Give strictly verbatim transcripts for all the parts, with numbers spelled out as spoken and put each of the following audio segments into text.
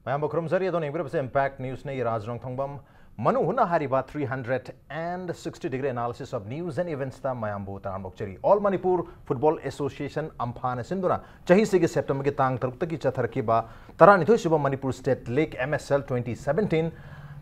ꯃꯌꯥꯝꯕꯨ ꯈꯨꯔꯨꯝꯖꯔꯤ꯫ ꯑꯗꯣꯝꯅ ꯌꯦꯡꯕꯤꯔꯤꯕꯁꯦ Impact Newsꯅꯤ꯫ ꯔꯥꯖ ꯔꯣꯡꯊꯣꯡꯕꯝ꯫ ꯃꯅꯨꯡ ꯍꯨꯠꯅ ꯍꯥꯏꯔꯤꯕ three hundred and sixty degree analysis of news and eventsꯇ ꯃꯌꯥꯝꯕꯨ ꯇꯔꯥꯝꯅ ꯑꯣꯛꯆꯔꯤ꯫ All Manipur Football Association, ꯑꯝꯐꯥꯅ ꯁꯤꯟꯗꯨꯅ ꯆꯍꯤꯁꯤꯒꯤ ꯁꯦꯞꯇꯦꯝꯕꯔꯒꯤ ꯇꯥꯡ ꯇꯔꯨꯛꯇꯒꯤ ꯆꯠꯊꯔꯛꯈꯤꯕ ꯇꯔꯥꯅꯤꯊꯣꯏ ꯁꯨꯕ Manipur state league, M S L twenty seventeen,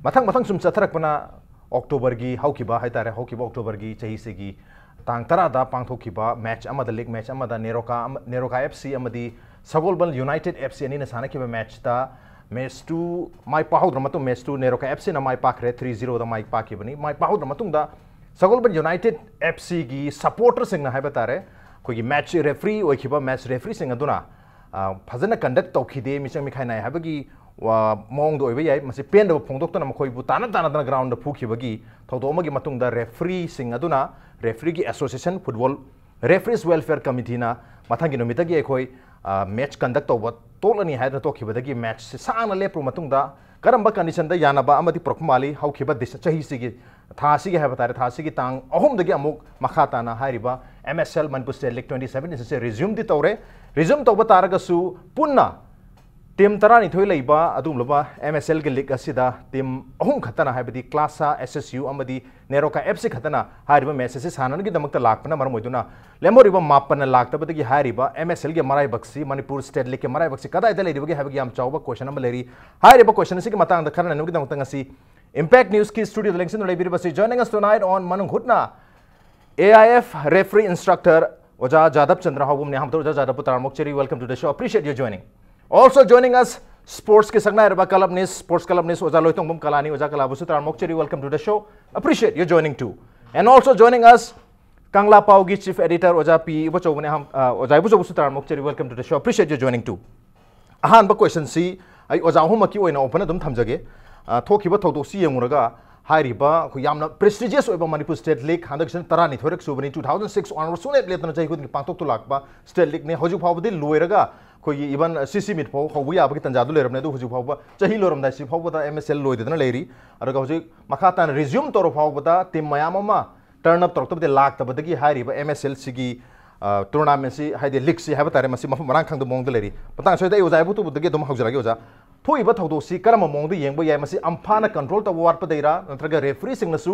ꯃꯊꯪ ꯃꯊꯪ ꯁꯨꯝ ꯆꯠꯊꯔꯛꯄꯅ ꯑꯣꯛꯇꯣꯕꯔꯒꯤ ꯍꯧꯈꯤꯕ ꯍꯥꯏꯇꯥꯔꯦ, ꯍꯧꯈꯤꯕ ꯑꯣꯛꯇꯣꯕꯔꯒꯤ ꯆꯍꯤꯁꯤꯒꯤ ꯇꯥꯡ ꯇꯔꯥꯗ ꯄꯥꯡꯊꯣꯛꯈꯤꯕ ꯃꯦꯠꯆ ꯑꯃꯗ, ꯂꯤꯒ ꯃꯦꯠꯆ ꯑꯃꯗ ꯅꯦꯔꯣꯀꯥ ꯑꯃ, ꯅꯦꯔꯣꯀꯥ F C ꯑꯃꯗꯤ ꯁꯒꯣꯜꯕꯟ ꯌꯨꯅꯥꯏꯇꯦꯗ F C ꯑꯅꯤꯅ ꯁꯥꯟꯅꯈꯤꯕ ꯃꯦꯠꯆꯇ ꯃꯦꯠꯆ ꯇꯨ ꯃꯥꯏ ꯄꯥꯛꯍꯧꯗ꯭ꯔ ꯃꯇꯨꯡ, ꯃꯦꯠꯆ ꯇꯨ ꯅꯦꯔꯣꯀꯥ F Cꯅ ꯃꯥꯏ ꯄꯥꯛꯈ꯭ꯔꯦ, three zeroꯗ ꯃꯥꯏ ꯄꯥꯛꯈꯤꯕꯅꯤ꯫ ꯃꯥꯏ ꯄꯥꯛꯍꯧꯗ꯭ꯔ ꯃꯇꯨꯡꯗ ꯁꯒꯣꯜꯕꯟ ꯌꯨꯅꯥꯏꯇꯦꯗ F Cꯒꯤ ꯁꯄꯣꯔꯇꯔꯁꯤꯡꯅ ꯍꯥꯏꯕ ꯇꯥꯔꯦ, ꯑꯩꯈꯣꯏꯒꯤ ꯃꯦꯠꯆ ꯔꯦꯐ꯭ꯔꯤ ꯑꯣꯏꯈꯤꯕ ꯃꯦꯠꯆ ꯔꯦꯐ꯭ꯔꯤꯁꯤꯡ ꯑꯗꯨꯅ, ꯑ, ꯐꯖꯅ ꯀꯟꯗꯛ ꯇꯧꯈꯤꯗꯦ, ꯃꯤꯆꯪ ꯃꯤꯈꯥꯏ ꯅꯥꯏ ꯍꯥꯏꯕꯒꯤ ꯋꯥ-, ꯃꯑꯣꯡꯗ ꯑꯣꯏꯕ ꯌꯥꯏ꯫ ꯃꯁꯤ ꯄꯦꯟꯗꯕ ꯐꯣꯡꯗꯣꯛꯇꯨꯅ ꯃꯈꯣꯏꯕꯨ ꯇꯥꯟꯅ ꯇꯥꯟꯅꯗꯅ ꯒ꯭ꯔꯥꯎꯟꯗ ꯐꯨꯈꯤꯕꯒꯤ ꯊꯧꯗꯣꯛ ꯑꯃꯒꯤ ꯃꯇꯨꯡꯗ ꯔꯦꯐ꯭ꯔꯤꯁꯤꯡ ꯑꯗꯨꯅ ꯔꯦꯐ꯭ꯔꯤꯒꯤ ꯑꯦꯁꯣꯁꯤꯌꯦꯁꯟ, ꯐꯨꯠꯕꯣꯜ ꯔꯦꯐ꯭ꯔꯤꯁ ꯋꯦꯜꯐꯤꯌꯔ ꯀꯃꯤꯇꯤꯅ ꯃꯊꯪꯒꯤ ꯅꯨꯃꯤꯠꯇꯒꯤ ꯑꯩꯈꯣꯏ, ꯑ, ꯃꯦꯠꯆ ꯀꯟꯗꯛ ꯇꯧꯕ ꯇꯣꯛꯂꯅꯤ ꯍꯥꯏꯗꯅ ꯇꯣꯛꯈꯤꯕꯗꯒꯤ ꯃꯦꯠꯆꯁꯦ ꯁꯥꯡꯅ ꯂꯦꯞꯄꯨꯔ ꯃꯇꯨꯡꯗ ꯀꯔꯝꯕ ꯀꯟꯗꯤꯁꯟꯗ ꯌꯥꯅꯕ ꯑꯃꯗꯤ ꯄꯨꯔꯛꯄ ꯃꯥꯜꯂꯤ? ꯍꯧꯈꯤꯕ ꯗꯤꯁ-, ꯆꯍꯤꯁꯤꯒꯤ, ꯊꯥ ꯑꯁꯤꯒꯤ ꯍꯥꯏꯕ ꯇꯥꯔꯦ, ꯊꯥ ꯑꯁꯤꯒꯤ ꯇꯥꯡ ꯑꯍꯨꯝꯗꯒꯤ ꯑꯃꯨꯛ ꯃꯈꯥ ꯇꯥꯅ ꯍꯥꯏꯔꯤꯕ M S L Manipur state league twenty seventeen ꯑꯁꯤꯁꯦ ꯔꯤꯖ꯭ꯌꯨꯝꯗꯤ ꯇꯧꯔꯦ꯫ ꯔꯤꯖ꯭ꯌꯨꯝ ꯇꯧꯕ ꯇꯥꯔꯒꯁꯨ ꯄꯨꯟꯅ ꯇꯤꯝ ꯇꯔꯥꯅꯤꯊꯣꯏ ꯂꯩꯕ ꯑꯗꯨꯒꯨꯝꯂꯕ M S Lꯒꯤ ꯂꯤꯒ ꯑꯁꯤꯗ ꯇꯤꯝ ꯑꯍꯨꯝ ꯈꯛꯇꯅ, ꯍꯥꯏꯕꯗꯤ ꯀ꯭ꯂꯥꯁꯥ, S S U ꯑꯃꯗꯤ ꯅꯦꯔꯣꯀꯥ F C ꯈꯛꯇꯅ ꯍꯥꯏꯔꯤꯕ ꯃꯦꯠꯆ ꯑꯁꯤ ꯁꯥꯟꯅꯅꯕꯒꯤꯗꯃꯛꯇ ꯂꯥꯛꯄꯅ ꯃꯔꯝ ꯑꯣꯏꯗꯨꯅ ꯂꯦꯝꯍꯧꯔꯤꯕ ꯃꯥꯄꯟꯅ ꯂꯥꯛꯇꯕꯗꯒꯤ ꯍꯥꯏꯔꯤꯕ M S Lꯒꯤ ꯃꯔꯥꯏꯕꯛꯁꯤ, ꯃꯅꯤꯄꯨꯔ ꯁ꯭ꯇꯦꯠ ꯂꯤꯒꯀꯤ ꯃꯔꯥꯏꯕꯛꯁꯤ ꯀꯗꯥꯏꯗ ꯂꯩꯔꯤꯕꯒꯦ ꯍꯥꯏꯕꯒꯤ ꯌꯥꯝ ꯆꯥꯎꯕ ꯀꯣꯏꯁꯟ ꯑꯃ ꯂꯩꯔꯤ꯫ ꯍꯥꯏꯔꯤꯕ ꯀꯣꯏꯁꯟ ꯑꯁꯤꯒꯤ ꯃꯇꯥꯡꯗ ꯈꯟꯅꯅꯕꯒꯤꯗꯃꯛꯇ ꯉꯁꯤ Impact Newsꯀꯤ ꯁ꯭ꯇꯨꯗꯤꯑꯣꯗ ꯂꯦꯡꯁꯤꯟꯗꯨꯅ ꯂꯩꯕꯤꯔꯤꯕꯁꯤ, joining us tonight on ꯃꯅꯨꯡ ꯍꯨꯠꯅ, A I F referee instructor ꯑꯣꯖꯥ ꯖꯥꯗꯕ ꯆꯟꯗ꯭ꯔ ꯍꯥꯎꯕꯝꯅꯤ꯫ ꯑꯍꯥꯟꯕꯗ ꯑꯣꯖꯥ ꯖꯥꯗꯕꯄꯨ ꯇꯔꯥꯝꯅ ꯑꯣꯛꯆꯔꯤ, welcome to the show, appreciate your joining. Also joining us, sportsꯀꯤ ꯁꯛꯅꯥꯏꯔꯕ columnist, sports columnist ꯑꯣꯖꯥ ꯂꯣꯏꯇꯣꯡꯕꯝ ꯀꯂꯥꯅꯤ꯫ ꯑꯣꯖꯥ ꯀꯂꯥꯕꯨꯁꯨ ꯇꯔꯥꯝꯅ ꯑꯣꯛꯆꯔꯤ, welcome to the show, appreciate your joining too. And also joining us, ꯀꯪꯂꯥ ꯄꯥꯎꯒꯤ chief editor ꯑꯣꯖꯥ ꯄꯤ ꯏꯕꯣꯆꯧꯕꯅꯤ꯫ ꯑꯍꯥꯟ-, ꯑ, ꯑꯣꯖꯥ ꯏꯕꯣꯆꯧꯕꯁꯨ ꯇꯔꯥꯝꯅ ꯑꯣꯛꯆꯔꯤ, welcome to the show, appreciate your joining too. ꯑꯍꯥꯟꯕ ꯀꯣꯏꯁꯟꯁꯤ ꯑꯩ ꯑꯣꯖꯥ ꯑꯍꯨꯝꯃꯛꯀꯤ ꯑꯣꯏꯅ open ꯑꯗꯨꯝ ꯊꯝꯖꯒꯦ꯫ ꯑ, ꯊꯣꯛꯈꯤꯕ ꯊꯧꯗꯣꯛꯁꯤ ꯌꯦꯡꯉꯨꯔꯒ, ꯍꯥꯏꯔꯤꯕ ꯑꯩꯈꯣꯏ ꯌꯥꯝꯅ prestigious ꯑꯣꯏꯕ ꯃꯅꯤꯄꯨꯔ ꯁ꯭ꯇꯦꯠ ꯂꯤꯒ, ꯍꯟꯗꯛꯁꯤꯅ ꯇꯔꯥꯅꯤꯊꯣꯏꯔꯛ ꯁꯨꯕꯅꯤ, two thousand six onward ꯁꯨꯡꯂꯦꯞ ꯂꯦꯞꯇꯅ ꯆꯍꯤ ꯈꯨꯗꯤꯡꯒꯤ ꯄꯥꯡꯊꯣꯛꯇꯨ ꯂꯥꯛꯄ ꯁ꯭ꯇꯦꯠ ꯂꯤꯒꯅꯤ꯫ ꯍꯧꯖꯤꯛ ꯐꯥꯎꯕꯗꯤ ꯂꯣꯏꯔꯒ ꯑꯩꯈꯣꯏꯒꯤ even C C meet ꯐꯥꯎ ꯍꯧꯕ ꯌꯥꯕꯒꯤ ꯇꯥꯟꯖꯥꯗꯨ ꯂꯩꯔꯕꯅꯤ, ꯑꯗꯨ ꯍꯧꯖꯤꯛ ꯐꯥꯎꯕ ꯆꯍꯤ ꯂꯣꯏꯔꯝꯗꯥꯏꯁꯤ ꯐꯥꯎꯕꯗ M S L ꯂꯣꯏꯗꯗꯅ ꯂꯩꯔꯤ꯫ ꯑꯗꯨꯒ ꯍꯧꯖꯤꯛ ꯃꯈꯥ ꯇꯥꯅ resume ꯇꯧꯔ ꯐꯥꯎꯕꯗ ꯇꯤꯝ ꯃꯌꯥꯝ ꯑꯃ turn up ꯇꯧꯔꯛꯇꯕꯗꯤ, ꯂꯥꯛꯇꯕꯗꯒꯤ ꯍꯥꯏꯔꯤꯕ M S Lꯁꯤꯒꯤ, ꯑ, tournamentꯁꯤ, ꯍꯥꯏꯗꯤ ꯂꯤꯒꯁꯤ ꯍꯥꯏꯕ ꯇꯥꯔꯦ, ꯃꯁꯤ ꯃꯐꯝ ꯃꯔꯥꯡ ꯈꯪꯗꯕ ꯃꯑꯣꯡꯗ ꯂꯩꯔꯤ꯫ ꯃꯇꯥꯡ ꯑꯁꯤꯗ ꯑꯩ ꯑꯣꯖꯥ ꯏꯕꯣꯆꯧꯕꯗꯒꯤ ꯑꯗꯨꯝ ꯍꯧꯖꯔꯒꯦ꯫ ꯑꯣꯖꯥ, ꯊꯣꯛꯏꯕ ꯊꯧꯗꯣꯛꯁꯤ ꯀꯔꯝꯕ ꯃꯑꯣꯡꯗ ꯌꯦꯡꯕ ꯌꯥꯏ? ꯃꯁꯤ ꯑꯝꯐꯥꯅ ꯀꯟꯇ꯭ꯔꯣꯜ ꯇꯧꯕ ꯋꯥꯠꯄꯗꯩꯔꯥ, ꯅꯠꯇ꯭ꯔꯒ ꯔꯦꯐ꯭ꯔꯤꯁꯤꯡꯅꯁꯨ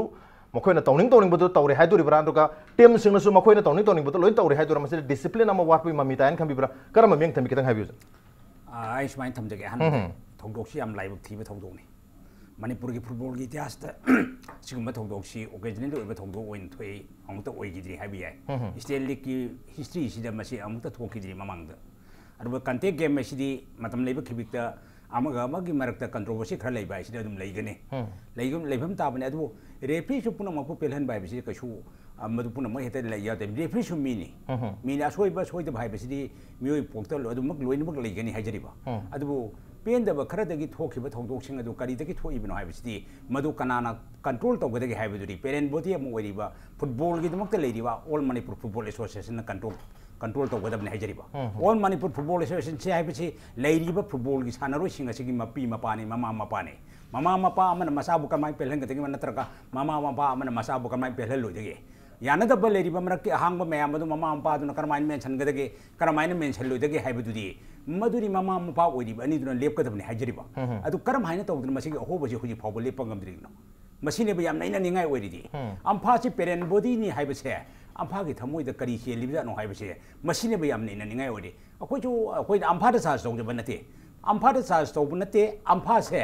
ꯃꯈꯣꯏꯅ ꯇꯧꯅꯤꯡ ꯇꯧꯅꯤꯡꯕꯗꯨ ꯇꯧꯔꯦ ꯍꯥꯏꯗꯣꯔꯤꯕ꯭ꯔꯥ, ꯅꯠꯇ꯭ꯔꯒ ꯇꯤꯝꯁꯤꯡꯅꯁꯨ ꯃꯈꯣꯏꯅ ꯇꯧꯅꯤꯡ ꯇꯧꯅꯤꯡꯕꯗꯨ ꯂꯣꯏ ꯇꯧꯔꯦ ꯍꯥꯏꯗꯣꯏꯔꯥ? ꯃꯁꯤꯗ ꯗꯤꯁꯤꯄ꯭ꯂꯤꯟ ꯑꯃ ꯋꯥꯠꯄꯒꯤ ꯃꯃꯤ ꯇꯥꯏꯅ ꯈꯟꯕꯤꯕ꯭ꯔꯥ? ꯀꯔꯝꯕ ꯃꯤꯠꯌꯦꯡ ꯊꯝꯕꯤ? ꯈꯤꯇꯪ ꯍꯥꯏꯕꯤꯌꯨ꯫ ꯑꯥ, ꯑꯩ ꯁꯨꯃꯥꯏꯅ ꯊꯝꯖꯒꯦ꯫ ꯑꯍꯥꯟꯕꯗ ꯊꯧꯗꯣꯛꯁꯤ ꯌꯥꯝ ꯂꯥꯏꯕꯛ ꯊꯤꯕ ꯊꯧꯗꯣꯛꯅꯤ꯫ ꯃꯅꯤꯄꯨꯔꯒꯤ ꯐꯨꯠꯕꯣꯜꯒꯤ ꯏꯇꯤꯍꯥꯁꯇ ꯁꯤꯒꯨꯝꯕ ꯊꯧꯗꯣꯛꯁꯤ ꯑꯣꯀꯦꯖꯅꯦꯜ ꯑꯣꯏꯕ ꯊꯧꯗꯣꯛ ꯑꯣꯏꯅ ꯊꯣꯛꯏ, ꯑꯃꯨꯛꯇ ꯑꯣꯏꯈꯤꯗ꯭ꯔꯤ ꯍꯥꯏꯕ ꯌꯥꯏ꯫ ꯏꯁꯇꯦꯠ ꯂꯤꯛꯀꯤ ꯍꯤꯁꯇ꯭ꯔꯤꯁꯤꯗ ꯃꯁꯤ ꯑꯃꯨꯛꯇ ꯊꯣꯛꯈꯤꯗ꯭ꯔꯤ ꯃꯃꯥꯡꯗ꯫ ꯑꯗꯨꯒ ꯀꯟꯇꯦꯛ ꯒꯦꯝ ꯑꯁꯤꯗꯤ ꯃꯇꯝ ꯂꯩꯕ ꯈꯤꯕꯤꯛꯇ ꯑꯃꯒ ꯑꯃꯒꯤ ꯃꯔꯛꯇ ꯀꯟꯇ꯭ꯔꯣꯚꯔꯁꯤ ꯈꯔ ꯂꯩꯕ ꯍꯥꯏꯁꯤꯗꯤ ꯑꯗꯨꯝ ꯂꯩꯒꯅꯤ꯫ ꯂꯩꯒ- ꯂꯩꯐꯝ ꯇꯥꯕꯅꯤ꯫ ꯑꯗꯨꯕꯨ ꯔꯦꯐ꯭ꯔꯤꯁꯨ ꯄꯨꯝꯅꯃꯛꯄꯨ ꯄꯦꯜꯍꯟꯕ ꯍꯥꯏꯕꯁꯤ ꯀꯩꯁꯨ, ꯑ, ꯃꯗꯨ ꯄꯨꯝꯅꯃꯛ ꯍꯦꯛꯇ ꯂꯩ ꯌꯥꯗꯦ꯫ ꯔꯦꯐ꯭ꯔꯤꯁꯨ ꯃꯤꯅꯤ꯫ ꯃꯤꯅ ꯑꯁꯣꯏꯕ ꯁꯣꯏꯗꯕ ꯍꯥꯏꯕꯁꯤꯗꯤ ꯃꯤꯑꯣꯏ ꯄꯣꯛꯇ ꯂꯣ-, ꯑꯗꯨꯃꯛ ꯂꯣꯏꯅꯃꯛ ꯂꯩꯒꯅꯤ ꯍꯥꯏꯖꯔꯤꯕ꯫ ꯑꯗꯨꯕꯨ ꯄꯦꯟꯗꯕ ꯈꯔꯗꯒꯤ ꯊꯣꯛꯈꯤꯕ ꯊꯧꯗꯣꯛꯁꯤꯡ ꯑꯗꯨ ꯀꯔꯤꯗꯒꯤ ꯊꯣꯛꯏꯕꯅꯣ ꯍꯥꯏꯕꯁꯤꯗꯤ ꯃꯗꯨ ꯀꯅꯥꯅ ꯀꯟꯇ꯭ꯔꯣꯜ ꯇꯧꯒꯗꯒꯦ ꯍꯥꯏꯕꯗꯨꯗꯤ ꯄꯦꯔꯦꯟ ꯕꯣꯗꯤ ꯑꯃ ꯑꯣꯏꯔꯤꯕ ꯐꯨꯠꯕꯣꯜꯒꯤꯗꯃꯛꯇ ꯂꯩꯔꯤꯕ ꯑꯣꯜ ꯃꯅꯤꯄꯨꯔ ꯐꯨꯠꯕꯣꯜ ꯑꯦꯁꯣꯁꯤꯌꯦꯁꯟꯅ ꯀꯟꯇ꯭ꯔꯣꯜ, ꯀꯟꯇ꯭ꯔꯣꯜ ꯇꯧꯒꯗꯕꯅꯤ ꯍꯥꯏꯖꯔꯤꯕ꯫ ꯑꯣꯜ ꯃꯅꯤꯄꯨꯔ ꯐꯨꯠꯕꯣꯜ ꯑꯦꯁꯣꯁꯤꯌꯦꯁꯟꯁꯦ ꯍꯥꯏꯕꯁꯤ ꯂꯩꯔꯤꯕ ꯐꯨꯠꯕꯣꯜꯒꯤ ꯁꯥꯟꯅꯔꯣꯏꯁꯤꯡ ꯑꯁꯤꯒꯤ ꯃꯄꯤ ꯃꯄꯥꯅꯤ, ꯃꯃꯥ ꯃꯄꯥꯅꯤ꯫ ꯃꯃꯥ ꯃꯄꯥ ꯑꯃꯅ ꯃꯆꯥꯕꯨ ꯀꯔꯝꯍꯥꯏꯅ ꯄꯦꯜꯍꯟꯒꯗꯒꯦ, ꯅꯠꯇ꯭ꯔꯒ ꯃꯃꯥ ꯃꯄꯥ ꯑꯃꯅ ꯃꯆꯥꯕꯨ ꯀꯔꯝꯍꯥꯏꯅ ꯄꯦꯜꯍꯜꯂꯣꯏꯗꯒꯦ? ꯌꯥꯅꯗꯕ ꯂꯩꯔꯤꯕ ꯃꯔꯛꯀꯤ ꯑꯍꯥꯡꯕ ꯃꯌꯥꯝ ꯑꯗꯨ ꯃꯃꯥ ꯃꯄꯥꯗꯨꯅ ꯀꯔꯝꯍꯥꯏꯅ ꯃꯦꯟꯁꯤꯟꯒꯗꯒꯦ, ꯀꯔꯝꯍꯥꯏꯅ ꯃꯦꯟꯁꯤꯜꯂꯣꯏꯗꯒꯦ ꯍꯥꯏꯕꯗꯨꯗꯤ ꯃꯗꯨꯗꯤ ꯃꯃꯥ ꯃꯄꯥ ꯑꯣꯏꯔꯤꯕ ꯑꯅꯤꯗꯨꯅ ꯂꯦꯞꯀꯗꯕꯅꯤ ꯍꯥꯏꯖꯔꯤꯕ꯫ ꯑꯗꯨ ꯀꯔꯝ ꯍꯥꯏꯅ ꯇꯧꯗꯅ ꯃꯁꯤꯒꯤ ꯑꯍꯣꯕꯁꯤ ꯍꯧꯖꯤꯛ ꯐꯥꯎꯕ ꯂꯦꯞꯄ ꯉꯝꯗ꯭ꯔꯤꯕꯅꯣ? ꯃꯁꯤꯅꯦꯕ ꯌꯥꯝ ꯅꯩꯅꯅꯤꯡꯉꯥꯏ ꯑꯣꯏꯔꯤꯗꯤ꯫ ꯑꯝꯐꯥꯁꯤ ꯄꯦꯔꯦꯟ ꯕꯣꯗꯤꯅꯤ ꯍꯥꯏꯕꯁꯦ, ꯑꯝꯐꯥꯒꯤ ꯊꯃꯣꯏꯗ ꯀꯔꯤ ꯆꯦꯜꯂꯤꯕꯖꯥꯠꯅꯣ ꯍꯥꯏꯕꯁꯦ, ꯃꯁꯤꯅꯦꯕ ꯌꯥꯝ ꯅꯩꯅꯅꯤꯡꯉꯥꯏ ꯑꯣꯏꯔꯤ꯫ ꯑꯩꯈꯣꯏꯁꯨ, ꯑꯩꯈꯣꯏꯅ ꯑꯝꯐꯥꯗ ꯆꯥꯔꯖ ꯇꯧꯖꯕ ꯅꯠꯇꯦ, ꯑꯝꯐꯥꯗ ꯆꯥꯔꯖ ꯇꯧꯕ ꯅꯠꯇꯦ꯫ ꯑꯝꯐꯥꯁꯦ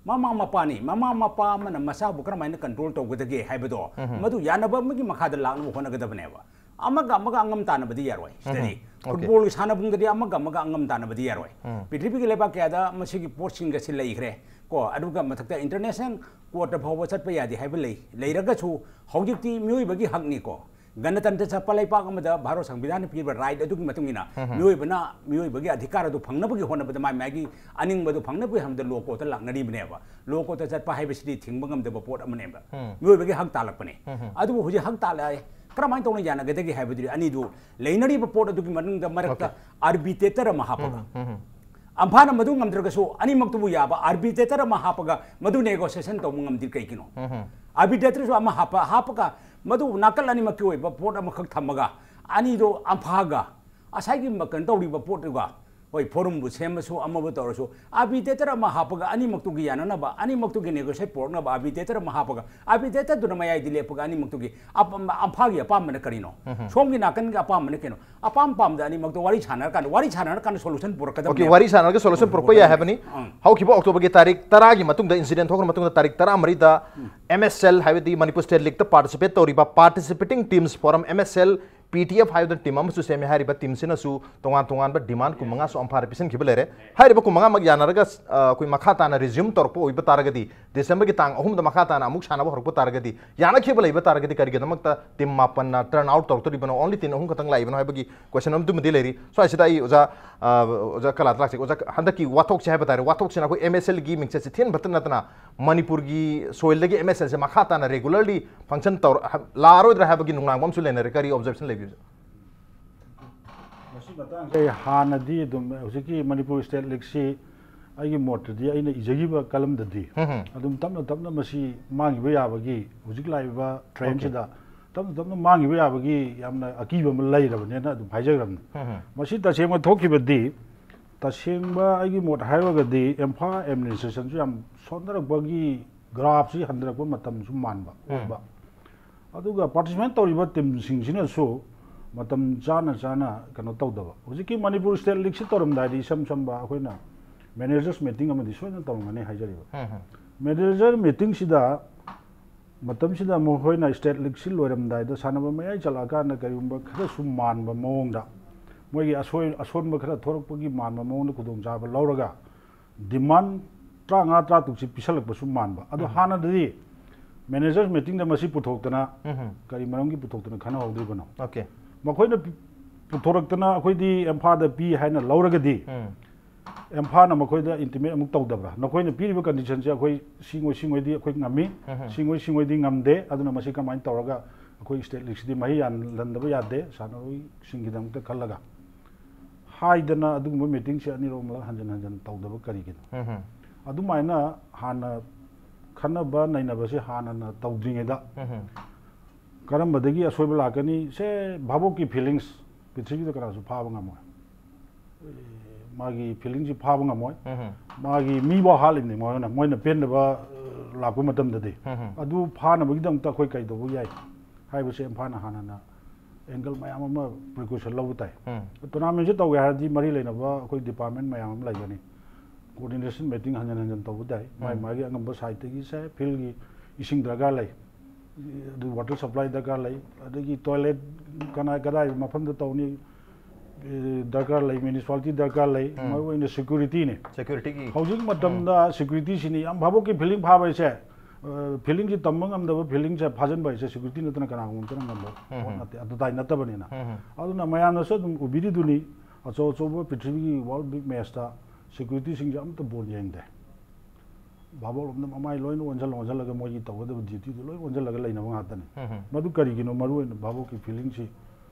ꯃꯃꯥ ꯃꯄꯥꯅꯤ꯫ ꯃꯃꯥ ꯃꯄꯥ ꯑꯃꯅ ꯃꯆꯥꯕꯨ ꯀꯔꯝꯍꯥꯏꯅ ꯀꯟꯇ꯭ꯔꯣꯜ ꯇꯧꯒꯗꯒꯦ ꯍꯥꯏꯕꯗꯣ, ꯃꯗꯨ ꯌꯥꯅꯕ ꯑꯃꯒꯤ ꯃꯈꯥꯗ ꯂꯥꯛꯅꯕ ꯍꯣꯠꯅꯒꯗꯕꯅꯦꯕ꯫ ꯑꯃꯒ ꯑꯃꯒ ꯑꯉꯝ ꯇꯥꯟꯅꯕꯗꯤ ꯌꯥꯔꯣꯏ꯫ ꯁꯤꯗꯗꯤ ꯐꯨꯠꯕꯣꯜꯒꯤ ꯁꯥꯟꯅꯄꯨꯡꯗꯗꯤ ꯑꯃꯒ ꯑꯃꯒ ꯑꯉꯝ ꯇꯥꯟꯅꯕꯗꯤ ꯌꯥꯔꯣꯏ꯫ ꯄ꯭ꯔꯤꯊꯤꯕꯤꯒꯤ ꯂꯩꯕꯥꯛ ꯀꯌꯥꯗ ꯃꯁꯤꯒꯤ ꯄꯣꯠꯁꯤꯡꯒꯁꯤ ꯂꯩꯈ꯭ꯔꯦ ꯀꯣ꯫ ꯑꯗꯨꯒ ꯃꯊꯛꯇ ꯏꯟꯇꯔꯅꯦꯁꯅꯦꯜ ꯀꯣꯔꯠꯇ ꯐꯥꯎꯕ ꯆꯠꯄ ꯌꯥꯗꯦ ꯍꯥꯏꯕ ꯂꯩ꯫ ꯂꯩꯔꯒꯁꯨ ꯍꯧꯖꯤꯛꯇꯤ ꯃꯤꯑꯣꯏꯕꯒꯤ ꯍꯛꯅꯤꯀꯣ꯫ ꯒꯅꯇꯟꯇ꯭ꯔ ꯆꯠꯄ ꯂꯩꯄꯥꯛ ꯑꯃꯗ ꯚꯥꯔꯠ ꯁꯪꯕꯤꯙꯥꯟꯅ ꯄꯤꯔꯤꯕ ꯔꯥꯏꯠ ꯑꯗꯨꯒꯤ ꯃꯇꯨꯡ ꯏꯟꯅ ꯃꯤꯑꯣꯏꯕꯅ ꯃꯤꯑꯣꯏꯕꯒꯤ ꯑꯙꯤꯀꯥꯔ ꯑꯗꯨ ꯐꯪꯅꯕꯒꯤ ꯍꯣꯠꯅꯕꯗ ꯃꯥꯏ ꯃꯥꯒꯤ ꯑꯅꯤꯡꯕꯗꯨ ꯐꯪꯅꯕꯒꯤ ꯍꯣꯠꯅꯕꯗ ꯂꯣ ꯀꯣꯔꯠꯇ ꯂꯥꯛꯅꯔꯤꯕꯅꯦꯕ꯫ ꯂꯣ ꯀꯣꯔꯠꯇ ꯆꯠꯄ ꯍꯥꯏꯕꯁꯤꯗꯤ ꯊꯤꯡꯕ ꯉꯝꯗꯕ ꯄꯣꯠ ꯑꯃꯅꯦꯕ꯫ ꯃꯤꯑꯣꯏꯕꯒꯤ ꯍꯛ ꯇꯥꯜꯂꯛꯄꯅꯦ꯫ ꯑꯗꯨꯕꯨ ꯍꯧꯖꯤꯛ ꯍꯛ ꯇꯥꯜꯂꯛꯑꯦ, ꯀꯔꯝꯍꯥꯏꯅ ꯇꯧꯅ ꯌꯥꯅꯒꯗꯒꯦ ꯍꯥꯏꯕꯗꯨꯗꯤ ꯑꯅꯤꯗꯨ ꯂꯩꯅꯔꯤꯕ ꯄꯣꯠ ꯑꯗꯨꯒꯤ ꯃꯅꯨꯡꯗ ꯃꯔꯛꯇ ꯑꯥꯔꯕꯤꯇꯦꯇꯔ ꯑꯃ ꯍꯥꯞꯄꯒ, ꯑꯝꯐꯥꯅ ꯃꯗꯨ ꯉꯝꯗ꯭ꯔꯒꯁꯨ ꯑꯅꯤꯃꯛꯇꯨꯕꯨ ꯌꯥꯕ ꯑꯥꯔꯕꯤꯇꯦꯇꯔ ꯑꯃ ꯍꯥꯞꯄꯒ ꯃꯗꯨ ꯅꯦꯒꯣꯁꯤꯌꯦꯁꯟ ꯇꯧꯕ ꯉꯝꯗ꯭ꯔꯤ ꯀꯩꯒꯤꯅꯣ? ꯑꯥꯔꯕꯤꯇꯦꯇꯔꯁꯨ ꯑꯃ ꯍꯥꯞꯄ, ꯍꯥꯞꯄꯒ ꯃꯗꯨ ꯅꯥꯀꯜ ꯑꯅꯤꯃꯛꯀꯤ ꯑꯣꯏꯕ ꯄꯣꯠ ꯑꯃꯈꯛ ꯊꯝꯃꯒ ꯑꯅꯤꯗꯣ ꯑꯝꯐꯥꯒ ꯉꯁꯥꯏꯒꯤ ꯃ-, ꯀꯩꯅꯣ ꯇꯧꯔꯤꯕ ꯄꯣꯠꯇꯨꯒ ꯍꯣꯏ, ꯐꯣꯔꯝꯕꯨ ꯁꯦꯝꯃꯁꯨ ꯑꯃꯕꯨ ꯇꯧꯔꯁꯨ, ꯑꯥꯔꯕꯤꯇ꯭ꯔꯦꯇꯔ ꯑꯃ ꯍꯥꯞꯄꯒ ꯑꯅꯤꯃꯛꯇꯨꯒꯤ ꯌꯥꯅꯅꯕ, ꯑꯅꯤꯃꯛꯇꯨꯒꯤ ꯅꯦꯒꯣꯁꯤꯌꯦꯠ ꯄꯨꯔꯛꯅꯕ ꯑꯥꯔꯕꯤꯇ꯭ꯔꯦꯇꯔ ꯑꯃ ꯍꯥꯞꯄꯒ, ꯑꯥꯔꯕꯤꯇ꯭ꯔꯦꯇꯔꯗꯨꯅ ꯃꯌꯥꯏꯗ ꯂꯦꯞꯄꯒ ꯑꯅꯤꯃꯛꯇꯨꯒꯤ ꯑꯄꯥꯝꯕ, ꯑꯝꯐꯥꯒꯤ ꯑꯄꯥꯝꯕꯅ ꯀꯔꯤꯅꯣ, ꯁꯣꯝꯒꯤ ꯅꯥꯀꯟꯒꯤ ꯑꯄꯥꯝꯕꯅ ꯀꯩꯅꯣ, ꯑꯄꯥꯝ ꯄꯥꯝꯗ ꯑꯅꯤꯃꯛꯇꯣ ꯋꯥꯔꯤ ꯁꯥꯟꯅꯔꯀꯥꯟꯗ, ꯋꯥꯔꯤ ꯁꯥꯟꯅꯔꯀꯥꯟꯗ ꯁꯣꯂꯨꯁꯟ ꯄꯨꯔꯛꯀꯗꯕꯅꯦ꯫ ꯋꯥꯔꯤ ꯁꯥꯟꯅꯔꯒ ꯁꯣꯂꯨꯁꯟ ꯄꯨꯔꯛꯄ ꯌꯥꯏ ꯍꯥꯏꯕꯅꯤ꯫ ꯍꯧꯈꯤꯕ ꯑꯣꯛꯇꯣꯕꯔꯒꯤ ꯇꯥꯔꯤꯛ ꯇꯔꯥꯒꯤ ꯃꯇꯨꯡꯗ, ꯏꯟꯁꯤꯗꯦꯟ ꯊꯣꯛꯈ꯭ꯔ ꯃꯇꯨꯡꯗ, ꯇꯥꯔꯤꯛ ꯇꯔꯥꯃꯔꯤꯗ ꯑꯦꯝ ꯑꯦꯁ ꯑꯦꯜ, ꯍꯥꯏꯕꯗꯤ ꯃꯅꯤꯄꯨꯔ ꯁ꯭ꯇꯦꯠ ꯂꯤꯛꯇ ꯄꯥꯔꯇꯤꯁꯤꯄꯦꯠ ꯇꯧꯔꯤꯕ Participating Teams Forum, M S L P T F ꯍꯥꯏꯕꯗꯨꯅ ꯇꯤꯝ ꯑꯃꯁꯨ ꯁꯦꯝꯃꯦ꯫ ꯍꯥꯏꯔꯤꯕ ꯇꯤꯝꯁꯤꯅꯁꯨ ꯇꯣꯉꯥꯟ ꯇꯣꯉꯥꯟꯕ ꯗꯤꯃꯥꯟ ꯀꯨꯟꯃꯉꯥꯁꯨ ꯑꯝꯐꯥꯗ ꯄꯤꯁꯤꯟꯈꯤꯕ ꯂꯩꯔꯦ꯫ ꯍꯥꯏꯔꯤꯕ ꯀꯨꯟꯃꯉꯥꯃꯛ ꯌꯥꯅꯔꯒ, ꯑ, ꯑꯩꯈꯣꯏ ꯃꯈꯥ ꯇꯥꯅ ꯔꯤꯖ꯭ꯌꯨꯝ ꯇꯧꯔꯛꯄ ꯑꯣꯏꯕ ꯇꯥꯔꯒꯗꯤ, ꯗꯤꯁꯦꯝꯕꯔꯒꯤ ꯇꯥꯡ ꯑꯍꯨꯝꯗ ꯃꯈꯥ ꯇꯥꯅ ꯑꯃꯨꯛ ꯁꯥꯟꯅꯕ ꯍꯧꯔꯛꯄ ꯇꯥꯔꯒꯗꯤ, ꯌꯥꯅꯈꯤꯕ ꯂꯩꯕ ꯇꯥꯔꯒꯗꯤ, ꯀꯔꯤꯒꯤꯗꯃꯛꯇ ꯇꯤꯝ ꯃꯥꯄꯟꯅ ꯇꯔꯟ ꯑꯥꯎꯠ ꯇꯧꯔꯛꯇꯣꯔꯤꯕꯅꯣ, ꯑꯣꯟꯂꯤ ꯇꯤꯝ ꯑꯍꯨꯝ ꯈꯛꯇꯪ ꯂꯥꯛꯏꯕꯅꯣ ꯍꯥꯏꯕꯒꯤ ꯀꯣꯏꯁꯟ ꯑꯃꯗꯨꯃꯗꯤ ꯂꯩꯔꯤ꯫ ꯁ꯭ꯋꯥꯏꯁꯤꯗ ꯑꯩ ꯑꯣꯖꯥ, ꯑ, ꯑꯣꯖꯥ ꯀꯂꯥꯗ ꯂꯥꯛꯆꯒꯦ꯫ ꯑꯣꯖꯥ, ꯍꯟꯗꯛꯀꯤ ꯋꯥꯊꯣꯛꯁꯦ ꯍꯥꯏꯕ ꯇꯥꯔꯦ, ꯋꯥꯊꯣꯛꯁꯤꯅ ꯑꯩꯈꯣꯏ ꯑꯦꯝ ꯑꯦꯁ ꯑꯦꯜꯒꯤ ꯃꯤꯡꯆꯠꯁꯦ ꯊꯤꯍꯟꯕꯇ ꯅꯠꯇꯅ, ꯃꯅꯤꯄꯨꯔꯒꯤ ꯁꯣꯏꯜꯗꯒꯤ ꯑꯦꯝ ꯑꯦꯁ ꯑꯦꯜꯁꯦ ꯃꯈꯥ ꯇꯥꯅ ꯔꯦꯒꯨꯂꯔꯂꯤ ꯐꯪꯁꯟ ꯇꯧꯔ-, ꯍ-, ꯂꯥꯛꯑꯔꯣꯏꯗ꯭ꯔꯥ ꯍꯥꯏꯕꯒꯤ ꯅꯨꯡꯅꯥꯡꯕ ꯑꯃꯁꯨ ꯂꯩꯅꯔꯦ꯫ ꯀꯔꯤ ꯑꯣꯕꯖꯔꯕꯦꯁꯟ ꯂꯩꯕꯤꯕ? ꯃꯁꯤ ꯃꯇꯥꯡꯁꯦ ꯑꯩ ꯍꯥꯟꯅꯗꯤ ꯑꯗꯨꯝ, ꯍꯧꯖꯤꯛꯀꯤ ꯃꯅꯤꯄꯨꯔ ꯁ꯭ꯇꯦꯠ ꯂꯤꯒꯁꯤ ꯑꯩꯒꯤ ꯃꯣꯠꯇꯗꯤ, ꯑꯩꯅ ꯏꯖꯈꯤꯕ ꯀꯂꯝꯗꯗꯤ, ꯎꯝ ꯍꯝ꯫ ꯑꯗꯨꯝ ꯇꯞꯅ ꯇꯞꯅ ꯃꯁꯤ ꯃꯥꯡꯈꯤꯕ ꯌꯥꯕꯒꯤ, ꯍꯧꯖꯤꯛ ꯂꯥꯛꯏꯕ ꯇ꯭ꯔꯦꯟꯁꯤꯗ ꯇꯞꯅ ꯇꯞꯅ ꯃꯥꯡꯈꯤꯕ ꯌꯥꯕꯒꯤ ꯌꯥꯝꯅ ꯑꯀꯤꯕ ꯑꯃ ꯂꯩꯔꯕꯅꯦꯅ ꯑꯗꯨꯝ ꯍꯥꯏꯖꯈ꯭ꯔꯕꯅꯤ꯫ ꯎꯝ ꯍꯝ꯫ ꯃꯁꯤ ꯇꯁꯦꯡꯕ ꯊꯣꯛꯈꯤꯕꯗꯤ, ꯇꯁꯦꯡꯕ ꯑꯩꯒꯤ ꯃꯣꯠ ꯍꯥꯏꯔꯒꯗꯤ, ꯏꯝꯐꯥꯜ ꯑꯦꯗꯃꯤꯅꯤꯁꯇ꯭ꯔꯦꯁꯟꯁꯨ ꯌꯥꯝ ꯁꯣꯟꯊꯔꯛꯄꯒꯤ, ꯒ꯭ꯔꯥꯐꯁꯤ ꯍꯟꯊꯔꯛꯄ ꯃꯇꯝꯁꯨ ꯃꯥꯟꯕ ꯑꯣꯏꯕ꯫ ꯑꯗꯨꯒ ꯄꯥꯔꯇꯤꯁꯤꯄꯦꯠ ꯇꯧꯔꯤꯕ ꯇꯤꯝꯁꯤꯡꯁꯤꯅꯁꯨ ꯃꯇꯝ ꯆꯥꯅ ꯆꯥꯅ ꯀꯩꯅꯣ ꯇꯧꯗꯕ꯫ ꯍꯧꯖꯤꯛꯀꯤ ꯃꯅꯤꯄꯨꯔ ꯁ꯭ꯇꯦꯠ ꯂꯤꯒꯁꯤ ꯇꯧꯔꯝꯗꯥꯏꯗ, ꯏꯁꯝ ꯁꯝꯕ ꯑꯩꯈꯣꯏꯅ ꯃꯦꯅꯦꯖꯔꯁ ꯃꯤꯇꯤꯡ ꯑꯃꯗꯤ ꯁꯣꯏꯗꯅ ꯇꯧꯔꯝꯒꯅꯤ ꯍꯥꯏꯖꯔꯤꯕ꯫ ꯎꯝ ꯍꯝ꯫ ꯃꯦꯅꯦꯖꯔ ꯃꯤꯇꯤꯡꯁꯤꯗ, ꯃꯇꯝꯁꯤꯗ ꯃꯈꯣꯏꯅ ꯁ꯭ꯇꯦꯠ ꯂꯤꯒꯁꯤ ꯂꯣꯏꯔꯝꯗꯥꯏꯗ, ꯁꯥꯟꯅꯕ ꯃꯌꯥꯏ ꯆꯜꯂꯛꯑꯀꯥꯟꯗ ꯀꯔꯤꯒꯨꯝꯕ ꯈꯔꯁꯨ ꯃꯥꯟꯕ ꯃꯑꯣꯡꯗ, ꯃꯣꯏꯒꯤ ꯑꯁꯣꯏ-, ꯑꯁꯣꯟꯕ ꯈꯔ ꯊꯣꯔꯛꯄꯒꯤ ꯃꯥꯟꯕ ꯃꯑꯣꯡꯗ ꯈꯨꯗꯣꯡꯆꯥꯕ ꯂꯧꯔꯒ, ꯗꯤꯃꯥꯟ ꯇꯔꯥꯃꯉꯥ ꯇꯔꯥꯇꯔꯨꯛꯁꯤ ꯄꯤꯁꯜꯂꯛꯄꯁꯨ ꯃꯥꯟꯕ꯫ ꯑꯗꯣ ꯍꯥꯟꯅꯗꯗꯤ ꯃꯦꯅꯦꯖꯔ ꯃꯤꯇꯤꯡꯗ ꯃꯁꯤ ꯄꯨꯊꯣꯛꯇꯅ, ꯎꯝ ꯍꯝ꯫ ꯀꯔꯤ ꯃꯔꯝꯒꯤ ꯄꯨꯊꯣꯛꯇꯅ ꯈꯟꯅꯍꯧꯗ꯭ꯔꯤꯕꯅꯣ? ꯑꯣꯀꯦ꯫ ꯃꯈꯣꯏꯅ ꯄꯤ-, ꯄꯨꯊꯣꯔꯛꯇꯅ ꯑꯩꯈꯣꯏꯗꯤ ꯏꯝꯐꯥꯜꯗ ꯄꯤ ꯍꯥꯏꯅ ꯂꯧꯔꯒꯗꯤ, ꯎꯝ꯫ ꯏꯝꯐꯥꯜꯅ ꯃꯈꯣꯏꯗ ꯏꯟꯇꯤꯃꯦꯠ ꯑꯃꯨꯛ ꯇꯧꯗꯕ꯭ꯔꯥ? ꯅꯈꯣꯏꯅ ꯄꯤꯔꯤꯕ ꯀꯟꯗꯤꯁꯟꯁꯦ ꯑꯩꯈꯣꯏ ꯁꯤꯉꯣꯏ ꯁꯤꯉꯣꯏꯗꯤ ꯑꯩꯈꯣꯏ ꯉꯝꯃꯤ, ꯎꯝ ꯍꯝ꯫ ꯁꯤꯉꯣꯏ ꯁꯤꯉꯣꯏꯗꯤ ꯉꯝꯗꯦ, ꯑꯗꯨꯅ ꯃꯁꯤ ꯀꯃꯥꯏꯅ ꯇꯧꯔꯒ ꯑꯩꯈꯣꯏ ꯁ꯭ꯇꯦꯠ ꯂꯤꯒꯁꯤꯗꯤ ꯃꯍꯩ ꯌꯥꯜꯍꯟꯗꯕ ꯌꯥꯗꯦ ꯁꯥꯟꯅꯔꯣꯏꯁꯤꯡꯒꯤꯗꯃꯛꯇ ꯈꯜꯂꯒ ꯍꯥꯏꯗꯅ ꯑꯗꯨꯒꯨꯝꯕ ꯃꯤꯇꯤꯡꯁꯦ ꯑꯅꯤꯔꯛ ꯑꯃꯂꯛ ꯍꯟꯖꯤꯟ ꯍꯟꯖꯤꯟ ꯇꯧꯗꯕ ꯀꯔꯤꯒꯤꯅꯣ? ꯎꯝ ꯍꯝ꯫ ꯑꯗꯨꯃꯥꯏꯅ ꯍꯥꯟꯅ ꯈꯟꯅꯕ ꯅꯩꯅꯕꯁꯦ ꯍꯥꯟꯅꯅ ꯇꯧꯗ꯭ꯔꯤꯉꯩꯗ ꯎꯝ ꯍꯝ꯫ ꯀꯔꯝꯕꯗꯒꯤ ꯑꯁꯣꯏꯕ ꯂꯥꯛꯀꯅꯤ? ꯁꯦ, ꯚꯥꯕꯣꯛꯀꯤ ꯐꯤꯂꯤꯡꯁ ꯄ꯭ꯔꯤꯊꯤꯕꯤꯗ ꯀꯅꯥꯁꯨ ꯐꯥꯕ ꯉꯝꯃꯣꯏ꯫ ꯃꯥꯒꯤ ꯐꯤꯂꯤꯡꯁꯤ ꯐꯥꯕ ꯉꯝꯃꯣꯏ꯫ ꯎꯝ꯫ ꯃꯥꯒꯤ ꯃꯤꯐꯥꯎ ꯍꯥꯠꯂꯤꯕꯅꯤ ꯃꯣꯏꯅ, ꯃꯣꯏꯅ ꯄꯦꯟꯗꯕ, ꯑ, ꯂꯥꯛꯄ ꯃꯇꯝꯗꯗꯤ꯫ ꯎꯝ꯫ ꯑꯗꯨ ꯐꯥꯅꯕꯒꯤꯗꯃꯛꯇ ꯑꯩꯈꯣꯏ ꯀꯩꯗꯧꯕ ꯌꯥꯏ ꯍꯥꯏꯕꯁꯦ ꯏꯝꯐꯥꯜꯅ ꯍꯥꯟꯅꯅ ꯑꯦꯡꯒꯜ ꯃꯌꯥꯝ ꯑꯃ ꯄ꯭ꯔꯤꯀꯣꯁꯟ ꯂꯧꯕ ꯇꯥꯏ꯫ ꯎꯝ꯫ ꯇꯣꯔꯅꯥꯃꯦꯟꯁꯦ ꯇꯧꯒꯦ ꯍꯥꯏꯔꯗꯤ ꯃꯔꯤ ꯂꯩꯅꯕ ꯑꯩꯈꯣꯏ ꯗꯤꯄꯥꯔꯠꯃꯦꯟ ꯃꯌꯥꯝ ꯑꯃ ꯂꯩꯒꯅꯤ꯫ ꯀꯣꯑꯣꯔꯗꯤꯅꯦꯁꯟ ꯃꯤꯇꯤꯡ ꯍꯟꯖꯤꯟ ꯍꯟꯖꯤꯟ ꯇꯧꯕ ꯇꯥꯏ꯫ ꯃꯥꯏ ꯎꯝ꯫ ꯃꯥꯒꯤ ꯑꯉꯝꯕ ꯁꯥꯏꯠꯇꯒꯤꯁꯦ ꯐꯤꯜꯒꯤ ꯏꯁꯤꯡ ꯗꯔꯀꯥꯔ ꯂꯩ, ꯑꯗꯨ ꯋꯥꯇꯔ ꯁꯄ꯭ꯂꯥꯏ ꯗꯔꯀꯥꯔ ꯂꯩ, ꯑꯗꯒꯤ ꯇꯣꯏꯂꯦꯠ ꯀꯅꯥ ꯀꯗꯥꯏ ꯃꯐꯝꯗ ꯇꯧꯅꯤ, ꯑꯦ, ꯗꯔꯀꯥꯔ ꯂꯩ, ꯃ꯭ꯌꯨꯅꯤꯁꯤꯄꯥꯂꯤꯇꯤ ꯗꯔꯀꯥꯔ ꯂꯩ, ꯎꯝ꯫ ꯃꯔꯨꯑꯣꯏꯅ ꯁꯦꯀ꯭ꯌꯨꯔꯤꯇꯤꯅꯤ꯫ ꯁꯦꯀ꯭ꯌꯨꯔꯤꯇꯤꯒꯤ꯫ ꯍꯧꯖꯤꯛ ꯃꯇꯝꯗ ꯁꯦꯀ꯭ꯌꯨꯔꯤꯇꯤꯁꯤꯅꯤ ꯌꯥꯝ꯫ ꯚꯥꯕꯣꯛꯀꯤ ꯐꯤꯂꯤꯡ ꯐꯥꯕ ꯍꯥꯏꯁꯦ, ꯑ, ꯐꯤꯂꯤꯡꯁꯤ ꯇꯝꯕ ꯉꯝꯗꯕ ꯐꯤꯂꯤꯡꯁꯦ ꯐꯥꯖꯤꯟꯕ ꯍꯥꯏꯁꯦ ꯁꯦꯀ꯭ꯌꯨꯔꯤꯇꯤ ꯅꯠꯇꯅ ꯀꯅꯥꯒꯨꯝꯕ ꯑꯃꯇꯅ ꯉꯝꯕ ꯎꯝ꯫ ꯄꯣꯠ ꯅꯠꯇꯦ, ꯑꯗꯨꯗꯥꯏ ꯅꯠꯇꯕꯅꯤꯅ꯫ ꯎꯝ꯫ ꯑꯗꯨꯅ ꯃꯌꯥꯝꯅꯁꯨ ꯑꯗꯨꯝ ꯎꯕꯤꯔꯤꯗꯨꯅꯤ, ꯑꯆꯧ ꯑꯆꯧꯕ ꯄ꯭ꯔꯤꯊꯤꯕꯤꯒꯤ ꯋꯥꯔꯜ ꯕꯤꯛ ꯃꯦꯠꯁꯇ ꯁꯦꯀ꯭ꯌꯨꯔꯤꯇꯤꯁꯤꯡꯁꯦ ꯑꯝꯇ ꯕꯣꯜ ꯌꯦꯡꯗꯦ꯫ ꯚꯥꯕꯣꯛꯂꯣꯝꯗ ꯃꯃꯥꯏ ꯂꯣꯏꯅ ꯑꯣꯟꯁꯤꯜ ꯑꯣꯟꯁꯤꯜꯂꯒ ꯃꯣꯏꯒꯤ ꯇꯧꯒꯗꯕ ꯗ꯭ꯌꯨꯇꯤꯗꯨ ꯂꯣꯏ ꯑꯣꯟꯁꯤꯜꯂꯒ ꯂꯩꯅꯕ ꯉꯥꯛꯇꯅꯤ꯫ ꯎꯝ꯫ ꯃꯗꯨ ꯀꯔꯤꯒꯤꯅꯣ? ꯃꯔꯨ ꯑꯣꯏꯅ ꯚꯥꯕꯣꯛꯀꯤ ꯐꯤꯂꯤꯡꯁꯤ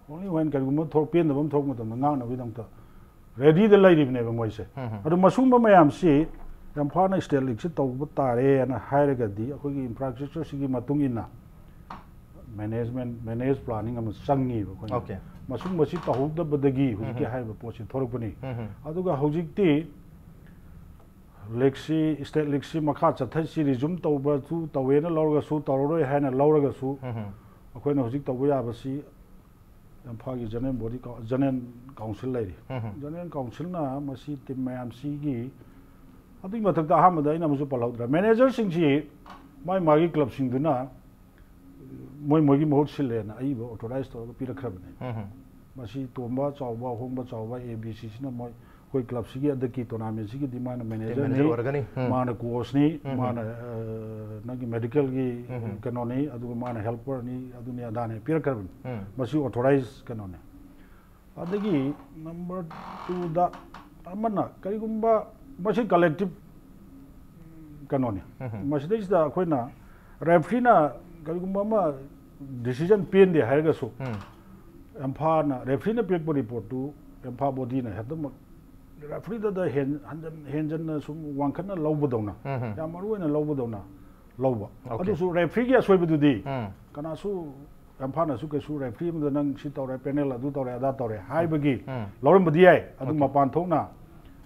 only when ꯀꯔꯤꯒꯨꯝꯕ ꯊꯣꯛ-, ꯄꯦꯟꯗꯕ ꯑꯃ ꯊꯣꯛꯄ ꯃꯇꯝꯗ ꯉꯥꯡꯅꯕꯒꯤꯗꯃꯛꯇ ꯔꯦꯗꯤꯗ ꯂꯩꯔꯤꯕꯅꯦꯕ ꯃꯣꯏꯁꯦ꯫ ꯎꯝ꯫ ꯑꯗꯣ ꯃꯁꯨꯝꯕ ꯃꯌꯥꯝꯁꯤ ꯌꯥꯝ ꯐꯥꯅ ꯁ꯭ꯇꯦꯠ ꯂꯤꯒꯁꯤ ꯇꯧꯕ ꯇꯥꯔꯦꯅ ꯍꯥꯏꯔꯒꯗꯤ ꯑꯩꯈꯣꯏꯒꯤ ꯏꯟꯐ꯭ꯔꯥꯁ꯭ꯇ꯭ꯔꯛꯆꯔꯁꯤꯒꯤ ꯃꯇꯨꯡ ꯏꯟꯅ ꯃꯦꯅꯦꯖꯃꯦꯟ, ꯃꯦꯅꯦꯖ ꯄ꯭ꯂꯥꯅꯤꯡ ꯑꯃ ꯆꯪꯉꯤꯕ ꯑꯩꯈꯣꯏꯅ꯫ ꯑꯣꯀꯦ꯫ ꯃꯁꯨꯝꯕꯁꯤ ꯇꯧꯍꯧꯗꯕꯗꯒꯤ ꯍꯧꯖꯤꯛꯀꯤ ꯎꯝ꯫ ꯍꯥꯏꯔꯤꯕ ꯄꯣꯠꯁꯤ ꯊꯣꯛꯂꯛꯄꯅꯤ꯫ ꯎꯝ꯫ ꯑꯗꯨꯒ ꯍꯧꯖꯤꯛꯇꯤ ꯂꯤꯒꯁꯤ, ꯁ꯭ꯇꯦꯠ ꯂꯤꯒꯁꯤ ꯃꯈꯥ ꯆꯠꯊꯩꯁꯤ ꯔꯤꯖꯨꯝ ꯇꯧꯕꯁꯨ ꯇꯧꯋꯦꯅ ꯂꯧꯔꯒꯁꯨ, ꯇꯧꯔꯔꯣꯏ ꯍꯥꯏꯅ ꯂꯧꯔꯒꯁꯨ, ꯎꯝ꯫ ꯑꯩꯈꯣꯏꯅ ꯍꯧꯖꯤꯛ ꯇꯧꯕ ꯌꯥꯕꯁꯤ ꯏꯝꯐꯥꯜꯒꯤ ꯖꯦꯅꯔꯦꯜ ꯕꯣꯗꯤ ꯀꯥꯎ-, ꯖꯦꯅꯔꯦꯜ ꯀꯥꯎꯟꯁꯤꯜ ꯂꯩꯔꯤ꯫ ꯎꯝ꯫ ꯖꯦꯅꯔꯦꯜ ꯀꯥꯎꯟꯁꯤꯜꯅ ꯃꯁꯤ ꯇꯤꯝ ꯃꯌꯥꯝꯁꯤꯒꯤ, ꯑꯗꯨꯒꯤ ꯃꯊꯛꯇ ꯑꯍꯥꯟꯕꯗ ꯑꯩꯅ ꯑꯃꯁꯨ ꯄꯜꯍꯧꯗ꯭ꯔꯦ, ꯃꯦꯅꯦꯖꯔꯁꯤꯡꯁꯤ ꯃꯥꯏ ꯃꯥꯒꯤ ꯀ꯭ꯂꯕꯁꯤꯡꯗꯨꯅ ꯃꯣꯏ ꯃꯣꯏꯒꯤ ꯃꯍꯨꯠ ꯁꯤꯜꯂꯦꯅ ꯑꯏꯕ ꯑꯣꯊꯣꯔꯥꯏꯖ ꯇꯧꯔꯒ ꯄꯤꯔꯛꯈ꯭ꯔꯕꯅꯤ꯫ ꯎꯝ꯫ ꯃꯁꯤ ꯇꯣꯝꯕ ꯆꯥꯎꯕ, ꯑꯍꯣꯡꯕ ꯆꯥꯎꯕ, ꯑꯦ ꯕꯤ ꯁꯤꯁꯤꯅ ꯃꯣꯏ ꯑꯩꯈꯣꯏ ꯀ꯭ꯂꯕꯁꯤꯒꯤ ꯍꯟꯗꯛꯀꯤ ꯇꯣꯔꯅꯥꯃꯦꯟꯁꯤꯒꯤ ꯗꯤꯃꯥꯟ ꯃꯦꯅꯦꯖꯔꯅꯤ, ꯃꯦꯅꯦꯖꯔ ꯑꯣꯏꯔꯒꯅꯤ꯫ ꯎꯝ꯫ ꯃꯥꯅ ꯀꯣꯆꯅꯤ, ꯎꯝ꯫ ꯃꯥꯅ, ꯑ, ꯅꯪꯒꯤ ꯃꯦꯗꯤꯀꯦꯜꯒꯤ ꯎꯝ꯫ ꯀꯩꯅꯣꯅꯤ, ꯑꯗꯨꯒ ꯃꯥꯅ ꯍꯦꯜꯄꯔꯅꯤ, ꯑꯗꯨꯅꯤ ꯑꯗꯥꯅꯤ ꯄꯤꯔꯛꯈ꯭ꯔꯕꯅꯤ꯫ ꯎꯝ꯫ ꯃꯁꯤ ꯑꯣꯊꯣꯔꯥꯏꯖ ꯀꯩꯅꯣꯅꯤ꯫ ꯑꯗꯒꯤ ꯅꯝꯕꯔ ꯇꯨꯗ ꯑꯃꯅ ꯀꯔꯤꯒꯨꯝꯕ ꯃꯁꯤ ꯀꯂꯦꯛꯇꯤꯞ ꯀꯩꯅꯣꯅꯤ꯫ ꯎꯝ꯫ ꯃꯁꯤꯗꯩꯁꯤꯗ ꯑꯩꯈꯣꯏꯅ ꯔꯦꯐ꯭ꯔꯤꯅ ꯀꯔꯤꯒꯨꯝꯕ ꯑꯃ ꯗꯤꯁꯤꯖꯟ ꯄꯦꯟꯗꯦ ꯍꯥꯏꯔꯒꯁꯨ ꯎꯝ꯫ ꯏꯝꯐꯥꯜꯅ, ꯔꯦꯐ꯭ꯔꯤꯅ ꯄꯤꯔꯛꯄ ꯔꯤꯄꯣꯔꯠꯇꯨ ꯏꯝꯐꯥꯜ ꯕꯣꯗꯤꯅ ꯍꯦꯛꯇꯃꯛ ꯔꯦꯐ꯭ꯔꯤꯗꯗ ꯍꯦꯟ-, ꯍꯟꯖꯟ-, ꯍꯦꯟꯖꯟꯅ ꯁꯨꯝ ꯋꯥꯡꯈꯠꯅ ꯂꯧꯕꯗꯧꯅ, ꯎꯝ꯫ ꯌꯥꯝ ꯃꯔꯨ ꯑꯣꯏꯅ ꯂꯧꯕꯗꯧꯅ ꯂꯧꯕ꯫ ꯑꯣꯀꯦ꯫ ꯑꯗꯨꯁꯨ ꯔꯦꯐ꯭ꯔꯤꯒꯤ ꯑꯁꯣꯏꯕꯗꯨꯗꯤ ꯎꯝ꯫ ꯀꯅꯥꯁꯨ ꯌꯥꯝ ꯐꯥꯅꯁꯨ ꯀꯩꯁꯨ referee ꯑꯃꯗ ꯅꯪ ꯁꯤ ꯇꯧꯔꯦ, penal ꯑꯗꯨ ꯇꯧꯔꯦ, ꯑꯗꯥ ꯇꯧꯔꯦ ꯍꯥꯏꯕꯒꯤ ꯎꯝ꯫ ꯂꯧꯔꯝꯕꯗꯤ ꯌꯥꯏ꯫ ꯑꯗꯨ Okay. ꯃꯄꯥꯟ ꯊꯣꯛꯅ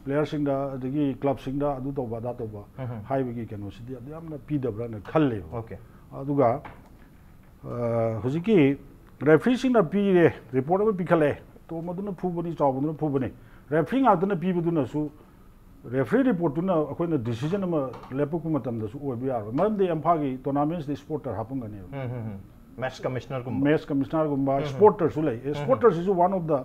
playerꯁꯤꯡꯗ ꯑꯗꯒꯤ clubꯁꯤꯡꯗ ꯑꯗꯨ ꯇꯧꯕ ꯑꯗꯥ ꯇꯧꯕ ꯎꯝ꯫ ꯍꯥꯏꯕꯒꯤ ꯀꯩꯅꯣꯁꯤꯗꯤ ꯑꯗꯨ ꯌꯥꯝꯅ ꯄꯤꯗꯕ꯭ꯔꯅ ꯈꯜꯂꯦꯕ꯫ Okay. ꯑꯗꯨꯒ ꯑ, ꯍꯧꯖꯤꯛꯀꯤ refereeꯁꯤꯡꯅ ꯄꯤꯔꯦ, report ꯑꯃ ꯄꯤꯈꯠꯂꯛꯑꯦ, ꯇꯣꯝꯕꯗꯨꯅ ꯐꯨꯕꯅꯤ, ꯆꯥꯎꯕꯗꯨꯅ ꯐꯨꯕꯅꯤ, referee ꯉꯥꯛꯇꯅ ꯄꯤꯕꯗꯨꯅꯁꯨ, referee reportꯇꯨꯅ ꯑꯩꯈꯣꯏꯅ decision ꯑꯃ ꯂꯦꯞꯄꯛꯄ ꯃꯇꯝꯗꯁꯨ ꯑꯣꯏꯕ ꯌꯥꯔꯣꯏ꯫ ꯃꯔꯝꯗꯤ ꯏꯝꯐꯥꯜꯒꯤ tournamentsꯇ spotter ꯍꯥꯞꯄꯝꯒꯅꯦꯕ꯫ ꯎꯝ, ꯎꯝ, ꯎꯝ꯫ Match commissionerꯒꯨꯝꯕ꯫ Match commissionerꯒꯨꯝꯕ, ꯎꯝ, ꯎꯝ꯫ Spotterꯁꯨ ꯂꯩ꯫ ꯑꯦ, ꯎꯝ, ꯎꯝ꯫ Spotterꯁꯤꯁꯨ one of the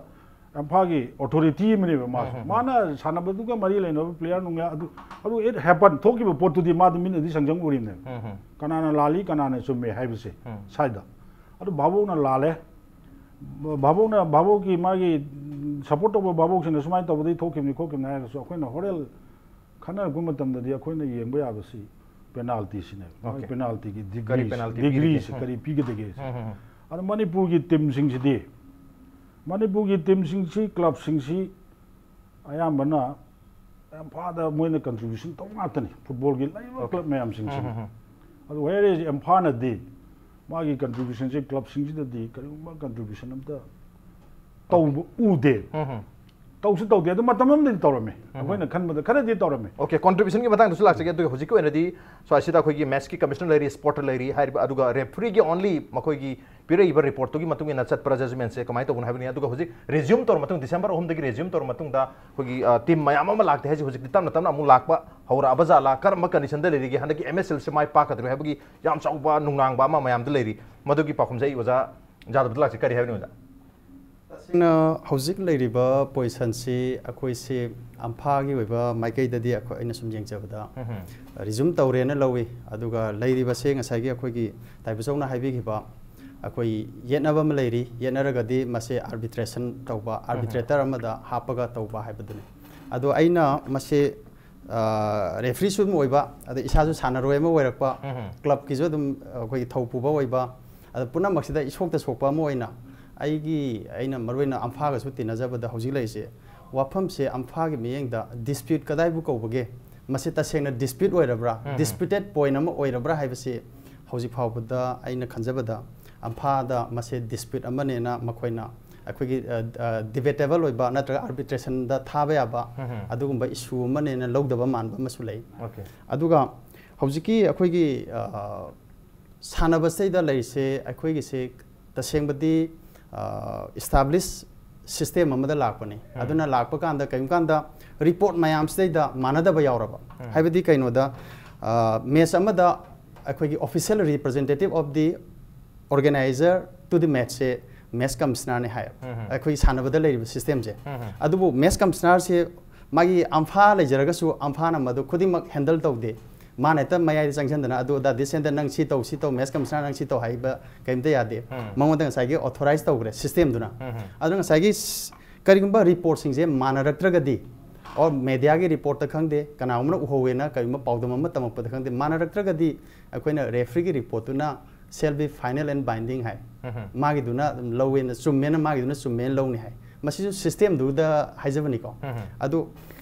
ꯏꯝꯐꯥꯜꯒꯤ authority ꯑꯃꯅꯦꯕ ꯃꯥꯁꯨ꯫ ꯎꯝ, ꯎꯝ, ꯎꯝ꯫ ꯃꯥꯅ ꯁꯥꯟꯅꯕꯗꯨꯒ ꯃꯔꯤ ꯂꯩꯅꯕ player ꯅꯨꯡꯌꯥ ꯑꯗꯨ, ꯑꯗꯨ it happen ꯊꯣꯛꯈꯤꯕ ꯄꯣꯠꯇꯨꯗꯤ ꯃꯥꯗꯤ ꯃꯤꯠꯅꯗꯤ ꯁꯪꯁꯪ ꯎꯔꯤꯕꯅꯦꯕ꯫ ꯎꯝ, ꯎꯝ꯫ ꯀꯅꯥꯅ ꯂꯥꯜꯂꯤ, ꯀꯅꯥꯅ ꯆꯨꯝꯃꯦ ꯍꯥꯏꯕꯁꯦ ꯎꯝ꯫ ꯁ꯭ꯋꯥꯏꯗ꯫ ꯑꯗꯨ ꯚꯥꯕꯣꯛꯅ ꯂꯥꯜꯂꯦ꯫ ꯚꯥꯕꯣꯛꯅ, ꯚꯥꯕꯣꯛꯀꯤ ꯃꯥꯒꯤ, ꯎꯝ, support ꯇꯧꯕ ꯚꯥꯕꯣꯛꯁꯤꯡꯅ ꯁꯨꯃꯥꯏꯅ ꯇꯧꯕꯗꯒꯤ ꯊꯣꯛꯈꯤꯕꯅꯤ, ꯈꯣꯠꯈꯤꯕꯅꯤ ꯍꯥꯏꯔꯒꯁꯨ ꯑꯩꯈꯣꯏꯅ ꯍꯣꯔꯦꯟ ꯈꯟꯅꯔꯛꯄ ꯃꯇꯝꯗꯗꯤ ꯑꯩꯈꯣꯏꯅ ꯌꯦꯡꯕ ꯌꯥꯕꯁꯤ penaltyꯁꯤꯅꯦꯕ꯫ ꯃꯥꯒꯤ Okay. Penaltyꯒꯤ ꯀꯔꯤ degrees, penalty degreesꯁꯦ ꯄꯤꯔꯤꯒꯦ? ꯎꯝ꯫ ꯀꯔꯤ ꯄꯤꯒꯗꯒꯦꯁꯦ꯫ ꯎꯝ, ꯎꯝ, ꯎꯝ꯫ ꯑꯗꯣ ꯃꯅꯤꯄꯨꯔꯒꯤ teamꯁꯤꯡꯁꯤꯗꯤ, ꯃꯅꯤꯄꯨꯔꯒꯤ teamꯁꯤꯡꯁꯤ, clubꯁꯤꯡꯁꯤ ꯑꯌꯥꯝꯕꯅ ꯌꯥꯝ ꯐꯥꯗ ꯃꯣꯏꯅ contribution ꯇꯧꯕ ꯉꯥꯛꯇꯅꯤ꯫ Footballꯒꯤ ꯂꯩꯔꯤꯕ Okay. club ꯃꯌꯥꯝꯁꯤꯡꯁꯤ꯫ ꯎꯝ, ꯎꯝ, ꯎꯝ꯫ ꯑꯗꯨ whereas ꯏꯝꯐꯥꯜꯅꯗꯤ ꯃꯥꯒꯤ contributionꯁꯦ clubꯁꯤꯡꯁꯤꯗꯗꯤ ꯀꯔꯤꯒꯨꯝꯕ contribution ꯑꯝꯇ ꯇꯧꯕ ꯎꯗꯦ꯫ ꯎꯝ, ꯎꯝ꯫ ꯇꯧꯁꯨ ꯇꯧꯗꯦ꯫ ꯑꯗꯨ ꯃꯇꯝ ꯑꯃꯗꯗꯤ ꯇꯧꯔꯝꯃꯤ꯫ ꯎꯝ, ꯎꯝ꯫ ꯑꯩꯈꯣꯏꯅ ꯈꯟꯕꯗ ꯈꯔꯗꯤ ꯇꯧꯔꯝꯃꯤ꯫ Okay, contributionꯒꯤ ꯃꯇꯥꯡꯗꯁꯨ ꯂꯥꯛꯆꯒꯦ꯫ ꯑꯗꯨꯒ ꯍꯧꯖꯤꯛꯀꯤ ꯑꯣꯏꯅꯗꯤ ꯁ꯭ꯋꯥꯏꯁꯤꯗ ꯑꯩꯈꯣꯏꯒꯤ matchꯀꯤ commissioner ꯂꯩꯔꯤ, spotter ꯂꯩꯔꯤ ꯍꯥꯏꯔꯤꯕ, ꯑꯗꯨꯒ refereeꯒꯤ only ꯃꯈꯣꯏꯒꯤ ꯄꯤꯔꯛꯏꯕ reportꯇꯨꯒꯤ ꯃꯇꯨꯡ ꯏꯟꯅ ꯆꯠꯄ꯭ꯔꯥ judgementꯁꯦ ꯀꯃꯥꯏꯅ ꯇꯧꯕꯅꯣ ꯍꯥꯏꯕꯅꯤ꯫ ꯑꯗꯨꯒ ꯍꯧꯖꯤꯛ resume ꯇꯧꯔ ꯃꯇꯨꯡ, December ꯑꯍꯨꯝꯗꯒꯤ resume ꯇꯧꯔ ꯃꯇꯨꯡꯗ ꯑꯩꯈꯣꯏꯒꯤ, ꯑ, team ꯃꯌꯥꯝ ꯑꯃ ꯂꯥꯛꯇꯦ ꯍꯥꯏꯁꯦ ꯍꯧꯖꯤꯛꯇꯤ ꯇꯞꯅ ꯇꯞꯅ ꯑꯃꯨꯛ ꯂꯥꯛꯄ ꯍꯧꯔꯛꯑꯕ ꯖꯥꯠꯂꯥ? ꯀꯔꯝꯕ conditionꯗ ꯂꯩꯔꯤꯒꯦ? ꯍꯟꯗꯛꯀꯤ MSLꯁꯦ ꯃꯥꯏ ꯄꯥꯛꯀꯗ꯭ꯔꯣ ꯍꯥꯏꯕꯒꯤ ꯌꯥꯝ ꯆꯥꯎꯕ ꯅꯨꯡꯅꯥꯡꯕ ꯑꯃ ꯃꯌꯥꯝꯗ ꯂꯩꯔꯤ꯫ ꯃꯗꯨꯒꯤ ꯄꯥꯎꯈꯨꯝꯁꯦ ꯑꯩ ꯑꯣꯖꯥ ꯌꯥꯗꯕꯗ ꯂꯥꯛꯆꯩ꯫ ꯀꯔꯤ ꯍꯥꯏꯕꯅꯤ ꯑꯣꯖꯥ? ꯇꯁꯦꯡꯅ ꯍꯧꯖꯤꯛ ꯂꯩꯔꯤꯕ positionꯁꯤ ꯑꯩꯈꯣꯏꯁꯤ ꯑꯝꯐꯥꯒꯤ ꯑꯣꯏꯕ ꯃꯥꯏꯀꯩꯗꯗꯤ ꯑꯩꯈꯣꯏ, ꯑꯩꯅ ꯁꯨꯝ ꯌꯦꯡꯖꯕꯗ ꯎꯝ꯫ Resume ꯇꯧꯔꯦꯅ ꯂꯧꯏ꯫ ꯑꯗꯨꯒ ꯂꯩꯔꯤꯕꯁꯦ ꯉꯁꯥꯏꯒꯤ ꯑꯩꯈꯣꯏꯒꯤ ꯇꯥꯏꯕꯆꯧꯅ ꯍꯥꯏꯕꯤꯈꯤꯕ ꯑꯩꯈꯣꯏ ꯌꯦꯠꯅꯕ ꯑꯃ ꯂꯩꯔꯤ꯫ ꯌꯦꯠꯅꯔꯒꯗꯤ ꯃꯁꯦ arbitration ꯇꯧꯕ, ꯎꯝ꯫ Arbitrator ꯑꯃꯗ ꯍꯥꯞꯄꯒ ꯇꯧꯕ ꯍꯥꯏꯕꯗꯨꯅꯤ꯫ ꯑꯗꯣ ꯑꯩꯅ ꯃꯁꯦ ꯑ, refereeꯁꯨ ꯑꯗꯨꯝ ꯑꯣꯏꯕ, ꯑꯗ ꯏꯁꯥꯁꯨ ꯁꯥꯟꯅꯔꯣꯏ ꯑꯃ ꯑꯣꯏꯔꯛꯄ, ꯎꯝ꯫ Clubꯀꯤꯁꯨ ꯑꯗꯨꯝ ꯑꯩꯈꯣꯏꯒꯤ ꯊꯧ ꯄꯨꯕ ꯑꯣꯏꯕ, ꯑꯗ ꯄꯨꯝꯅꯃꯛꯁꯤꯗ ꯏꯁꯣꯛꯇ ꯁꯣꯛꯄ ꯑꯃ ꯑꯣꯏꯅ ꯑꯩꯒꯤ, ꯑꯩꯅ ꯃꯔꯨꯑꯣꯏꯅ ꯑꯝꯐꯥꯒꯁꯨ ꯇꯤꯟꯅꯖꯕꯗ ꯍꯧꯖꯤꯛ ꯂꯩꯔꯤꯁꯦ ꯋꯥꯐꯝꯁꯦ ꯑꯝꯐꯥꯒꯤ ꯃꯤꯠꯌꯦꯡꯗ dispute ꯀꯗꯥꯏꯕꯨ ꯀꯧꯕꯒꯦ? ꯃꯁꯤ ꯇꯁꯦꯡꯅ dispute ꯑꯣꯏꯔꯕ꯭ꯔꯥ? ꯎꯝ꯫ Disputed point ꯑꯃ ꯑꯣꯏꯔꯕ꯭ꯔꯥ ꯍꯥꯏꯕꯁꯤ ꯍꯧꯖꯤꯛ ꯐꯥꯎꯕꯗ ꯑꯩꯅ ꯈꯟꯖꯕꯗ ꯑꯝꯐꯥꯗ ꯃꯁꯦ dispute ꯑꯃꯅꯦꯅ ꯃꯈꯣꯏꯅ ꯑꯩꯈꯣꯏꯒꯤ debatable ꯑꯣꯏꯕ ꯅꯠꯇ꯭ꯔꯒ arbitrationꯗ ꯊꯥꯕ ꯌꯥꯕ ꯑꯗꯨꯒꯨꯝꯕ issue ꯑꯃꯅꯦꯅ ꯂꯧꯗꯕ ꯃꯥꯟꯕ ꯑꯃꯁꯨ ꯂꯩ꯫ Okay. ꯑꯗꯨꯒ ꯍꯧꯖꯤꯛꯀꯤ ꯑꯩꯈꯣꯏꯒꯤ ꯁꯥꯟꯅꯕꯁꯤꯗꯩꯗ ꯂꯩꯔꯤꯁꯦ ꯑꯩꯈꯣꯏꯒꯤꯁꯦ ꯇꯁꯦꯡꯕꯗꯤ established system ꯑꯃꯗ ꯂꯥꯛꯄꯅꯤ꯫ ꯑꯗꯨꯅ ꯂꯥꯛꯄ ꯀꯥꯟꯗ ꯀꯔꯤꯒꯨꯝꯕ ꯀꯥꯟꯗ report ꯃꯌꯥꯝꯁꯤꯗꯩꯗ ꯃꯥꯟꯅꯗꯕ ꯌꯥꯎꯔꯕ, ꯍꯥꯏꯕꯗꯤ ꯀꯩꯅꯣꯗ match ꯑꯃꯗ ꯑꯩꯈꯣꯏꯒꯤ official representative of the organizer to the matchꯁꯦ match commissionerꯅꯤ ꯍꯥꯏꯌꯦꯕ꯫ ꯑꯩꯈꯣꯏꯒꯤ ꯁꯥꯟꯅꯕꯗ ꯂꯩꯔꯤꯕ systemꯁꯦ꯫ ꯑꯗꯨꯕꯨ match commissionerꯁꯦ ꯃꯥꯒꯤ ꯑꯝꯐꯥ ꯂꯩꯖꯔꯒꯁꯨ ꯑꯝꯐꯥꯅ ꯃꯗꯨ ꯈꯨꯗꯤꯡꯃꯛ handle ꯇꯧꯗꯦ꯫ ꯃꯥꯅ ꯍꯦꯛꯇ ꯃꯌꯥꯏꯗ ꯆꯪꯁꯤꯟꯗꯅ ꯑꯗꯨ ꯑꯗꯥ this and that, ꯅꯪ ꯁꯤ ꯇꯧ, ꯁꯤ ꯇꯧ, match commissioner ꯅꯪ ꯁꯤ ꯇꯧ ꯍꯥꯏꯕ ꯀꯔꯤꯝꯇ ꯌꯥꯗꯦ꯫ ꯃꯉꯣꯟꯗ ꯉꯁꯥꯏꯒꯤ authorize ꯇꯧꯈ꯭ꯔꯦ systemꯗꯨꯅ꯫ ꯑꯗꯨꯅ ꯉꯁꯥꯏꯒꯤ ꯀꯔꯤꯒꯨꯝꯕ reportꯁꯤꯡꯁꯦ ꯃꯥꯟꯅꯔꯛꯇ꯭ꯔꯒꯗꯤ, or mediaꯒꯤ reportꯇ ꯈꯪꯗꯦ, ꯀꯅꯥꯒꯨꯝꯕꯅ ꯎꯍꯧꯋꯦꯅ ꯀꯔꯤꯒꯨꯝꯕ ꯄꯥꯎꯗꯝ ꯑꯃ ꯇꯝꯃꯛꯄꯗ ꯈꯪꯗꯦ, ꯃꯥꯟꯅꯔꯛꯇ꯭ꯔꯒꯗꯤ ꯑꯩꯈꯣꯏꯅ refereeꯒꯤ reportꯇꯨꯅ shall be final and binding ꯍꯥꯏ꯫ ꯃꯥꯒꯤꯗꯨꯅ ꯑꯗꯨꯝ ꯂꯧꯋꯦꯅ, ꯆꯨꯝꯃꯦꯅ, ꯃꯥꯒꯤꯗꯨꯅ ꯆꯨꯝꯃꯦꯅ ꯂꯧꯅꯤ ꯍꯥꯏ꯫ ꯃꯁꯤꯁꯨ systemꯗꯨꯗ ꯍꯥꯏꯖꯕꯅꯤꯀꯣ꯫ ꯑꯗꯨ,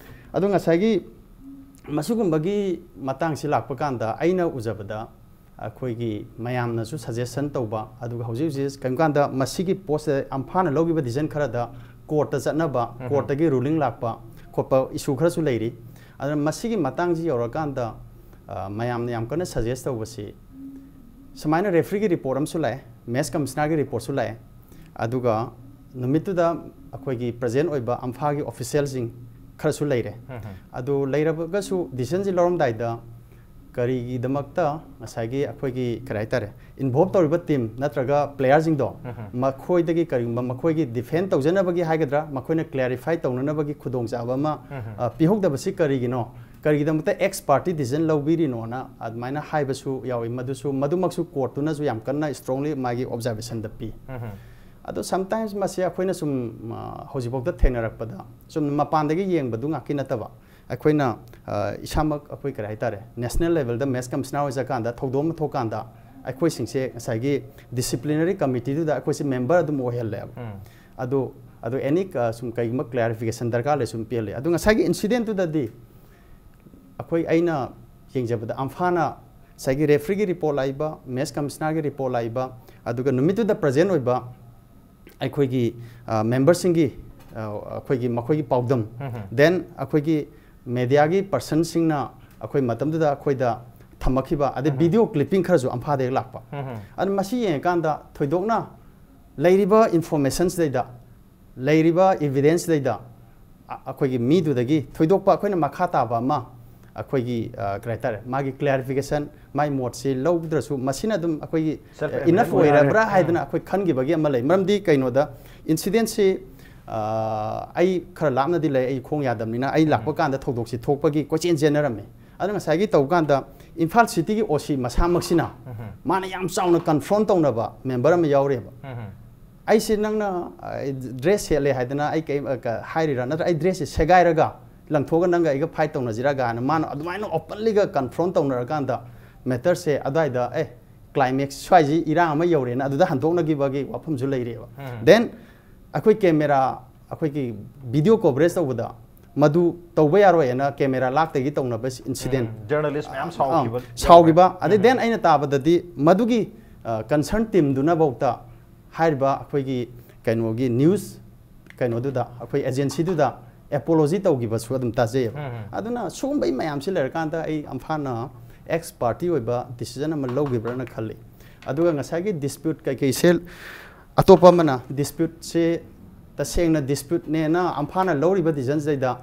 ꯑꯗꯨ ꯉꯁꯥꯏꯒꯤ ꯃꯁꯤꯒꯨꯝꯕꯒꯤ ꯃꯇꯥꯡꯁꯤ ꯂꯥꯛꯄ ꯀꯥꯟꯗ ꯑꯩꯅ ꯎꯖꯕꯗ ꯑꯩꯈꯣꯏꯒꯤ ꯃꯌꯥꯝꯅꯁꯨ suggestion ꯇꯧꯕ, ꯑꯗꯨꯒ ꯍꯧꯖꯤꯛ ꯍꯧꯖꯤꯛ ꯀꯔꯤꯒꯨꯝꯕ ꯀꯥꯟꯗ ꯃꯁꯤꯒꯤ ꯄꯣꯠꯁꯦ ꯑꯝꯐꯥꯅ ꯂꯧꯈꯤꯕ decision ꯈꯔꯗ courtꯇ ꯆꯠꯅꯕ, courtꯇꯒꯤ ruling ꯂꯥꯛꯄ ꯈꯣꯠꯄ issue ꯈꯔꯁꯨ ꯂꯩꯔꯤ꯫ ꯑꯗꯨꯅ ꯃꯁꯤꯒꯤ ꯃꯇꯥꯡꯁꯤ ꯌꯧꯔꯀꯥꯟꯗ ꯃꯌꯥꯝꯅ ꯌꯥꯝ ꯀꯟꯅ suggest ꯇꯧꯕꯁꯤ ꯁꯨꯃꯥꯏꯅ refereeꯒꯤ report ꯑꯃꯁꯨ ꯂꯥꯛꯑꯦ, match commissionerꯒꯤ reportꯁꯨ ꯂꯥꯛꯑꯦ, ꯑꯗꯨꯒ ꯅꯨꯃꯤꯠꯇꯨꯗ ꯑꯩꯈꯣꯏꯒꯤ present ꯑꯣꯏꯕ ꯑꯝꯐꯥꯒꯤ officialꯁꯤꯡ ꯈꯔꯁꯨ ꯂꯩꯔꯦ꯫ ꯑꯗꯨ ꯂꯩꯔꯒꯁꯨ decisionꯁꯤ ꯂꯧꯔꯝꯗꯥꯏꯗ ꯀꯔꯤꯒꯤꯗꯃꯛꯇ ꯉꯁꯥꯏꯒꯤ ꯑꯩꯈꯣꯏꯒꯤ ꯀꯔꯤ ꯍꯥꯏꯇꯥꯔꯦ, involve ꯇꯧꯔꯤꯕ team ꯅꯠꯇ꯭ꯔꯒ playerꯁꯤꯡꯗꯣ ꯃꯈꯣꯏꯗꯒꯤ ꯀꯔꯤꯒꯨꯝꯕ ꯃꯈꯣꯏꯒꯤ defend ꯇꯧꯖꯅꯕꯒꯤ ꯍꯥꯏꯒꯗ꯭ꯔꯥ, ꯃꯈꯣꯏꯅ clarify ꯇꯧꯅꯅꯕꯒꯤ ꯈꯨꯗꯣꯡꯆꯥꯕ ꯑꯃ ꯄꯤꯍꯧꯗꯕꯁꯤ ꯀꯔꯤꯒꯤꯅꯣ? ꯀꯔꯤꯒꯤꯗꯃꯛꯇ ex parte decision ꯂꯧꯕꯤꯔꯤꯅꯣꯅ ꯑꯗꯨꯃꯥꯏꯅ ꯍꯥꯏꯕꯁꯨ ꯌꯥꯎꯏ꯫ ꯃꯗꯨꯁꯨ, ꯃꯗꯨꯃꯛꯁꯨ courtꯇꯨꯅꯁꯨ ꯌꯥꯝ ꯀꯟꯅ strongly ꯃꯥꯒꯤ observationꯗ ꯄꯤ꯫ ꯑꯗꯣ sometimes ꯃꯁꯤ ꯑꯩꯈꯣꯏꯅ ꯁꯨꯝ ꯍꯧꯖꯤꯛꯐꯥꯎꯗ ꯊꯦꯡꯅꯔꯛꯄꯗ ꯁꯨꯝ ꯃꯄꯥꯟꯗꯒꯤ ꯌꯦꯡꯕꯗꯨ ꯉꯥꯛꯀꯤ ꯅꯠꯇꯕ, ꯑꯩꯈꯣꯏꯅ ꯏꯁꯥꯃꯛ ꯑꯩꯈꯣꯏ ꯀꯔꯤ ꯍꯥꯏꯇꯥꯔꯦ, national levelꯗ match commissioner ꯑꯣꯏꯖꯀꯥꯟꯗ ꯊꯧꯗꯣꯛ ꯑꯃ ꯊꯣꯛꯀꯥꯟꯗ ꯑꯩꯈꯣꯏꯁꯤꯡꯁꯦ ꯉꯁꯥꯏꯒꯤ disciplinary committeeꯗꯨꯗ ꯑꯩꯈꯣꯏꯁꯦ member ꯑꯗꯨꯝ ꯑꯣꯏꯍꯜꯂꯦꯕ꯫ ꯑꯗꯨ, ꯑꯗꯨ any ꯁꯨꯝ ꯀꯩꯒꯨꯝꯕ clarification ꯗꯔꯀꯥꯔ ꯂꯩ ꯁꯨꯝ ꯄꯤꯍꯜꯂꯦ꯫ ꯑꯗꯨ ꯉꯁꯥꯏꯒꯤ incidentꯇꯨꯗꯗꯤ ꯑꯩꯈꯣꯏ, ꯑꯩꯅ ꯌꯦꯡꯖꯕꯗ ꯑꯝꯐꯥꯅ ꯉꯁꯥꯏꯒꯤ ꯔꯦꯐ꯭ꯔꯤꯒꯤ ꯔꯤꯄꯣꯔꯠ ꯂꯥꯛꯏꯕ, ꯃꯦꯠꯆ ꯀꯃꯤꯁꯅꯔꯒꯤ ꯔꯤꯄꯣꯔꯠ ꯂꯥꯛꯏꯕ, ꯑꯗꯨꯒ ꯅꯨꯃꯤꯠꯇꯨꯗ ꯄ꯭ꯔꯖꯦꯟ ꯑꯣꯏꯕ ꯑꯩꯈꯣꯏꯒꯤ ꯃꯦꯝꯕꯔꯁꯤꯡꯒꯤ, ꯑꯩꯈꯣꯏꯒꯤ ꯃꯈꯣꯏꯒꯤ ꯄꯥꯎꯗꯝ, ꯗꯦꯟ ꯑꯩꯈꯣꯏꯒꯤ ꯃꯦꯗꯤꯌꯥꯒꯤ ꯄꯔꯁꯟꯁꯤꯡꯅ ꯑꯩꯈꯣꯏ ꯃꯇꯝꯗꯨꯗ ꯑꯩꯈꯣꯏꯗ ꯊꯝꯃꯛꯈꯤꯕ, ꯑꯗꯩ ꯚꯤꯗꯤꯑꯣ ꯀ꯭ꯂꯤꯞꯄꯤꯡ ꯈꯔꯁꯨ ꯑꯝꯐꯥꯗꯒꯤ ꯂꯥꯛꯄ꯫ ꯑꯗꯨ ꯃꯁꯤ ꯌꯦꯡꯉꯀꯥꯟꯗ ꯊꯣꯏꯗꯣꯛꯅ ꯂꯩꯔꯤꯕ ꯏꯟꯐꯣꯔꯃꯦꯁꯟꯁꯤꯗꯩꯗ, ꯂꯩꯔꯤꯕ ꯏꯚꯤꯗꯦꯟꯁꯁꯤꯗꯩꯗ ꯑ-, ꯑꯩꯈꯣꯏꯒꯤ ꯃꯤꯗꯨꯗꯒꯤ ꯊꯣꯏꯗꯣꯛꯄ ꯑꯩꯈꯣꯏꯅ ꯃꯈꯥ ꯇꯥꯕ ꯑꯃ ꯑꯩꯈꯣꯏꯒꯤ, ꯑ, ꯀꯔꯤ ꯍꯥꯏꯇꯥꯔꯦ, ꯃꯥꯒꯤ ꯀ꯭ꯂꯦꯔꯤꯐꯤꯀꯦꯁꯟ, ꯃꯥꯏ ꯃꯣꯠꯁꯤ ꯂꯧꯗ꯭ꯔꯁꯨ ꯃꯁꯤꯅ ꯑꯗꯨꯝ ꯑꯩꯈꯣꯏꯒꯤ ꯁꯦꯜꯐ ꯏꯅꯐ ꯑꯦꯋꯦꯌꯔ ꯑꯣꯏꯔꯕ꯭ꯔꯥ ꯑꯣꯏꯔꯦ꯫ ꯍꯥꯏꯗꯅ ꯑꯩꯈꯣꯏ ꯈꯟꯈꯤꯕꯒꯤ ꯑꯃ ꯂꯩ꯫ ꯃꯔꯝꯗꯤ ꯀꯩꯅꯣꯗ, ꯏꯟꯁꯤꯗꯦꯟꯁꯤ, ꯑ, ꯑꯩ ꯈꯔ ꯂꯥꯞꯅꯗꯤ ꯂꯩ, ꯑꯩ ꯈꯣꯡ ꯌꯥꯗꯕꯅꯤꯅ꯫ ꯑꯩ ꯂꯥꯛꯄ ꯀꯥꯟꯗ ꯊꯧꯗꯣꯛꯁꯤ ꯊꯣꯛꯄꯒꯤ ꯀꯣꯏꯆꯦꯟ ꯆꯦꯟꯅꯔꯝꯃꯦ꯫ ꯑꯗꯣ ꯉꯁꯥꯏꯒꯤ ꯇꯧꯕ ꯀꯥꯟꯗ ꯏꯝꯐꯥꯜ ꯁꯤꯇꯤꯒꯤ ꯑꯣ ꯁꯤ ꯃꯁꯥꯃꯛꯁꯤꯅ ꯃꯥꯅ ꯌꯥꯝ ꯆꯥꯎꯅ ꯀꯟꯐ꯭ꯔꯣꯟ ꯇꯧꯅꯕ ꯃꯦꯝꯕꯔ ꯑꯃ ꯌꯥꯎꯔꯤꯑꯕ꯫ ꯑꯩꯁꯦ ꯅꯪꯅ, ꯑ, ꯗ꯭ꯔꯦꯁ ꯁꯦꯠꯂꯦ ꯍꯥꯏꯗꯅ ꯑꯩ ꯀꯩ, ꯑ, ꯀ-, ꯍꯥꯏꯔꯤꯔꯥ? ꯅꯠꯇ꯭ꯔ ꯑꯩ ꯗ꯭ꯔꯦꯁꯁꯦ ꯁꯦꯒꯥꯏꯔꯒ ꯂꯪꯊꯣꯛꯑꯒ ꯅꯪꯒ ꯑꯩꯒ ꯐꯥꯏꯠ ꯇꯧꯅꯁꯤꯔꯥ ꯀꯥꯏꯅ ꯃꯥꯅ ꯑꯗꯨꯃꯥꯏꯅ ꯑꯣꯄꯟꯂꯤꯒ ꯀꯟꯐ꯭ꯔꯣꯟ ꯇꯧꯅꯔꯀꯥꯟꯗ ꯃꯦꯇꯔꯁꯦ ꯑꯗꯨꯋꯥꯏꯗ, ꯑꯦ, ꯀ꯭ꯂꯥꯏꯃꯦꯛꯁ ꯁ꯭ꯋꯥꯏꯁꯤ ꯏꯔꯥꯡ ꯑꯃ ꯌꯧꯔꯦꯅ ꯑꯗꯨꯗ ꯍꯟꯗꯣꯛꯅꯈꯤꯕꯒꯤ ꯋꯥꯐꯝꯁꯨ ꯂꯩꯔꯤꯑꯕ꯫ ꯗꯦꯟ ꯑꯩꯈꯣꯏ ꯀꯦꯃꯦꯔꯥ, ꯑꯩꯈꯣꯏꯒꯤ ꯚꯤꯗꯤꯑꯣ ꯀꯣꯚꯔꯦꯖ ꯇꯧꯕꯗ ꯃꯗꯨ ꯇꯧꯕ ꯌꯥꯔꯣꯏꯅ ꯀꯦꯃꯦꯔꯥ ꯂꯥꯛꯇꯒꯤ ꯇꯧꯅꯕ ꯏꯟꯁꯤꯗꯦꯟ꯫ ꯖꯔꯅꯦꯂꯤꯁ ꯃꯌꯥꯝ ꯁꯥꯎꯈꯤꯕ꯫ ꯁꯥꯎꯈꯤꯕ꯫ ꯑꯗꯩ ꯗꯦꯟ ꯑꯩꯅ ꯇꯥꯕꯗꯗꯤ ꯃꯗꯨꯒꯤ, ꯑ, ꯀꯟꯁꯔꯟ ꯇꯤꯝꯗꯨꯅꯐꯧꯗ ꯍꯥꯏꯔꯤꯕ ꯑꯩꯈꯣꯏꯒꯤ ꯀꯩꯅꯣꯒꯤ ꯅ꯭ꯌꯨꯁ ꯀꯩꯅꯣꯗꯨꯗ, ꯑꯩꯈꯣꯏ ꯑꯦꯖꯦꯟꯁꯤꯗꯨꯗ ꯑꯦꯄꯣꯂꯣꯖꯤ ꯇꯧꯈꯤꯕꯁꯨ ꯑꯗꯨꯝ ꯇꯥꯖꯩꯌꯦꯕ꯫ ꯑꯗꯨꯅ ꯁꯤꯒꯨꯝꯕꯒꯤ ꯃꯌꯥꯝꯁꯤ ꯂꯩꯔꯀꯥꯟꯗ ꯑꯩ ꯑꯝꯐꯥꯅ ꯑꯦꯛꯁ ꯄꯥꯔꯇꯤ ꯑꯣꯏꯕ ꯗꯤꯁꯤꯖꯟ ꯑꯃ ꯂꯧꯈꯤꯕ꯭ꯔꯥꯅ ꯈꯜꯂꯤ꯫ ꯑꯗꯨꯒ ꯉꯁꯥꯏꯒꯤ ꯗꯤꯁꯄ꯭ꯌꯨꯠ ꯀꯩꯀꯩꯁꯦ, ꯑꯇꯣꯞꯄ ꯑꯃꯅ ꯗꯤꯁꯄ꯭ꯌꯨꯠꯁꯦ ꯇꯁꯦꯡꯅ ꯗꯤꯁꯄ꯭ꯌꯨꯠꯅꯦꯅ ꯑꯝꯐꯥꯅ ꯂꯧꯔꯤꯕ ꯗꯤꯁꯤꯖꯟꯁꯤꯗꯩꯗ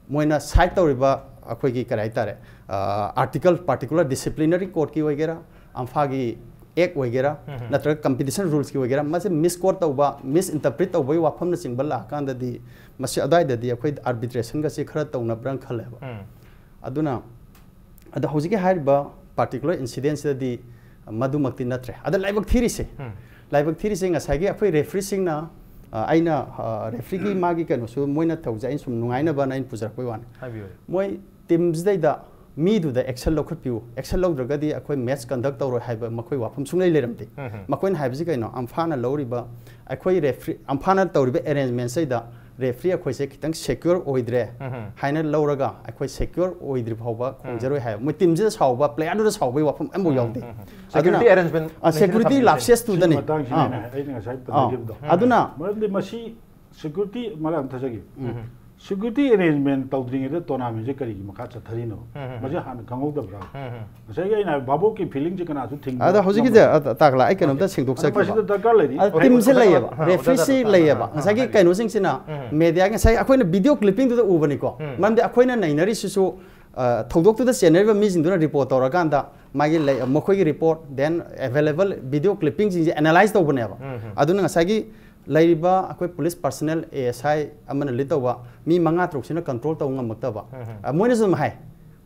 ꯃꯣꯏꯅ ꯁꯥꯏꯠ ꯇꯧꯔꯤꯕ ꯑꯩꯈꯣꯏꯒꯤ ꯀꯔꯤ ꯍꯥꯏꯇꯥꯔꯦ, ꯑꯥꯔꯇꯤꯀꯜ, ꯄꯥꯔꯇꯤꯀꯨꯂꯔ ꯗꯤꯁꯤꯄ꯭ꯂꯤꯅꯔꯤ ꯀꯣꯗꯀꯤ ꯑꯣꯏꯒꯦꯔꯥ, ꯑꯝꯐꯥꯒꯤ ꯑꯦꯛ ꯑꯣꯏꯒꯦꯔꯥ, ꯅꯠꯇ꯭ꯔꯒ ꯀꯝꯄꯤꯇꯤꯁꯟ ꯔꯨꯜꯁꯀꯤ ꯑꯣꯏꯒꯦꯔꯥ, ꯃꯁꯤ ꯃꯤꯁꯀꯣꯠ ꯇꯧꯕ, ꯃꯤꯁ ꯏꯟꯇꯔꯄ꯭ꯔꯤꯠ ꯇꯧꯕꯒꯤ ꯋꯥꯐꯝꯅꯆꯤꯡꯕ ꯂꯥꯛꯑꯀꯥꯟꯗꯗꯤ ꯃꯁꯤ ꯑꯗꯨꯋꯥꯏꯗꯗꯤ ꯑꯩꯈꯣꯏ ꯑꯥꯔꯕꯤꯇ꯭ꯔꯦꯁꯟꯒꯁꯤ ꯈꯔ ꯇꯧꯅꯕ꯭ꯔꯥꯅ ꯈꯜꯂꯦꯕ꯫ ꯑꯗꯨꯅ ꯑꯗꯣ ꯍꯧꯖꯤꯛꯀꯤ ꯍꯥꯏꯔꯤꯕ ꯄꯥꯔꯇꯤꯀꯨꯂꯔ ꯏꯟꯁꯤꯗꯦꯟꯁꯤꯗꯗꯤ ꯃꯗꯨꯃꯛꯇꯤ ꯅꯠꯇ꯭ꯔꯦ꯫ ꯑꯗ ꯂꯥꯏꯕꯛ ꯊꯤꯔꯤꯁꯦ, ꯂꯥꯏꯕꯛ ꯊꯤꯔꯤꯁꯦ ꯉꯁꯥꯏꯒꯤ ꯑꯩꯈꯣꯏ ꯔꯦꯐ꯭ꯔꯤꯁꯤꯡꯅ, ꯑ, ꯑꯩꯅ, ꯑ, ꯔꯦꯐ꯭ꯔꯤꯒꯤ ꯃꯥꯒꯤ ꯀꯩꯅꯣꯁꯨ ꯃꯣꯏꯅ ꯇꯧꯖꯩ, ꯑꯩꯅ ꯁꯨꯝ ꯅꯨꯡꯉꯥꯏꯅꯕꯅ ꯑꯩꯅ ꯄꯨꯖꯔꯛꯄꯩ ꯋꯥꯅꯤ꯫ ꯍꯥꯏꯕꯤꯌꯨ꯫ ꯃꯣꯏ ꯇꯤꯝꯁꯤꯗꯩꯗ ꯃꯤꯗꯨꯗ ꯑꯦꯛꯁꯟ ꯂꯧꯈꯠꯄꯤꯌꯨ, ꯑꯦꯛꯁꯟ ꯂꯧꯗ꯭ꯔꯒꯗꯤ ꯑꯩꯈꯣꯏ ꯃꯦꯠꯆ ꯀꯟꯗꯛ ꯇꯧꯔꯣꯏ ꯍꯥꯏꯕ ꯃꯈꯣꯏ ꯋꯥꯐꯝ ꯁꯨꯡꯂꯩ ꯂꯩꯔꯝꯗꯦ꯫ ꯃꯈꯣꯏꯅ ꯍꯥꯏꯕꯁꯤ ꯀꯩꯅꯣ? ꯑꯝꯐꯥꯅ ꯂꯧꯔꯤꯕ, ꯑꯩꯈꯣꯏ ꯔꯦꯐ꯭ꯔꯤ, ꯑꯝꯐꯥꯅ ꯇꯧꯔꯤꯕ ꯑꯦꯔꯦꯟꯖꯃꯦꯟꯁꯤꯗꯩꯗ ꯔꯦꯐ꯭ꯔꯤ ꯑꯩꯈꯣꯏꯁꯦ ꯈꯤꯇꯪ ꯁꯦꯀ꯭ꯌꯣꯔ ꯑꯣꯏꯗ꯭ꯔꯦ ꯎꯝ꯫ ꯍꯥꯏꯅ ꯂꯧꯔꯒ ꯑꯩꯈꯣꯏ ꯁꯦꯀ꯭ꯌꯣꯔ ꯑꯣꯏꯗ꯭ꯔꯤ ꯐꯥꯎꯕ ꯈꯣꯡꯖꯔꯣꯏ ꯍꯥꯏꯕ꯫ ꯃꯣꯏ ꯇꯤꯝꯁꯤꯗ ꯁꯥꯎꯕ, ꯄ꯭ꯂꯦꯌꯔꯗꯨꯗ ꯁꯥꯎꯕꯒꯤ ꯋꯥꯐꯝ ꯑꯃꯐꯥꯎ ꯌꯥꯎꯗꯦ꯫ ꯁꯦꯀ꯭ꯌꯨꯔꯤꯇꯤ ꯑꯦꯔꯦꯟꯖꯃꯦꯟ ꯁꯦꯀ꯭ꯌꯨꯔꯤꯇꯤ ꯂꯥꯞꯁꯦꯁꯇꯨꯗꯅꯤ꯫ ꯃꯇꯥꯡꯁꯤꯅ ꯑꯩꯅ ꯉꯁꯥꯏ ꯄꯟꯖꯈꯤꯕꯗꯣ꯫ ꯑꯗꯨꯅ ꯃꯔꯝꯗꯤ ꯃꯁꯤ ꯁꯦꯀ꯭ꯌꯨꯔꯤꯇꯤ ꯃꯔꯛ ꯑꯃ ꯊꯖꯒꯦ꯫ ꯁꯦꯀ꯭ꯌꯨꯔꯤꯇꯤ ꯑꯦꯔꯦꯟꯖꯃꯦꯟ ꯇꯧꯗ꯭ꯔꯤꯉꯩꯗ ꯇꯣꯔꯅꯥꯃꯦꯟꯁꯦ ꯀꯔꯤꯒꯤ ꯃꯈꯥ ꯆꯠꯊꯔꯤꯅꯣ? ꯃꯁꯤ ꯍꯥꯟꯅ ꯈꯪꯍꯧꯗꯕ꯭ꯔꯥ? ꯉꯁꯥꯏꯒꯤ ꯑꯩꯅ ꯍꯥꯏꯕ ꯚꯥꯕꯣꯛꯀꯤ ꯐꯤꯂꯤꯡꯁꯦ ꯀꯅꯥꯁꯨ ꯊꯤꯡꯕ ꯑꯗ ꯍꯧꯖꯤꯛꯀꯤꯁꯦ ꯉꯝꯃꯣꯏ꯫ ꯇꯥꯛꯂ ꯑꯩ ꯀꯩꯅꯣꯝꯇ ꯑꯗꯣ ꯁꯦꯡꯗꯣꯛꯆꯒꯦꯕ꯫ ꯃꯁꯤꯗ ꯗꯔꯀꯥꯔ ꯂꯩꯔꯤ꯫ ꯑ, ꯇꯤꯝꯁꯦ ꯂꯩꯌꯦꯕ, ꯔꯦꯐ꯭ꯔꯤꯁꯤ ꯂꯩꯌꯦꯕ꯫ ꯉꯁꯥꯏꯒꯤ ꯀꯩꯅꯣꯁꯤꯡꯁꯤꯅ ꯃꯦꯗꯤꯌꯥ ꯉꯁꯥꯏ ꯑꯩꯈꯣꯏꯅ ꯚꯤꯗꯤꯑꯣ ꯀ꯭ꯂꯤꯞꯄꯤꯡꯗꯨꯗ ꯎꯕꯅꯤꯀꯣ꯫ ꯃꯔꯝꯗꯤ ꯑꯩꯈꯣꯏꯅ ꯅꯩꯅꯔꯤꯁꯤꯁꯨ ꯑ, ꯊꯧꯗꯣꯛꯇꯨꯗ ꯆꯦꯟꯅꯔꯤꯕ ꯃꯤꯁꯤꯡꯗꯨꯅ ꯔꯤꯄꯣꯔꯠ ꯇꯧꯔꯀꯥꯟꯗ ꯃꯥꯒꯤ ꯂꯩ-, ꯃꯈꯣꯏꯒꯤ ꯔꯤꯄꯣꯔꯠ, then available video clippingꯁꯤꯡꯁꯦ ꯑꯦꯅꯥꯂꯥꯏꯁ ꯇꯧꯕꯅꯦꯕ꯫ ꯑꯗꯨꯅ ꯉꯁꯥꯏꯒꯤ ꯂꯩꯔꯤꯕ ꯑꯩꯈꯣꯏ ꯄꯨꯂꯤꯁ ꯄꯥꯔꯁꯅꯦꯜ, ꯑꯦ ꯑꯦꯁ ꯑꯥꯏ ꯑꯃꯅ ꯂꯤꯗ ꯇꯧꯕ ꯃꯤ ꯃꯉꯥ ꯇꯔꯨꯛꯁꯤꯅ ꯀꯟꯇ꯭ꯔꯣꯜ ꯇꯧꯕ ꯉꯝꯃꯛꯇꯕ꯫ ꯑ, ꯃꯣꯏꯅꯁꯨ ꯑꯗꯨꯝ ꯍꯥꯏ,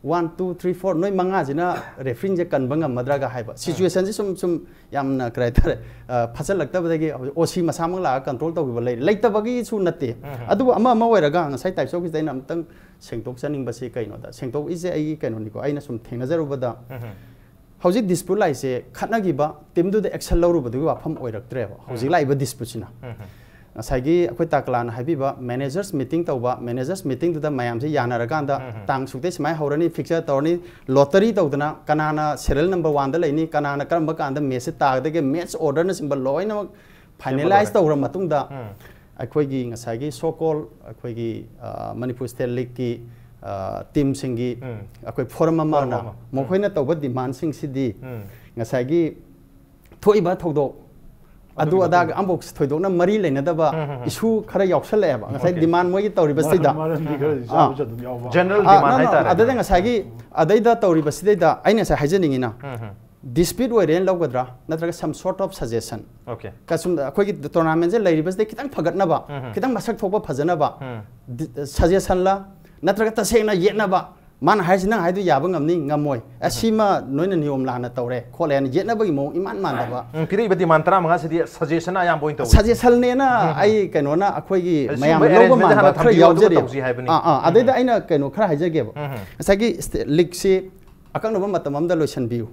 "One, two, three, four, ꯅꯣꯏ ꯃꯉꯥꯁꯤꯅ ꯔꯦꯐ꯭ꯔꯤꯡꯁꯦ ꯀꯟꯕ ꯉꯝꯃꯗ꯭ꯔꯥꯒ" ꯍꯥꯏꯕ꯫ ꯁꯤꯆꯨꯋꯦꯁꯟꯁꯤ ꯁꯨꯝ ꯁꯨꯝ ꯌꯥꯝꯅ ꯀꯔꯤ ꯍꯥꯏꯇꯥꯔꯦ, ꯑ, ꯐꯖꯜꯂꯛꯇꯕꯗꯒꯤ ꯍꯧꯖꯤꯛ ꯑꯣ ꯁꯤ ꯃꯁꯥꯃꯛ ꯂꯥꯛꯑꯒ ꯀꯟꯇ꯭ꯔꯣꯜ ꯇꯧꯈꯤꯕ ꯂꯩꯔꯦ꯫ ꯂꯩꯇꯕꯒꯤꯁꯨ ꯅꯠꯇꯦ꯫ ꯑꯗꯨꯕꯨ ꯑꯃ ꯑꯃ ꯑꯣꯏꯔꯒ ꯉꯁꯥꯏ ꯇꯥꯏꯞꯁ ꯑꯣꯐꯤꯁꯇ ꯑꯩꯅ ꯑꯃꯨꯛꯇꯪ ꯁꯦꯡꯗꯣꯛꯆꯅꯤꯡꯕꯁꯤ ꯀꯩꯅꯣꯗ, ꯁꯦꯡꯗꯣꯛꯏꯁꯦ ꯑꯩꯒꯤ ꯀꯩꯅꯣꯅꯤꯀꯣ, ꯑꯩꯅ ꯁꯨꯝ ꯊꯦꯡꯅꯖꯔꯨꯕꯗ ꯍꯧꯖꯤꯛ ꯗꯤꯁꯄ꯭ꯌꯨꯠ ꯂꯥꯛꯏꯁꯦ ꯈꯠꯅꯈꯤꯕ ꯇꯤꯝꯗꯨꯗ ꯑꯦꯛꯁꯟ ꯂꯧꯔꯨꯕꯗꯨꯒꯤ ꯋꯥꯐꯝ ꯑꯣꯏꯔꯛꯇ꯭ꯔꯦꯕ ꯍꯧꯖꯤꯛ ꯂꯥꯛꯏꯕ ꯗꯤꯁꯄ꯭ꯌꯨꯠꯁꯤꯅ꯫ ꯉꯁꯥꯏꯒꯤ ꯑꯩꯈꯣꯏ ꯇꯥꯀꯂꯥꯅ ꯍꯥꯏꯕꯤꯕ ꯃꯦꯅꯦꯖꯔꯁ ꯃꯤꯇꯤꯡ ꯇꯧꯕ, ꯃꯦꯅꯦꯖꯔꯁ ꯃꯤꯇꯤꯡꯗꯨꯗ ꯃꯌꯥꯝꯁꯦ ꯌꯥꯅꯔꯀꯥꯟꯗ ꯇꯥꯡ ꯁꯨꯛꯇꯩ ꯁꯨꯃꯥꯏꯅ ꯍꯧꯔꯅꯤ, ꯐꯤꯛꯆꯔ ꯇꯧꯔꯅꯤ, ꯂꯣꯇꯔꯤ ꯇꯧꯗꯅ ꯀꯅꯥꯅ ꯁꯦꯔꯤꯌꯦꯜ ꯅꯝꯕꯔ ꯋꯥꯟꯗ ꯂꯩꯅꯤ, ꯀꯅꯥꯅ ꯀꯔꯝꯕ ꯀꯥꯟꯗ ꯃꯦꯠꯁꯁꯦ ꯇꯥꯒꯗꯒꯦ, ꯃꯦꯠꯁ ꯑꯣꯔꯗꯔꯅꯆꯤꯡꯕ ꯂꯣꯏꯅꯃꯛ ꯐꯥꯏꯅꯦꯂꯥꯏꯁ ꯇꯧꯔ ꯃꯇꯨꯡꯗ ꯑꯩꯈꯣꯏꯒꯤ ꯉꯁꯥꯏꯒꯤ ꯁꯣ ꯀꯣꯜ ꯑꯩꯈꯣꯏꯒꯤ, ꯑ, ꯃꯅꯤꯄꯨꯔ ꯁ꯭ꯇꯦꯠ ꯂꯤꯒꯀꯤ, ꯑ, ꯇꯤꯝꯁꯤꯡꯒꯤ ꯑꯩꯈꯣꯏ ꯐꯣꯔꯝ ꯑꯃ ꯑꯣꯏꯅ ꯃꯈꯣꯏꯅ ꯇꯧꯕ ꯗꯤꯃꯥꯟꯁꯤꯡꯁꯤꯗꯤ ꯉꯁꯥꯏꯒꯤ ꯊꯣꯛꯏꯕ ꯊꯧꯗꯣꯛ ꯑꯗꯨ ꯑꯗꯥꯒ ꯑꯃꯐꯥꯎ ꯊꯣꯏꯗꯣꯛꯅ ꯃꯔꯤ ꯂꯩꯅꯗꯕ ꯏꯁꯨ ꯈꯔ ꯌꯥꯎꯁꯜꯂꯛꯑꯦꯕ ꯉꯁꯥꯏ ꯗꯤꯃꯥꯟ ꯃꯣꯏꯒꯤ ꯇꯧꯔꯤꯕꯁꯤꯗ꯫ ꯃꯔꯝꯗꯤ ꯈꯔꯗꯤ ꯆꯥꯕꯁꯨ ꯑꯗꯨꯝ ꯌꯥꯎꯕ꯫ ꯖꯦꯅꯔꯦꯜ ꯑ, ꯗꯤꯃꯥꯟ no, no, ꯍꯥꯏꯇꯥꯔꯦ꯫ ꯑꯗꯨꯗ ꯉꯁꯥꯏꯒꯤ ꯑꯗꯩꯗ ꯇꯧꯔꯤꯕꯁꯤꯗꯩꯗ ꯑꯩꯅ ꯉꯁꯥꯏ ꯍꯥꯏꯖꯅꯤꯡꯉꯤꯅ ꯗꯤꯁꯄ꯭ꯌꯨꯠ ꯑꯣꯏꯔꯦꯅ ꯂꯧꯒꯗ꯭ꯔꯥ ꯅꯠꯇ꯭ꯔꯒ some sort of suggestion? Okay. ꯀꯁꯨꯝꯗ ꯑꯩꯈꯣꯏꯒꯤ ꯇꯣꯔꯅꯥꯃꯦꯟꯁꯦ ꯂꯩꯔꯤꯕꯁꯤꯗꯩ ꯈꯤꯇꯪ ꯐꯒꯠꯅꯕ, ꯈꯤꯇꯪ ꯃꯁꯛ ꯊꯣꯛꯄ ꯐꯖꯅꯕ ꯗꯤ-, ꯁꯖꯦꯁꯟꯂ ꯅꯠꯇ꯭ꯔꯒ ꯇꯁꯦꯡꯅ ꯌꯦꯠꯅꯕ, ꯃꯥꯅ ꯍꯥꯏꯔꯤꯁꯤ ꯅꯪ ꯍꯥꯏꯗꯨ ꯌꯥꯕ ꯉꯝꯅꯤ ꯉꯝꯃꯣꯏ, ꯑꯁꯤꯃ ꯅꯣꯏꯅ ꯅꯤꯌꯣꯝ ꯂꯥꯟꯅ ꯇꯧꯔꯦ ꯈꯣꯠꯂꯦ ꯍꯥꯏꯅ ꯌꯦꯠꯅꯕꯒꯤ ꯃꯑꯣꯡ ꯏꯃꯥꯟ ꯃꯥꯟꯗꯕ꯫ ꯎꯝ, ꯄꯤꯔꯛꯏꯕ ꯗꯤꯃꯥꯟ ꯇꯔꯥꯃꯉꯥꯁꯤꯗꯤ ꯁꯖꯦꯁꯟ ꯑꯌꯥꯝꯕ ꯑꯣꯏꯅ ꯇꯧꯋꯤ꯫ ꯁꯖꯦꯁꯟꯅꯦꯅ ꯑꯩ ꯀꯩꯅꯣꯅ ꯑꯩꯈꯣꯏꯒꯤ ꯑꯗ ꯃꯌꯥꯝ ꯁꯤꯒꯨꯝꯕ ꯂꯧꯕ arrangement ꯃꯥꯟꯕ ꯍꯥꯟꯅ ꯈꯔ ꯊꯝꯕꯤꯌꯨ, ꯑꯗꯨꯒ ꯌꯥꯎꯖꯔꯤ꯫ ꯇꯧꯁꯤ ꯍꯥꯏꯕꯅꯤ꯫ ꯑꯥ, ꯑꯥ, ꯑꯗꯩꯗ ꯑꯩꯅ ꯀꯩꯅꯣ ꯈꯔ ꯍꯥꯏꯖꯒꯦꯕ꯫ ꯉꯁꯥꯏꯒꯤ ꯁ꯭ꯇꯦ-, ꯂꯤꯒꯁꯤ ꯑꯀꯛꯅꯕ ꯃꯇꯝ ꯑꯃꯗ ꯂꯣꯏꯁꯤꯟꯕꯤꯌꯨ꯫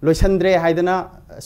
ꯂꯣꯏꯁꯤꯟꯗ꯭ꯔꯦ ꯍꯥꯏꯗꯅ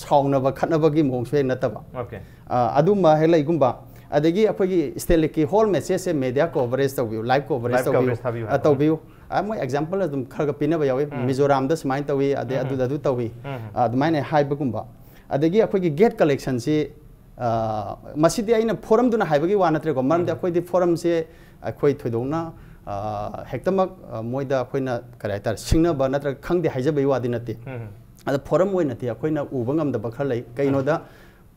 ꯁꯥꯎꯅꯕ ꯈꯠꯅꯕꯒꯤ ꯃꯑꯣꯡꯁꯨ ꯍꯦꯛ ꯅꯠꯇꯕ꯫ Okay. ꯑ, ꯑꯗꯨꯝꯕ ꯍꯦꯛ ꯂꯩꯒꯨꯝꯕ꯫ ꯑꯗꯒꯤ ꯑꯩꯈꯣꯏꯒꯤ ꯁ꯭ꯇꯦꯠ ꯂꯤꯛꯀꯤ ꯍꯣꯜ ꯃꯦꯆꯦꯁꯁꯦ ꯃꯦꯗꯤꯌꯥ ꯀꯣꯚꯔꯦꯖ ꯇꯧꯕꯤꯌꯨ, ꯂꯥꯏꯚ ꯀꯣꯚꯔꯦꯖ Live ꯇꯧꯕꯤꯌꯨ꯫ coverage ꯊꯥꯕꯤꯌꯨ ꯑ, ꯍꯥꯏꯕ꯫ ꯇꯧꯕꯤꯌꯨ꯫ ꯑ, ꯃꯣꯏ ꯑꯦꯛꯖꯥꯝꯄꯜ ꯑꯗꯨꯝ ꯈꯔ ꯈꯔ ꯄꯤꯅꯕ ꯌꯥꯎꯏ꯫ ꯎꯝ꯫ ꯃꯤꯖꯣꯔꯥꯝꯗ ꯁꯨꯃꯥꯏꯅ ꯇꯧꯏ, ꯑꯗꯩ ꯎꯝ꯫ ꯑꯗꯨꯗ ꯑꯗꯨ ꯇꯧꯏ꯫ ꯎꯝ꯫ ꯑ, ꯑꯗꯨꯃꯥꯏꯅ ꯍꯥꯏꯕꯒꯨꯝꯕ꯫ ꯑꯗꯒꯤ ꯑꯩꯈꯣꯏꯒꯤ ꯒꯦꯠ ꯀꯂꯦꯛꯁꯟꯁꯤ, ꯑ, ꯃꯁꯤꯗꯤ ꯑꯩꯅ ꯐꯣꯔꯝꯗꯨꯅ ꯍꯥꯏꯕꯒꯤ ꯋꯥ ꯅꯠꯇ꯭ꯔꯦꯀꯣ, ꯃꯔꯝꯗꯤ ꯎꯝ꯫ ꯑꯩꯈꯣꯏꯗꯤ ꯐꯣꯔꯝꯁꯦ ꯑꯩꯈꯣꯏ ꯊꯣꯏꯗꯣꯛꯅ, ꯑ, ꯍꯦꯛꯇꯃꯛ, ꯑ, ꯃꯣꯏꯗ ꯑꯩꯈꯣꯏꯅ ꯀꯔꯤ ꯍꯥꯏꯇꯥꯔꯦ, ꯁꯤꯡꯅꯕ ꯅꯠꯇ꯭ꯔꯒ ꯈꯪꯗꯦ ꯍꯥꯏꯖꯕꯒꯤ ꯋꯥꯗꯤ ꯅꯠꯇꯦ꯫ ꯎꯝ꯫ ꯑꯗ ꯐꯣꯔꯝ ꯑꯣꯏꯅꯗꯤ ꯑꯩꯈꯣꯏꯅ ꯎꯕ ꯉꯝꯗꯕ ꯈꯔ ꯂꯩ꯫ ꯀꯩꯅꯣꯗ,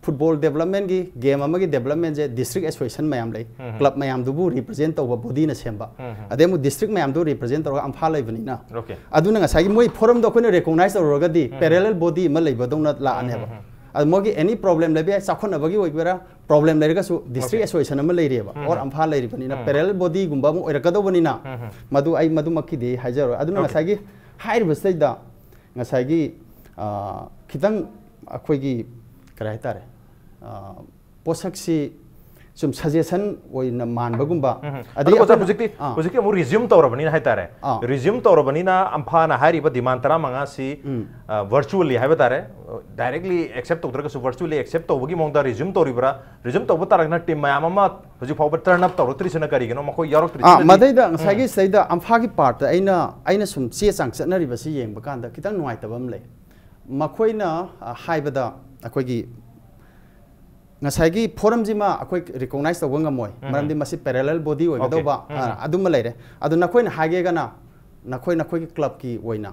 ꯐꯨꯠꯕꯣꯜ ꯗꯦꯕꯂꯞꯃꯦꯟꯒꯤ, ꯒꯦꯝ ꯑꯃꯒꯤ ꯗꯦꯕꯂꯞꯃꯦꯟꯁꯦ ꯗꯤꯁꯇ꯭ꯔꯤꯛ ꯑꯦꯁꯣꯁꯤꯌꯦꯁꯟ ꯃꯌꯥꯝ ꯂꯩ, ꯎꯝ꯫ ꯀ꯭ꯂꯕ ꯃꯌꯥꯝꯗꯨꯕꯨ ꯔꯤꯄ꯭ꯔꯖꯦꯟ ꯇꯧꯕ ꯕꯣꯗꯤꯅ ꯁꯦꯝꯕ, ꯎꯝ꯫ ꯑꯗꯩ ꯑꯃꯨꯛ ꯗꯤꯁꯇ꯭ꯔꯤꯛ ꯃꯌꯥꯝꯗꯨ ꯔꯤꯄ꯭ꯔꯖꯦꯟ ꯇꯧꯔꯒ ꯑꯝꯐꯥ ꯂꯩꯕꯅꯤꯅ꯫ Okay. ꯑꯗꯨꯅ ꯉꯁꯥꯏꯒꯤ ꯃꯣꯏ ꯐꯣꯔꯝꯗꯣ ꯑꯩꯈꯣꯏꯅ ꯔꯤꯀꯣꯛꯅꯥꯏꯖ ꯇꯧꯔꯨꯔꯒꯗꯤ ꯎꯝ꯫ ꯄꯦꯔꯦꯂꯦꯜ ꯕꯣꯗꯤ ꯑꯃ ꯂꯩꯕꯗꯧꯅ ꯂꯥꯛꯑꯅꯦꯕ꯫ ꯎꯝ, ꯎꯝ, ꯑꯗ ꯃꯣꯏꯒꯤ ꯑꯦꯅꯤ ꯄ꯭ꯔꯣꯕ꯭ꯂꯦꯝ ꯂꯩꯕ ꯌꯥꯏ, ꯆꯥꯎꯈꯠꯅꯕꯒꯤ ꯑꯣꯏꯒꯦꯔꯥ, ꯄ꯭ꯔꯣꯕ꯭ꯂꯦꯝ ꯂꯩꯔꯒꯁꯨ ꯗꯤꯁꯇ꯭ꯔꯤꯛ Okay. ꯑꯦꯁꯣꯁꯤꯌꯦꯁꯟ ꯑꯃ ꯂꯩꯔꯤꯑꯕ, ꯎꯝ꯫ Or ꯑꯝꯐꯥ ꯂꯩꯔꯤꯕꯅꯤꯅ um. ꯄꯦꯔꯦꯂꯦꯜ ꯕꯣꯗꯤꯒꯨꯝꯕ ꯑꯃ ꯑꯣꯏꯔꯛꯀꯗꯧꯕꯅꯤꯅ, ꯎꯝ, ꯎꯝ꯫ ꯃꯗꯨ ꯑꯩ ꯃꯗꯨꯃꯛꯀꯤꯗꯤ ꯍꯥꯏꯖꯔꯣꯏ꯫ ꯑꯗꯨꯅ Okay. ꯉꯁꯥꯏꯒꯤ ꯍꯥꯏꯔꯤꯕꯁꯤꯗꯩꯗ ꯉꯁꯥꯏꯒꯤ, ꯑ, ꯈꯤꯇꯪ ꯑꯩꯈꯣꯏꯒꯤ ꯀꯔꯤ ꯍꯥꯏꯇꯥꯔꯦ, ꯑ, ꯄꯣꯠꯁꯛꯁꯤ ꯁꯨꯝ ꯁꯖꯦꯁꯟ ꯑꯣꯏꯅ ꯃꯥꯟꯕꯒꯨꯝꯕ, ꯎꯝ꯫ ꯑꯗꯒꯤ ꯑꯗꯨ ꯑꯣꯖꯥ, ꯑꯩꯈꯣꯏꯅ, ꯍꯧꯖꯤꯛꯇꯤ ꯑꯥ꯫ ꯍꯧꯖꯤꯛꯇꯤ ꯑꯃꯨꯛ ꯔꯤꯖ꯭ꯌꯨꯝ ꯇꯧꯔꯕꯅꯤꯅ ꯍꯥꯏꯇꯥꯔꯦ꯫ ꯑꯥ꯫ ꯔꯤꯖ꯭ꯌꯨꯝ ꯇꯧꯔꯕꯅꯤꯅ ꯑꯝꯐꯥꯅ ꯍꯥꯏꯔꯤꯕ ꯗꯤꯃꯥꯟ ꯇꯔꯥꯃꯉꯥꯁꯤ, ꯎꯝ꯫ ꯑ, ꯚꯔꯆꯨꯋꯦꯜꯂꯤ ꯍꯥꯏꯕ ꯇꯥꯔꯦ, ꯗꯥꯏꯔꯦꯛꯂꯤ ꯑꯦꯛꯁꯦꯞ ꯇꯧꯗ꯭ꯔꯒꯁꯨ ꯚꯔꯆꯨꯋꯦꯜꯂꯤ ꯑꯦꯛꯁꯦꯞ ꯇꯧꯕꯒꯤ ꯃꯑꯣꯡꯗ ꯔꯤꯖ꯭ꯌꯨꯝ ꯇꯧꯔꯤꯕ꯭ꯔꯥ? ꯔꯤꯖ꯭ꯌꯨꯝ ꯇꯧꯕ ꯇꯥꯔꯒꯅ ꯇꯤꯝ ꯃꯌꯥꯝ ꯑꯃ ꯍꯧꯖꯤꯛ ꯐꯥꯎꯕ ꯇꯔꯟ ꯑꯞ ꯇꯧꯔꯛꯇ꯭ꯔꯤꯁꯤꯅ ꯀꯔꯤꯒꯤꯅꯣ? ꯃꯈꯣꯏ ꯌꯥꯎꯔꯛꯇ꯭ꯔꯤꯁꯤꯅꯗꯤ? ꯑꯥ, ꯃꯗꯩꯗ ꯎꯝ꯫ ꯉꯁꯥꯏꯒꯤ ꯁꯤꯗꯩꯗ ꯑꯝꯐꯥꯒꯤ ꯄꯥꯔꯠꯇ ꯑꯩꯅ, ꯑꯩꯅ ꯁꯨꯝ ꯆꯦ ꯆꯥꯡ ꯆꯠꯅꯔꯤꯕꯁꯤ ꯌꯦꯡꯕ ꯀꯥꯟꯗ ꯈꯤꯇꯪ ꯅꯨꯡꯉꯥꯏꯇꯕ ꯑꯃ ꯂꯩ꯫ ꯃꯈꯣꯏꯅ, ꯑ, ꯍꯥꯏꯕꯗ ꯑꯩꯈꯣꯏꯒꯤ ꯉꯁꯥꯏꯒꯤ ꯐꯣꯔꯝꯁꯤꯃ ꯑꯩꯈꯣꯏ ꯔꯤꯀꯣꯛꯅꯥꯏꯖ ꯇꯧꯕ ꯉꯝꯃꯣꯏ, ꯎꯝ꯫ ꯃꯔꯝꯗꯤ ꯃꯁꯤ ꯄꯦꯔꯦꯂꯦꯜ ꯕꯣꯗꯤ ꯑꯣꯏꯒꯗꯧꯕ, ꯎꯝ꯫ ꯑ, ꯑꯗꯨꯃ ꯂꯩꯔꯦ꯫ ꯑꯗꯨ ꯅꯈꯣꯏꯅ ꯍꯥꯏꯒꯦꯒꯅ ꯅꯈꯣꯏ, ꯅꯈꯣꯏꯒꯤ ꯀ꯭ꯂꯕꯀꯤ ꯑꯣꯏꯅ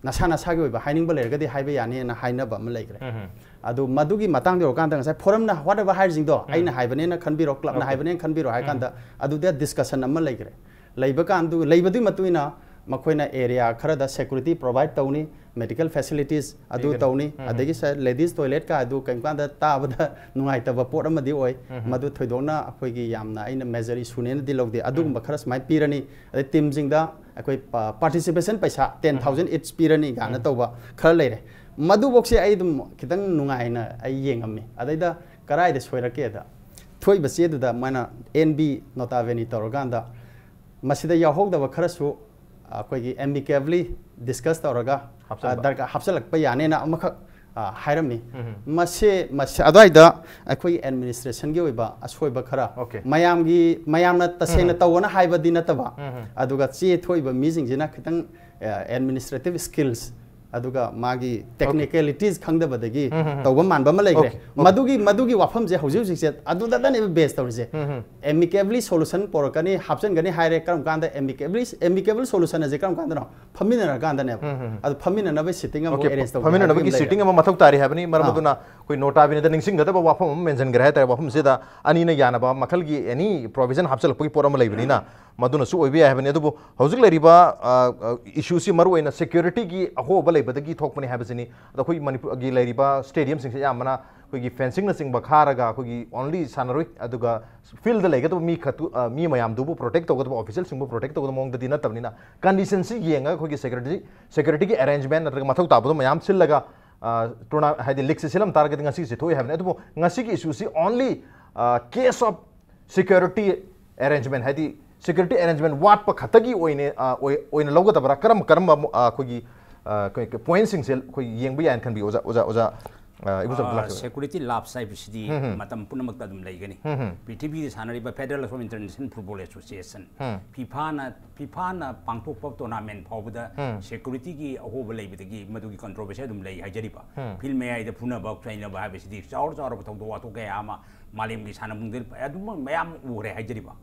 ꯅꯁꯥ ꯅꯁꯥꯒꯤ ꯑꯣꯏꯕ ꯍꯥꯏꯅꯤꯡꯕ ꯂꯩꯔꯒꯗꯤ ꯍꯥꯏꯕ ꯌꯥꯅꯤꯅ ꯍꯥꯏꯅꯕ ꯑꯃ ꯂꯩꯈ꯭ꯔꯦ꯫ ꯎꯝ꯫ ꯑꯗꯨ ꯃꯗꯨꯒꯤ ꯃꯇꯥꯡꯗ ꯌꯧꯔꯀꯥꯟꯗ ꯉꯁꯥꯏ ꯐꯣꯔꯝꯅ whatever ꯍꯥꯏꯔꯤꯁꯤꯡꯗꯣ, ꯎꯝ꯫ ꯑꯩꯅ ꯍꯥꯏꯕꯅꯦꯅ ꯈꯟꯕꯤꯔꯣ, ꯀ꯭ꯂꯕꯅ Okay. ꯍꯥꯏꯕꯅꯦꯅ ꯈꯟꯕꯤꯔꯣ ꯍꯥꯏ ꯎꯝ꯫ ꯀꯥꯟꯗ ꯑꯗꯨꯗ ꯗꯤꯁꯀꯁꯟ ꯑꯃ ꯂꯩꯈ꯭ꯔꯦ꯫ ꯂꯩꯕ ꯀꯥꯟꯗꯨ, ꯂꯩꯕꯗꯨꯒꯤ ꯃꯇꯨꯡ ꯏꯟꯅ ꯃꯈꯣꯏꯅ ꯑꯦꯔꯤꯌꯥ ꯈꯔꯗ ꯁꯦꯀ꯭ꯌꯨꯔꯤꯇꯤ ꯄ꯭ꯔꯣꯚꯥꯏꯗ ꯇꯧꯅꯤ, ꯃꯦꯗꯤꯀꯦꯜ ꯐꯦꯁꯤꯂꯤꯇꯤꯁ ꯑꯗꯨ ꯄꯤꯒꯅꯤ꯫ ꯇꯧꯅꯤ, ꯎꯝ꯫ ꯑꯗꯒꯤ ꯁ-, ꯂꯦꯗꯤꯁ ꯇꯣꯏꯂꯦꯠꯀ ꯑꯗꯨ ꯀꯩꯒꯨꯝꯕ ꯀꯥꯟꯗ ꯇꯥꯕꯗ ꯅꯨꯡꯉꯥꯏꯇꯕ ꯄꯣꯠ ꯑꯃꯗꯤ ꯑꯣꯏ꯫ ꯎꯝ꯫ ꯃꯗꯨ ꯊꯣꯏꯗꯣꯛꯅ ꯑꯩꯈꯣꯏꯒꯤ ꯌꯥꯝꯅ ꯑꯩꯅ ꯃꯦꯖꯔ ꯏꯁꯨꯅꯦꯅꯗꯤ ꯂꯧꯗꯦ꯫ ꯑꯗꯨꯒꯨꯝꯕ ꯎꯝ꯫ ꯈꯔ ꯁꯨꯃꯥꯏꯅ ꯄꯤꯔꯅꯤ꯫ ꯑꯗꯩ ꯇꯤꯝꯁꯤꯡꯗ ꯑꯩꯈꯣꯏ ꯄ-, ꯄꯥꯔꯇꯤꯁꯤꯄꯦꯁꯟ ꯄꯩꯁꯥ ꯇꯦꯟ ꯊꯥꯎꯖꯟ ꯏꯠꯁ ꯄꯤꯔꯅꯤ ꯀꯥꯏꯅ ꯎꯝ꯫ ꯇꯧꯕ ꯈꯔ ꯂꯩꯔꯦ꯫ ꯃꯗꯨꯐꯧꯁꯦ ꯑꯩ ꯑꯗꯨꯝ ꯈꯤꯇꯪ ꯅꯨꯡꯉꯥꯏꯅ ꯑꯩ ꯌꯦꯡꯉꯝꯃꯤ꯫ ꯑꯗꯩꯗ ꯀꯔꯥꯏꯗ ꯁꯣꯏꯔꯛꯀꯦꯗ, ꯊꯣꯛꯏꯕ ꯆꯦꯗꯨꯗ ꯃꯣꯏꯅ ꯑꯦꯟ ꯕꯤ ꯅꯣꯇꯥ ꯕꯦꯅꯤ ꯇꯧꯔꯀꯥꯟꯗ ꯃꯁꯤꯗ ꯌꯥꯎꯍꯧꯗꯕ ꯈꯔꯁꯨ ꯑꯩꯈꯣꯏꯒꯤ ꯑꯦꯃꯤꯀꯦꯕꯂꯤ ꯗꯤꯁꯀꯁ ꯇꯧꯔꯒ, ꯍꯥꯞꯆꯤꯟꯕ꯫ ꯑ, ꯗꯔꯀꯥꯔ ꯍꯥꯞꯆꯤꯜꯂꯛꯄ ꯌꯥꯅꯦꯅ ꯑꯃꯈꯛ, ꯑ, ꯍꯥꯏꯔꯝꯃꯤ꯫ ꯃꯁꯤ ꯃꯁꯤ ꯑꯗꯨꯋꯥꯏꯗ ꯑꯩꯈꯣꯏꯒꯤ ꯑꯦꯗꯃꯤꯅꯤꯁꯇ꯭ꯔꯦꯁꯟꯒꯤ ꯑꯣꯏꯕ ꯑꯁꯣꯏꯕ ꯈꯔ, Okay. ꯃꯌꯥꯝꯒꯤ ꯃꯌꯥꯝꯅ ꯇꯁꯦꯡꯅ ꯇꯧꯒꯅ ꯍꯥꯏꯕꯗꯤ ꯅꯠꯇꯕ, ꯑꯗꯨꯒ ꯆꯦ ꯊꯣꯛꯏꯕ ꯃꯤꯁꯤꯡꯁꯤꯅ ꯈꯤꯇꯪ ꯑꯦꯗꯃꯤꯅꯤꯁꯇ꯭ꯔꯦꯇꯤꯚ ꯁ꯭ꯀꯤꯜꯁ ꯑꯗꯨꯒ ꯃꯥꯒꯤ ꯇꯦꯛꯅꯤꯀꯦꯂꯤꯇꯤꯁ ꯈꯪꯗꯕꯗꯒꯤ ꯇꯧꯕ ꯃꯥꯟꯕ ꯑꯃ ꯂꯩꯈ꯭ꯔꯦ꯫ Okay, okay. ꯃꯗꯨꯒꯤ ꯃꯗꯨꯒꯤ ꯋꯥꯐꯝꯁꯦ ꯍꯧꯖꯤꯛ ꯍꯧꯖꯤꯛꯁꯦ ꯑꯗꯨꯗꯇꯅꯦꯕ ꯕꯦꯁ ꯇꯧꯔꯤꯁꯦ꯫ ꯑꯦꯃꯤꯀꯦꯕꯂꯤ ꯁꯣꯂꯨꯁꯟ ꯄꯣꯔꯛꯀꯅꯤ, ꯍꯥꯞꯆꯤꯟꯒꯅꯤ ꯍꯥꯏꯔꯦ꯫ ꯀꯔꯝ ꯀꯥꯟꯗ ꯑꯦꯃꯤꯀꯦꯕꯂꯤ ꯑꯦꯃꯤꯀꯦꯕꯜ ꯁꯣꯂꯨꯁꯟ ꯑꯁꯦ ꯀꯔꯝ ꯀꯥꯟꯗꯅꯣ? ꯐꯝꯃꯤꯟꯅꯔꯀꯥꯟꯗꯅꯦꯕ꯫ ꯑꯗꯨ ꯐꯝꯃꯤꯟꯅꯅꯕ ꯁꯤꯇꯤꯡ ꯑꯃ Okay, ꯑꯦꯔꯦꯟꯖ ꯇꯧꯒꯦ ꯐꯝꯃꯤꯟꯅꯅꯕꯒꯤ ꯍꯥꯏꯕꯒꯤ ꯑꯃ ꯁꯤꯇꯤꯡ ꯂꯩꯈ꯭ꯔꯦ꯫ ꯑꯃ ꯃꯊꯧ ꯇꯥꯔꯤ ꯍꯥꯏꯕꯅꯤ꯫ ꯃꯔꯝ ꯑꯥ꯫ ꯑꯗꯨꯅ ꯑꯩꯈꯣꯏ ꯅꯣꯇꯥꯕꯤꯅꯤꯗ ꯅꯤꯡꯁꯤꯡꯒꯗꯕ ꯋꯥꯐꯝ ꯑꯃ ꯃꯦꯟꯁꯤꯟꯈ꯭ꯔꯦ ꯍꯥꯏꯇꯥꯔꯦ꯫ ꯋꯥꯐꯝꯁꯤꯗ ꯑꯅꯤꯅ ꯌꯥꯅꯕ ꯃꯈꯜꯒꯤ ꯑꯦꯅꯤ ꯄ꯭ꯔꯣꯚꯤꯖꯟ ꯍꯥꯞꯆꯤꯜꯂꯛꯄꯒꯤ ꯄꯣꯠ ꯑꯃ ꯂꯩꯕꯅꯤꯅ ꯃꯗꯨꯅꯁꯨ ꯑꯣꯏꯕ ꯌꯥꯏ ꯍꯥꯏꯕꯅꯤ꯫ ꯑꯗꯨꯕꯨ ꯍꯧꯖꯤꯛ ꯂꯩꯔꯤꯕ, ꯑ, ꯑ, ꯏꯁꯨꯁꯤ ꯃꯔꯨꯑꯣꯏꯅ ꯁꯦꯀ꯭ꯌꯨꯔꯤꯇꯤꯒꯤ ꯑꯍꯣꯕ ꯂꯩꯕꯗꯒꯤ ꯊꯣꯛꯄꯅꯤ ꯍꯥꯏꯕꯁꯤꯅꯤ꯫ ꯑꯗꯣ ꯑꯩꯈꯣꯏ ꯃꯅꯤꯄꯨꯔꯒꯤ ꯂꯩꯔꯤꯕ ꯁ꯭ꯇꯦꯗꯤꯌꯝꯁꯤꯡꯁꯦ ꯑꯌꯥꯝꯕꯅ ꯑꯩꯈꯣꯏꯒꯤ ꯐꯦꯟꯁꯤꯡꯅꯆꯤꯡꯕ ꯈꯥꯔꯒ ꯑꯩꯈꯣꯏꯒꯤ only ꯁꯥꯟꯅꯔꯣꯏ ꯑꯗꯨꯒ ꯐꯤꯜꯗ ꯂꯩꯒꯗꯕ ꯃꯤ ꯈꯛꯇꯨ, ꯑ, ꯃꯤ ꯃꯌꯥꯝꯗꯨꯕꯨ ꯄ꯭ꯔꯣꯇꯦꯛ ꯇꯧꯒꯗꯕ, ꯑꯣꯐꯤꯁꯤꯌꯦꯜꯁꯤꯡꯕꯨ ꯄ꯭ꯔꯣꯇꯦꯛ ꯇꯧꯒꯗꯕ ꯃꯑꯣꯡꯗꯗꯤ ꯅꯠꯇꯕꯅꯤꯅ, ꯀꯟꯗꯤꯁꯟꯁꯤ ꯌꯦꯡꯉꯒ ꯑꯩꯈꯣꯏꯒꯤ ꯁꯦꯀ꯭ꯌꯨꯔꯤꯇꯤ, ꯁꯦꯀ꯭ꯌꯨꯔꯤꯇꯤꯒꯤ ꯑꯦꯔꯦꯟꯖꯃꯦꯟ ꯅꯠꯇ꯭ꯔꯒ ꯃꯊꯧ ꯇꯥꯕꯗꯣ ꯃꯌꯥꯝ ꯁꯤꯜꯂꯒ, ꯑ, ꯇꯣꯔꯅꯥ-, ꯍꯥꯏꯗꯤ ꯂꯤꯒꯁꯤ ꯁꯤꯜꯂꯝ ꯇꯥꯔꯒꯗꯤ ꯉꯁꯤꯁꯤ ꯊꯣꯛꯏ ꯍꯥꯏꯕꯅꯤ꯫ ꯑꯗꯨꯕꯨ ꯉꯁꯤꯒꯤ ꯏꯁꯨꯁꯤ only, ꯑ, case of security arrangement, ꯍꯥꯏꯗꯤ ꯁꯦꯀ꯭ꯌꯨꯔꯤꯇꯤ ꯑꯦꯔꯦꯟꯖꯃꯦꯟ ꯋꯥꯠꯄ ꯈꯛꯇꯒꯤ ꯑꯣꯏꯅ, ꯑ, ꯑꯣꯏ-, ꯑꯣꯏꯅ ꯂꯧꯒꯗꯕ꯭ꯔꯥ? ꯀꯔꯝ-, ꯀꯔꯝꯕ ꯑꯃꯨꯛ, ꯑ, ꯑꯩꯈꯣꯏꯒꯤ, ꯑ, ꯑꯩꯈꯣꯏ ꯄꯣꯏꯟꯠꯁꯤꯡꯁꯦ ꯑꯩꯈꯣꯏ ꯌꯦꯡꯕ ꯌꯥꯏꯅ ꯈꯟꯕꯤ, ꯑꯣꯖꯥ, ꯑꯣꯖꯥ, ꯑꯣꯖꯥ, ꯑ, ꯏꯕꯣꯆꯧ ꯑ, ꯂꯥꯛꯆꯕ꯫ ꯁꯦꯀ꯭ꯌꯨꯔꯤꯇꯤ ꯂꯥꯞꯁ ꯍꯥꯏꯕꯁꯤꯗꯤ ꯃꯇꯝ ꯄꯨꯝꯅꯃꯛꯇ ꯑꯗꯨꯝ ꯂꯩꯒꯅꯤ꯫ ꯄ꯭ꯔꯤꯊꯤꯕꯤꯗ ꯁꯥꯟꯅꯔꯤꯕ Federal of International Football Association, ꯐꯤꯐꯥꯅ, ꯐꯤꯐꯥꯅ ꯄꯥꯡꯊꯣꯛꯄ ꯇꯣꯔꯅꯥꯃꯦꯟ ꯐꯥꯎꯕꯗ ꯁꯦꯀ꯭ꯌꯨꯔꯤꯇꯤꯒꯤ ꯑꯍꯣꯕ ꯂꯩꯕꯗꯒꯤ ꯃꯗꯨꯒꯤ ꯀꯟꯇ꯭ꯔꯣꯚꯔꯁꯤ ꯑꯗꯨꯝ ꯂꯩ ꯍꯥꯏꯖꯔꯤꯕ꯫ ꯐꯤꯜ ꯃꯌꯥꯏꯗ ꯐꯨꯅꯕ ꯆꯩꯅꯕ ꯍꯥꯏꯕꯁꯤꯗꯤ ꯆꯥꯎꯔ ꯆꯥꯎꯔꯕ ꯊꯧꯗꯣꯛ ꯋꯥꯊꯣꯛ ꯀꯌꯥ ꯑꯃ ꯃꯥꯂꯦꯝꯒꯤ ꯁꯥꯟꯅꯕꯨꯡꯗ ꯑꯗꯨꯝ ꯃꯌꯥꯝ ꯎꯈ꯭ꯔꯦ ꯍꯥꯏꯖꯔꯤꯕ꯫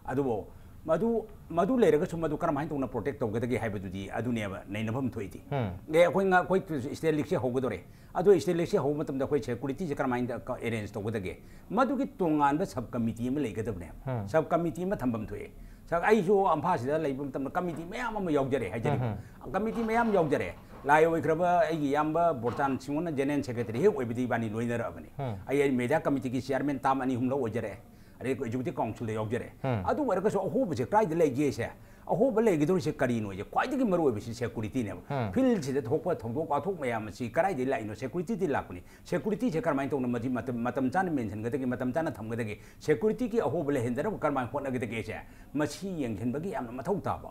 ꯑꯗꯨꯕꯨ ꯃꯗꯨ, ꯃꯗꯨ ꯂꯩꯔꯒꯁꯨ ꯃꯗꯨ ꯀꯔꯝꯍꯥꯏꯅ ꯇꯧꯅ ꯄ꯭ꯔꯣꯇꯦꯛ ꯇꯧꯒꯗꯒꯦ ꯍꯥꯏꯕꯗꯨꯗꯤ ꯑꯗꯨꯅꯦꯕ ꯅꯩꯅꯐꯝ ꯊꯣꯛꯏꯗꯤ꯫ ꯑꯦ, ꯑꯩꯈꯣꯏ ꯉ-, ꯑꯩꯈꯣꯏ ꯁ꯭ꯇꯦꯠ ꯂꯤꯒꯁꯦ ꯍꯧꯒꯗꯧꯔꯦ꯫ ꯑꯗꯣ ꯁ꯭ꯇꯦꯠ ꯂꯤꯒꯁꯦ ꯍꯧꯕ ꯃꯇꯝꯗ ꯑꯩꯈꯣꯏ ꯁꯦꯀ꯭ꯌꯨꯔꯤꯇꯤꯁꯦ ꯀꯔꯝꯍꯥꯏꯅ ꯇ-, ꯑꯦꯔꯦꯟꯖ ꯇꯧꯒꯗꯒꯦ? ꯃꯗꯨꯒꯤ ꯇꯣꯉꯥꯟꯕ ꯁꯕ ꯀꯃꯤꯇꯤ ꯑꯃ ꯂꯩꯒꯗꯕꯅꯦꯕ꯫ ꯁꯕ ꯀꯃꯤꯇꯤ ꯑꯃ ꯊꯝꯐꯝ ꯊꯣꯛꯑꯦ꯫ ꯁ-, ꯑꯩꯁꯨ ꯑꯝꯐꯥꯁꯤꯗ ꯂꯩꯕ ꯃꯇꯝꯗ ꯀꯃꯤꯇꯤ ꯃꯌꯥꯝ ꯑꯃ ꯌꯥꯎꯖꯔꯦ ꯍꯥꯏꯖꯔꯤꯕ꯫ ꯀꯃꯤꯇꯤ ꯃꯌꯥꯝ ꯌꯥꯎꯖꯔꯦ꯫ ꯂꯥꯏ ꯑꯣꯏꯈ꯭ꯔꯕ ꯑꯩꯒꯤ ꯏꯌꯥꯝꯕ ꯕꯣꯔꯆꯥꯟ ꯁꯤꯡꯍꯣꯟꯅ ꯖꯦꯅꯦꯔꯦꯜ ꯁꯦꯀ꯭ꯔꯦꯇꯔꯤ ꯍꯦꯛ ꯑꯣꯏꯕꯗꯒꯤ ꯏꯕꯥꯅꯤ ꯂꯣꯏꯅꯔꯛꯑꯕꯅꯤ꯫ ꯑꯩ, ꯑꯩ ꯃꯦꯗꯤꯌꯥ ꯀꯃꯤꯇꯤꯒꯤ ꯆꯤꯌꯥꯔꯃꯦꯟ ꯇꯥꯝ ꯑꯅꯤ ꯑꯍꯨꯝꯂꯛ ꯑꯣꯏꯖꯔꯦ꯫ ꯑꯗꯩ ꯑꯦꯛꯖꯤꯀ꯭ꯌꯨꯇꯤꯚ ꯀꯥꯎꯟꯁꯤꯜꯗ ꯌꯥꯎꯖꯔꯦ꯫ ꯑꯗꯨ ꯑꯣꯏꯔꯒꯁꯨ ꯑꯍꯣꯕꯁꯦ ꯀꯗꯥꯏꯗ ꯂꯩꯒꯦꯁꯦ, ꯑꯍꯣꯕ ꯂꯩꯒꯗꯧꯔꯤꯁꯦ ꯀꯔꯤꯅꯣꯁꯦ ꯈ꯭ꯋꯥꯏꯗꯒꯤ ꯃꯔꯨꯑꯣꯏꯕꯁꯤ ꯁꯦꯀ꯭ꯌꯨꯔꯤꯇꯤꯅꯦꯕ꯫ ꯐꯤꯜꯁꯤꯗ ꯊꯣꯛꯄ ꯊꯧꯗꯣꯛ ꯋꯥꯊꯣꯛ ꯃꯌꯥꯝ ꯑꯁꯤ ꯀꯗꯥꯏꯗꯒꯤ ꯂꯥꯛꯏꯅꯣ? ꯁꯦꯀ꯭ꯌꯨꯔꯤꯇꯤꯗꯤ ꯂꯥꯛꯄꯅꯤ꯫ ꯁꯦꯀ꯭ꯌꯨꯔꯤꯇꯤꯁꯦ ꯀꯔꯝꯍꯥꯏꯅ ꯇꯧꯅ ꯃꯁꯤ ꯃꯇꯝ, ꯃꯇꯝ ꯆꯥꯅ ꯃꯦꯟꯁꯤꯟꯒꯗꯒꯦ, ꯃꯇꯝ ꯆꯥꯅ ꯊꯝꯒꯗꯒꯦ? ꯁꯦꯀ꯭ꯌꯨꯔꯤꯇꯤꯒꯤ ꯑꯍꯣꯕ ꯂꯩꯍꯟꯗꯅꯕ ꯀꯔꯝꯍꯥꯏꯅ ꯍꯣꯠꯅꯒꯗꯒꯦꯁꯦ ꯃꯁꯤ ꯌꯦꯡꯁꯤꯟꯕꯒꯤ ꯌꯥꯝꯅ ꯃꯊꯧ ꯇꯥꯕ꯫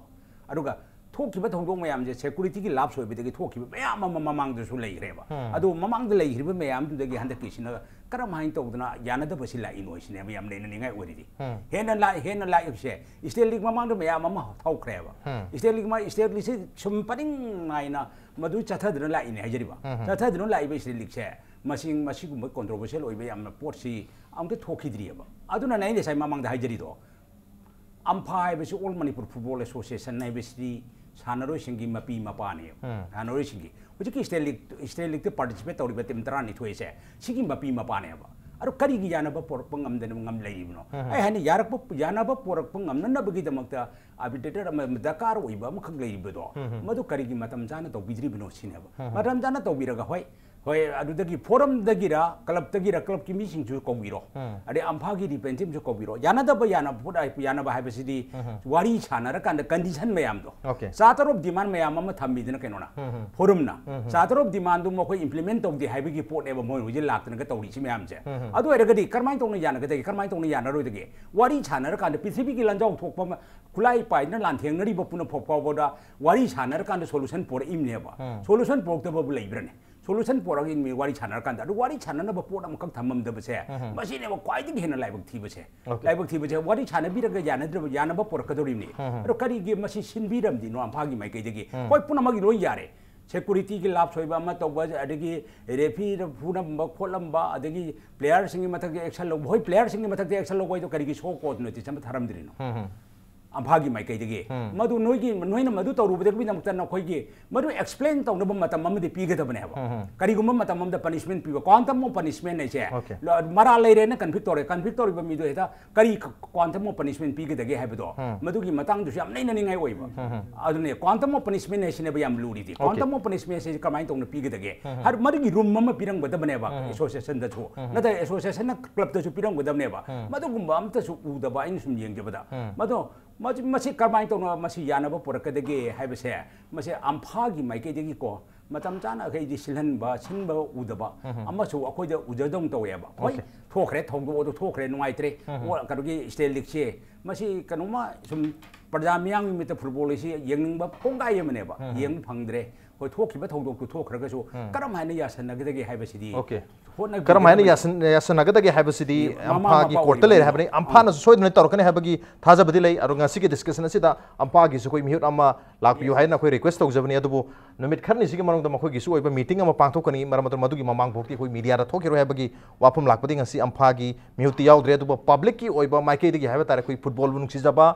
ꯑꯗꯨꯒ ꯊꯣꯛꯈꯤꯕ ꯊꯧꯗꯣꯛ ꯃꯌꯥꯝꯁꯦ ꯁꯦꯀ꯭ꯌꯨꯔꯤꯇꯤꯒꯤ ꯂꯥꯞꯁ ꯑꯣꯏꯕꯗꯒꯤ ꯊꯣꯛꯈꯤꯕ ꯃꯌꯥꯝ ꯑꯃ ꯃꯃꯥꯡꯗꯁꯨ ꯂꯩꯈ꯭ꯔꯦꯕ꯫ ꯑꯗꯣ ꯃꯃꯥꯡꯗ ꯂꯩꯈ꯭ꯔꯤꯕ ꯃꯌꯥꯝꯗꯨꯗꯒꯤ ꯍꯟꯗꯛꯀꯤꯁꯤꯅ ꯀꯔꯝꯍꯥꯏꯅ ꯇꯧꯗꯅ ꯌꯥꯅꯗꯕꯁꯤ ꯂꯥꯛꯏꯅꯣ ꯁꯤꯅꯦꯕ ꯌꯥꯝ ꯅꯩꯅꯅꯤꯡꯉꯥꯏ ꯑꯣꯏꯔꯤꯗꯤ꯫ ꯍꯦꯟꯅ ꯂꯥꯛ-, ꯍꯦꯟꯅ ꯂꯥꯛꯏꯕꯁꯦ ꯏꯁꯇꯦꯠ ꯂꯤꯛ ꯃꯃꯥꯡꯗ ꯃꯌꯥꯝ ꯑꯃ ꯊꯧꯈ꯭ꯔꯦꯕ꯫ ꯏꯁꯇꯦꯠ ꯂꯤꯛ ꯃ-, ꯏꯁꯇꯦꯠ ꯂꯤꯛꯁꯤ ꯁꯨꯝ ꯄꯔꯤꯡ ꯅꯥꯏꯅ ꯃꯗꯨ ꯆꯠꯊꯗꯨꯅ ꯂꯥꯛꯏꯅꯦ ꯍꯥꯏꯖꯔꯤꯕ꯫ ꯆꯠꯊꯗꯨꯅ ꯂꯥꯛꯏꯕ ꯏꯁꯇꯦꯠ ꯂꯤꯛꯁꯦ ꯃꯁꯤꯡ, ꯃꯁꯤꯒꯨꯝꯕ ꯀꯣꯟꯇ꯭ꯔꯣꯚꯔꯁꯤꯌꯦꯜ ꯑꯣꯏꯕ ꯌꯥꯝꯅ ꯄꯣꯠꯁꯤ ꯑꯃꯨꯛꯇ ꯊꯣꯛꯈꯤꯗ꯭ꯔꯤꯑꯕ꯫ ꯑꯗꯨꯅꯅꯦ ꯑꯩꯅ ꯉꯁꯥꯏ ꯃꯃꯥꯡꯗ ꯍꯥꯏꯖꯔꯤꯗꯣ, ꯑꯝꯐꯥ ꯍꯥꯏꯕꯁꯤ All Manipur Football Association ꯍꯥꯏꯕꯁꯤꯗꯤ ꯁꯥꯟꯅꯔꯣꯏꯁꯤꯡꯒꯤ ꯃꯄꯤ ꯃꯄꯥꯅꯦꯕ꯫ ꯁꯥꯟꯅꯔꯣꯏꯁꯤꯡꯒꯤ ꯍꯧꯖꯤꯛꯀꯤ ꯏꯁꯇꯦꯠ ꯂꯤꯛ, ꯏꯁꯇꯦꯠ ꯂꯤꯛꯇ ꯄꯥꯔꯇꯤꯁꯤꯄꯦꯠ ꯇꯧꯔꯤꯕ ꯇꯤꯝ ꯇꯔꯥꯅꯤꯊꯣꯏꯁꯦ ꯁꯤꯒꯤ ꯃꯄꯤ ꯃꯄꯥꯅꯦꯕ꯫ ꯑꯗꯨ ꯀꯔꯤꯒꯤ ꯌꯥꯅꯕ ꯄꯣꯔꯛꯄ ꯉꯝꯗꯅ ꯉꯝ ꯂꯩꯔꯤꯕꯅꯣ? ꯑꯩ ꯍꯥꯏꯅ ꯌꯥꯔꯛꯄ, ꯌꯥꯅꯕ ꯄꯣꯔꯛꯄ ꯉꯝꯅꯅꯕꯒꯤꯗꯃꯛꯇ ꯑꯥꯔꯕꯤꯇ꯭ꯔꯦꯇꯔ ꯑꯃ ꯗꯔꯀꯥꯔ ꯑꯣꯏꯕ ꯑꯃꯈꯛ ꯂꯩꯔꯤꯕꯗꯣ, ꯃꯗꯨ ꯀꯔꯤꯒꯤ ꯃꯇꯝ ꯆꯥꯅ ꯇꯧꯕꯤꯗ꯭ꯔꯤꯕꯅꯣ ꯁꯤꯅꯦꯕ꯫ ꯃꯇꯝ ꯆꯥꯅ ꯇꯧꯕꯤꯔꯒ, ꯍꯣꯏ, ꯍꯣꯏ, ꯑꯗꯨꯗꯒꯤ ꯐꯣꯔꯝꯗꯒꯤꯔ, ꯀ꯭ꯂꯕꯇꯒꯤꯔ, ꯀ꯭ꯂꯕꯀꯤ ꯃꯤꯁꯤꯡꯁꯨ ꯀꯧꯕꯤꯔꯣ, ꯑꯗꯩ ꯑꯝꯐꯥꯒꯤ ꯔꯤꯄ꯭ꯔꯦꯖꯦꯟꯇꯦꯇꯤꯚꯁꯨ ꯀꯧꯕꯤꯔꯣ, ꯌꯥꯅꯗꯕ, ꯌꯥꯅꯕ ꯄꯣꯠ ꯌꯥꯅꯕ ꯍꯥꯏꯕꯁꯤꯗꯤ ꯋꯥꯔꯤ ꯁꯥꯟꯅꯔꯀꯥꯟꯗ ꯀꯟꯗꯤꯁꯟ ꯃꯌꯥꯝꯗꯣ, ꯆꯥꯔꯇꯔ ꯑꯣꯐ ꯗꯤꯃꯥꯟ ꯃꯌꯥꯝ ꯑꯃ ꯊꯝꯃꯤꯗꯅ ꯀꯩꯅꯣꯅ, ꯐꯣꯔꯝꯅ ꯆꯥꯔꯇꯔ ꯑꯣꯐ ꯗꯤꯃꯥꯟꯗꯨ ꯃꯈꯣꯏ ꯏꯝꯄ꯭ꯂꯤꯃꯦꯟ ꯇꯧꯗꯦ ꯍꯥꯏꯕꯒꯤ ꯄꯣꯠꯅꯦꯕ ꯃꯣꯏ ꯍꯧꯖꯤꯛ ꯂꯥꯛꯇꯅꯒ ꯇꯧꯔꯤꯁꯤ ꯃꯌꯥꯝꯁꯦ꯫ ꯑꯗꯨ ꯑꯣꯏꯔꯒꯗꯤ ꯀꯔꯝꯍꯥꯏꯅ ꯇꯧꯅ ꯌꯥꯅꯒꯗꯒꯦ, ꯀꯔꯝꯍꯥꯏꯅ ꯇꯧꯅ ꯌꯥꯅꯔꯣꯏꯗꯒꯦ? ꯋꯥꯔꯤ ꯁꯥꯟꯅꯔꯀꯥꯟꯗ ꯄ꯭ꯔꯤꯊꯤꯕꯤꯒꯤ ꯂꯥꯟꯖꯥꯎ ꯊꯣꯛꯄ ꯑꯃ, ꯈꯨꯠꯂꯥꯏ ꯄꯥꯏꯗꯨꯅ ꯂꯥꯟꯊꯦꯡꯅꯔꯤꯕ ꯄꯨꯝꯅꯃꯛ ꯐꯥꯎꯕꯗ ꯋꯥꯔꯤ ꯁꯥꯟꯅꯔꯀꯥꯟꯗ ꯁꯣꯂꯨꯁꯟ ꯄꯣꯔꯛꯏꯕꯅꯦꯕ꯫ ꯁꯣꯂꯨꯁꯟ ꯄꯣꯔꯛꯇꯕꯕꯨ ꯂꯩꯕ꯭ꯔꯅꯦ? ꯁꯣꯂꯨꯁꯟ ꯄꯣꯔꯛꯏ ꯃꯤ ꯋꯥꯔꯤ ꯁꯥꯟꯅꯔꯀꯥꯟꯗ꯫ ꯑꯗꯨ ꯋꯥꯔꯤ ꯁꯥꯟꯅꯅꯕ ꯄꯣꯠ ꯑꯃꯈꯛ ꯊꯝꯃꯝꯗꯕꯁꯦ, ꯃꯁꯤꯅꯦꯕ ꯈ꯭ꯋꯥꯏꯗꯒꯤ ꯍꯦꯟꯅ ꯂꯥꯏꯕꯛ ꯊꯤꯕꯁꯦ꯫ ꯂꯥꯏꯕꯛ ꯊꯤꯕꯁꯦ ꯋꯥꯔꯤ ꯁꯥꯟꯅꯕꯤꯔꯒ ꯌꯥꯅꯗ꯭ꯔꯕ, ꯌꯥꯅꯕ ꯄꯣꯔꯛꯀꯗꯧꯔꯤꯕꯅꯤ꯫ ꯑꯗꯣ ꯀꯔꯤꯒꯤ ꯃꯁꯤ ꯁꯤꯟꯕꯤꯔꯝꯗꯤꯅꯣ ꯑꯝꯐꯥꯒꯤ ꯃꯥꯏꯀꯩꯗꯒꯤ? ꯍꯣꯏ, ꯄꯨꯝꯅꯃꯛꯀꯤ ꯂꯣꯏ ꯌꯥꯔꯦ꯫ ꯁꯦꯀ꯭ꯌꯨꯔꯤꯇꯤꯒꯤ ꯂꯥꯞꯁ ꯑꯣꯏꯕ ꯑꯃ ꯇꯧꯕ, ꯑꯗꯒꯤ ꯔꯦꯐꯤꯗ ꯐꯨꯅꯕ ꯈꯣꯠꯂꯝꯕ, ꯑꯗꯒꯤ ꯄ꯭ꯂꯦꯌꯔꯁꯤꯡꯒꯤ ꯃꯊꯛꯇ ꯑꯦꯛꯁꯟ ꯂꯧꯕ꯫ ꯍꯣꯏ, ꯄ꯭ꯂꯦꯌꯔꯁꯤꯡꯒꯤ ꯃꯊꯛꯇ ꯑꯦꯛꯁꯟ ꯂꯧꯕ ꯍꯥꯏꯗꯣ ꯀꯔꯤꯒꯤ ꯁꯣ ꯀꯣꯖ ꯅꯣꯇꯤꯁ ꯑꯃ ꯊꯥꯔꯝꯗ꯭ꯔꯤꯅꯣ? ꯑꯝꯐꯥꯒꯤ ꯃꯥꯏꯀꯩꯗꯒꯤ꯫ ꯃꯗꯨ ꯅꯣꯏꯒꯤ, ꯅꯣꯏꯅ ꯃꯗꯨ ꯇꯧꯔꯨꯕꯗꯒꯤꯗꯃꯛꯇ ꯅꯈꯣꯏꯒꯤ ꯃꯗꯨ ꯑꯦꯛꯁꯄ꯭ꯂꯦꯟ ꯇꯧꯅꯕ ꯃꯇꯝ ꯑꯃꯗꯤ ꯄꯤꯒꯗꯕꯅꯦꯕ꯫ ꯀꯔꯤꯒꯨꯝꯕ ꯃꯇꯝ ꯑꯃꯗ ꯄꯅꯤꯁꯃꯦꯟ ꯄꯤꯕ, ꯀ꯭ꯋꯥꯟꯇꯝ ꯑꯣꯐ ꯄꯅꯤꯁꯃꯦꯟ ꯍꯥꯏꯁꯦ, Okay. ꯂ-, ꯃꯔꯥꯜ ꯂꯩꯔꯦꯅ ꯀꯟꯚꯤꯛ ꯇꯧꯔꯦ, ꯀꯟꯚꯤꯛ ꯇꯧꯔꯤꯕ ꯃꯤꯗꯣ ꯍꯦꯛꯇ ꯀꯔꯤ ꯀ꯭ꯋꯥꯟꯇꯝ ꯑꯣꯐ ꯄꯅꯤꯁꯃꯦꯟ ꯄꯤꯒꯗꯒꯦ ꯍꯥꯏꯕꯗꯣ, ꯃꯗꯨꯒꯤ ꯃꯇꯥꯡꯗꯨꯁꯨ ꯌꯥꯝ ꯅꯩꯅꯅꯤꯡꯉꯥꯏ ꯑꯣꯏꯕ꯫ ꯑꯗꯨꯅꯦ, ꯀ꯭ꯋꯥꯟꯇꯝ ꯑꯣꯐ ꯄꯅꯤꯁꯃꯦꯟ ꯍꯥꯏꯁꯤꯅꯦꯕ ꯌꯥꯝ ꯂꯨꯔꯤꯗꯤ꯫ ꯀ꯭ꯋꯥꯟꯇꯝ ꯑꯣꯐ ꯄꯅꯤꯁꯃꯦꯟ ꯍꯥꯏꯁꯤ ꯀꯃꯥꯏꯅ ꯇꯧꯅ ꯄꯤꯒꯗꯒꯦ? ꯍꯥꯏ, ꯃꯗꯨꯒꯤ ꯔꯨꯝ ꯑꯃ ꯄꯤꯔꯝꯒꯗꯕꯅꯦꯕ ꯑꯦꯁꯣꯁꯤꯌꯦꯁꯟꯗꯁꯨ, ꯅꯠꯇ꯭ꯔꯒ ꯑꯦꯁꯣꯁꯤꯌꯦꯁꯟꯅ ꯀ꯭ꯂꯕꯇꯁꯨ ꯄꯤꯔꯝꯒꯗꯕꯅꯦꯕ꯫ ꯃꯗꯨꯒꯨꯝꯕ ꯑꯝꯇꯁꯨ ꯎꯗꯕ ꯑꯩꯅ ꯁꯨꯝ ꯌꯦꯡꯖꯕꯗ꯫ ꯃꯗꯣ ꯃꯁꯤ, ꯃꯁꯤ ꯀꯃꯥꯏꯅ ꯇꯧꯅ ꯃꯁꯤ ꯌꯥꯅꯕ ꯄꯨꯔꯛꯀꯗꯒꯦ ꯍꯥꯏꯕꯁꯦ, ꯃꯁꯤ ꯑꯝꯐꯥꯒꯤ ꯃꯥꯏꯀꯩꯗꯒꯤꯀꯣ, ꯃꯇꯝ ꯆꯥꯅ ꯑꯩꯈꯣꯏꯗꯤ ꯁꯤꯜꯍꯟꯕ, ꯁꯤꯟꯕ ꯎꯗꯕ ꯑꯃꯁꯨ ꯑꯩꯈꯣꯏꯗ ꯎꯖꯗꯧꯅ ꯇꯧꯋꯦꯕ꯫ ꯍꯣꯏ, Okay. ꯊꯣꯛꯈ꯭ꯔꯦ, ꯊꯧꯗꯣꯛ ꯑꯗꯨ ꯊꯣꯛꯈ꯭ꯔꯦ, ꯅꯨꯡꯉꯥꯏꯇ꯭ꯔꯦ꯫ ꯎꯝ꯫ ꯑꯣ, ꯀꯩꯅꯣꯒꯤ state league ꯁꯦ, ꯃꯁꯤ ꯀꯩꯅꯣꯝꯃ ꯁꯨꯝ ꯄ꯭ꯔꯖꯥ ꯃꯤꯌꯥꯝꯒꯤ ꯃꯤꯠꯇ football ꯑꯁꯤ ꯌꯦꯡꯅꯤꯡꯕ ꯀꯣꯡꯒꯥꯏ ꯑꯃꯅꯦꯕ, ꯎꯝ꯫ ꯌꯦꯡꯕ ꯐꯪꯗ꯭ꯔꯦ꯫ ꯍꯣꯏ, ꯊꯣꯛꯈꯤꯕ ꯊꯧꯗꯣꯛꯇꯨ ꯊꯣꯛꯈ꯭ꯔꯒꯁꯨ ꯎꯝ꯫ ꯀꯔꯝ ꯍꯥꯏꯅ ꯌꯥꯁꯟꯅꯒꯗꯒꯦ ꯍꯥꯏꯕꯁꯤꯗꯤ Okay. ꯍꯣꯠꯅꯕꯤꯒꯗꯕꯅꯤ꯫ ꯀꯔꯝ ꯍꯥꯏꯅ ꯌꯥꯁꯟ-, ꯌꯥꯁꯟꯅꯒꯗꯒꯦ ꯍꯥꯏꯕꯁꯤꯗꯤ ꯃꯃꯥ ꯑꯝꯐꯥꯒꯤ ꯃꯄꯥ court ꯇ ꯂꯩꯔꯦ ꯑꯣꯏꯔꯤꯕꯅꯤꯅ꯫ ꯍꯥꯏꯕꯅꯤ꯫ ꯑꯝꯐꯥꯅꯁꯨ ꯁꯣꯏꯗꯅ ꯇꯧꯔꯛꯀꯅꯤ ꯍꯥꯏꯕꯒꯤ ꯊꯥꯖꯕꯗꯤ ꯂꯩ꯫ ꯑꯗꯣ ꯉꯁꯤꯒꯤ discussion ꯑꯁꯤꯗ ꯑꯝꯐꯥꯒꯤꯁꯨ ꯑꯩꯈꯣꯏ ꯃꯤꯍꯨꯠ ꯑꯃ ꯂꯥꯛꯄꯤꯌꯨ Yes. ꯍꯥꯏꯅ ꯑꯩꯈꯣꯏ request ꯇꯧꯖꯕꯅꯤ꯫ ꯑꯗꯨꯕꯨ ꯅꯨꯃꯤꯠ ꯈꯔꯅꯤꯁꯤꯒꯤ ꯃꯅꯨꯡꯗ ꯃꯈꯣꯏꯒꯤꯁꯨ ꯑꯣꯏꯕ meeting ꯑꯃ ꯄꯥꯡꯊꯣꯛꯀꯅꯤ꯫ ꯃꯔꯝ ꯑꯗꯨꯅ ꯃꯗꯨꯒꯤ ꯃꯃꯥꯡ ꯐꯥꯎꯗꯤ ꯑꯩꯈꯣꯏ media ꯗ ꯊꯣꯛꯈꯤꯔꯣꯏ ꯍꯥꯏꯕꯒꯤ ꯋꯥꯐꯝ ꯂꯥꯛꯄꯗꯤ ꯉꯁꯤ ꯑꯝꯐꯥꯒꯤ ꯃꯤꯍꯨꯠꯇꯤ ꯌꯥꯎꯗ꯭ꯔꯦ꯫ ꯑꯗꯨꯕꯨ public ꯀꯤ ꯑꯣꯏꯕ ꯃꯥꯏꯀꯩꯗꯒꯤ ꯍꯥꯏꯕ ꯇꯥꯔꯦ, ꯑꯩꯈꯣꯏ football ꯕꯨ ꯅꯨꯡꯁꯤꯖꯕ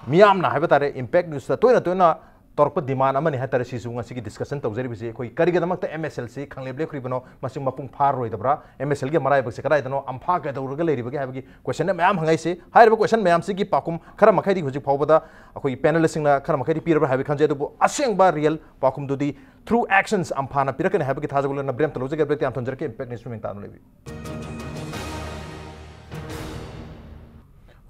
ꯃꯤꯌꯥꯝꯅ ꯍꯥꯏꯕ ꯇꯥꯔꯦ, Impact News ꯇ ꯇꯣꯏꯅ ꯇꯣꯏꯅ ꯇꯧꯔꯛꯄ demand ꯑꯃꯅꯤ ꯍꯥꯏ ꯇꯥꯔꯦ꯫ ꯁꯤꯁꯨ ꯉꯁꯤꯒꯤ discussion ꯇꯧꯖꯔꯤꯕꯁꯤ, ꯑꯩꯈꯣꯏ ꯀꯔꯤꯒꯤꯗꯃꯛꯇ M S L ꯁꯤ ꯈꯪꯂꯦꯞ ꯂꯦꯞꯈ꯭ꯔꯤꯕꯅꯣ, ꯃꯁꯤ ꯃꯄꯨꯡ ꯐꯥꯔꯔꯣꯏꯗꯕ꯭ꯔꯥ, M S L ꯒꯤ ꯃꯔꯥꯏꯕꯛꯁꯦ ꯀꯗꯥꯏꯗꯅꯣ, ꯑꯝꯐꯥ ꯀꯩꯗꯧꯔꯒ ꯂꯩꯔꯤꯕꯒꯦ ꯍꯥꯏꯕꯒꯤ question ꯃꯌꯥꯝ ꯍꯪꯉꯛꯏꯁꯦ꯫ ꯍꯥꯏꯔꯤꯕ question ꯃꯌꯥꯝꯁꯤꯒꯤ ꯄꯥꯎꯈꯨꯝ ꯈꯔ ꯃꯈꯩꯗꯤ ꯍꯧꯖꯤꯛ ꯐꯥꯎꯕꯗ ꯑꯩꯈꯣꯏ panelist ꯁꯤꯡꯅ ꯈꯔ ꯃꯈꯩꯗꯤ ꯄꯤꯔꯕ꯭ꯔꯥ ꯍꯥꯏꯕ ꯈꯟꯖꯩ꯫ ꯑꯗꯨꯕꯨ ꯑꯁꯦꯡꯕ real ꯄꯥꯎꯈꯨꯝꯗꯨꯗꯤ through actions ꯑꯝꯐꯥꯅ ꯄꯤꯔꯛꯀꯅꯤ ꯍꯥꯏꯕꯒꯤ ꯊꯥꯖꯕ ꯂꯣꯏꯅ break ꯑꯃꯇ ꯂꯧꯖꯒꯦ꯫ Break ꯇ ꯌꯥꯝ ꯊꯝꯖꯔꯛꯀꯦ꯫ Impact News ꯇ ꯃꯤꯡ ꯇꯥꯗꯨꯅ ꯂꯩꯕꯤꯌꯨ꯫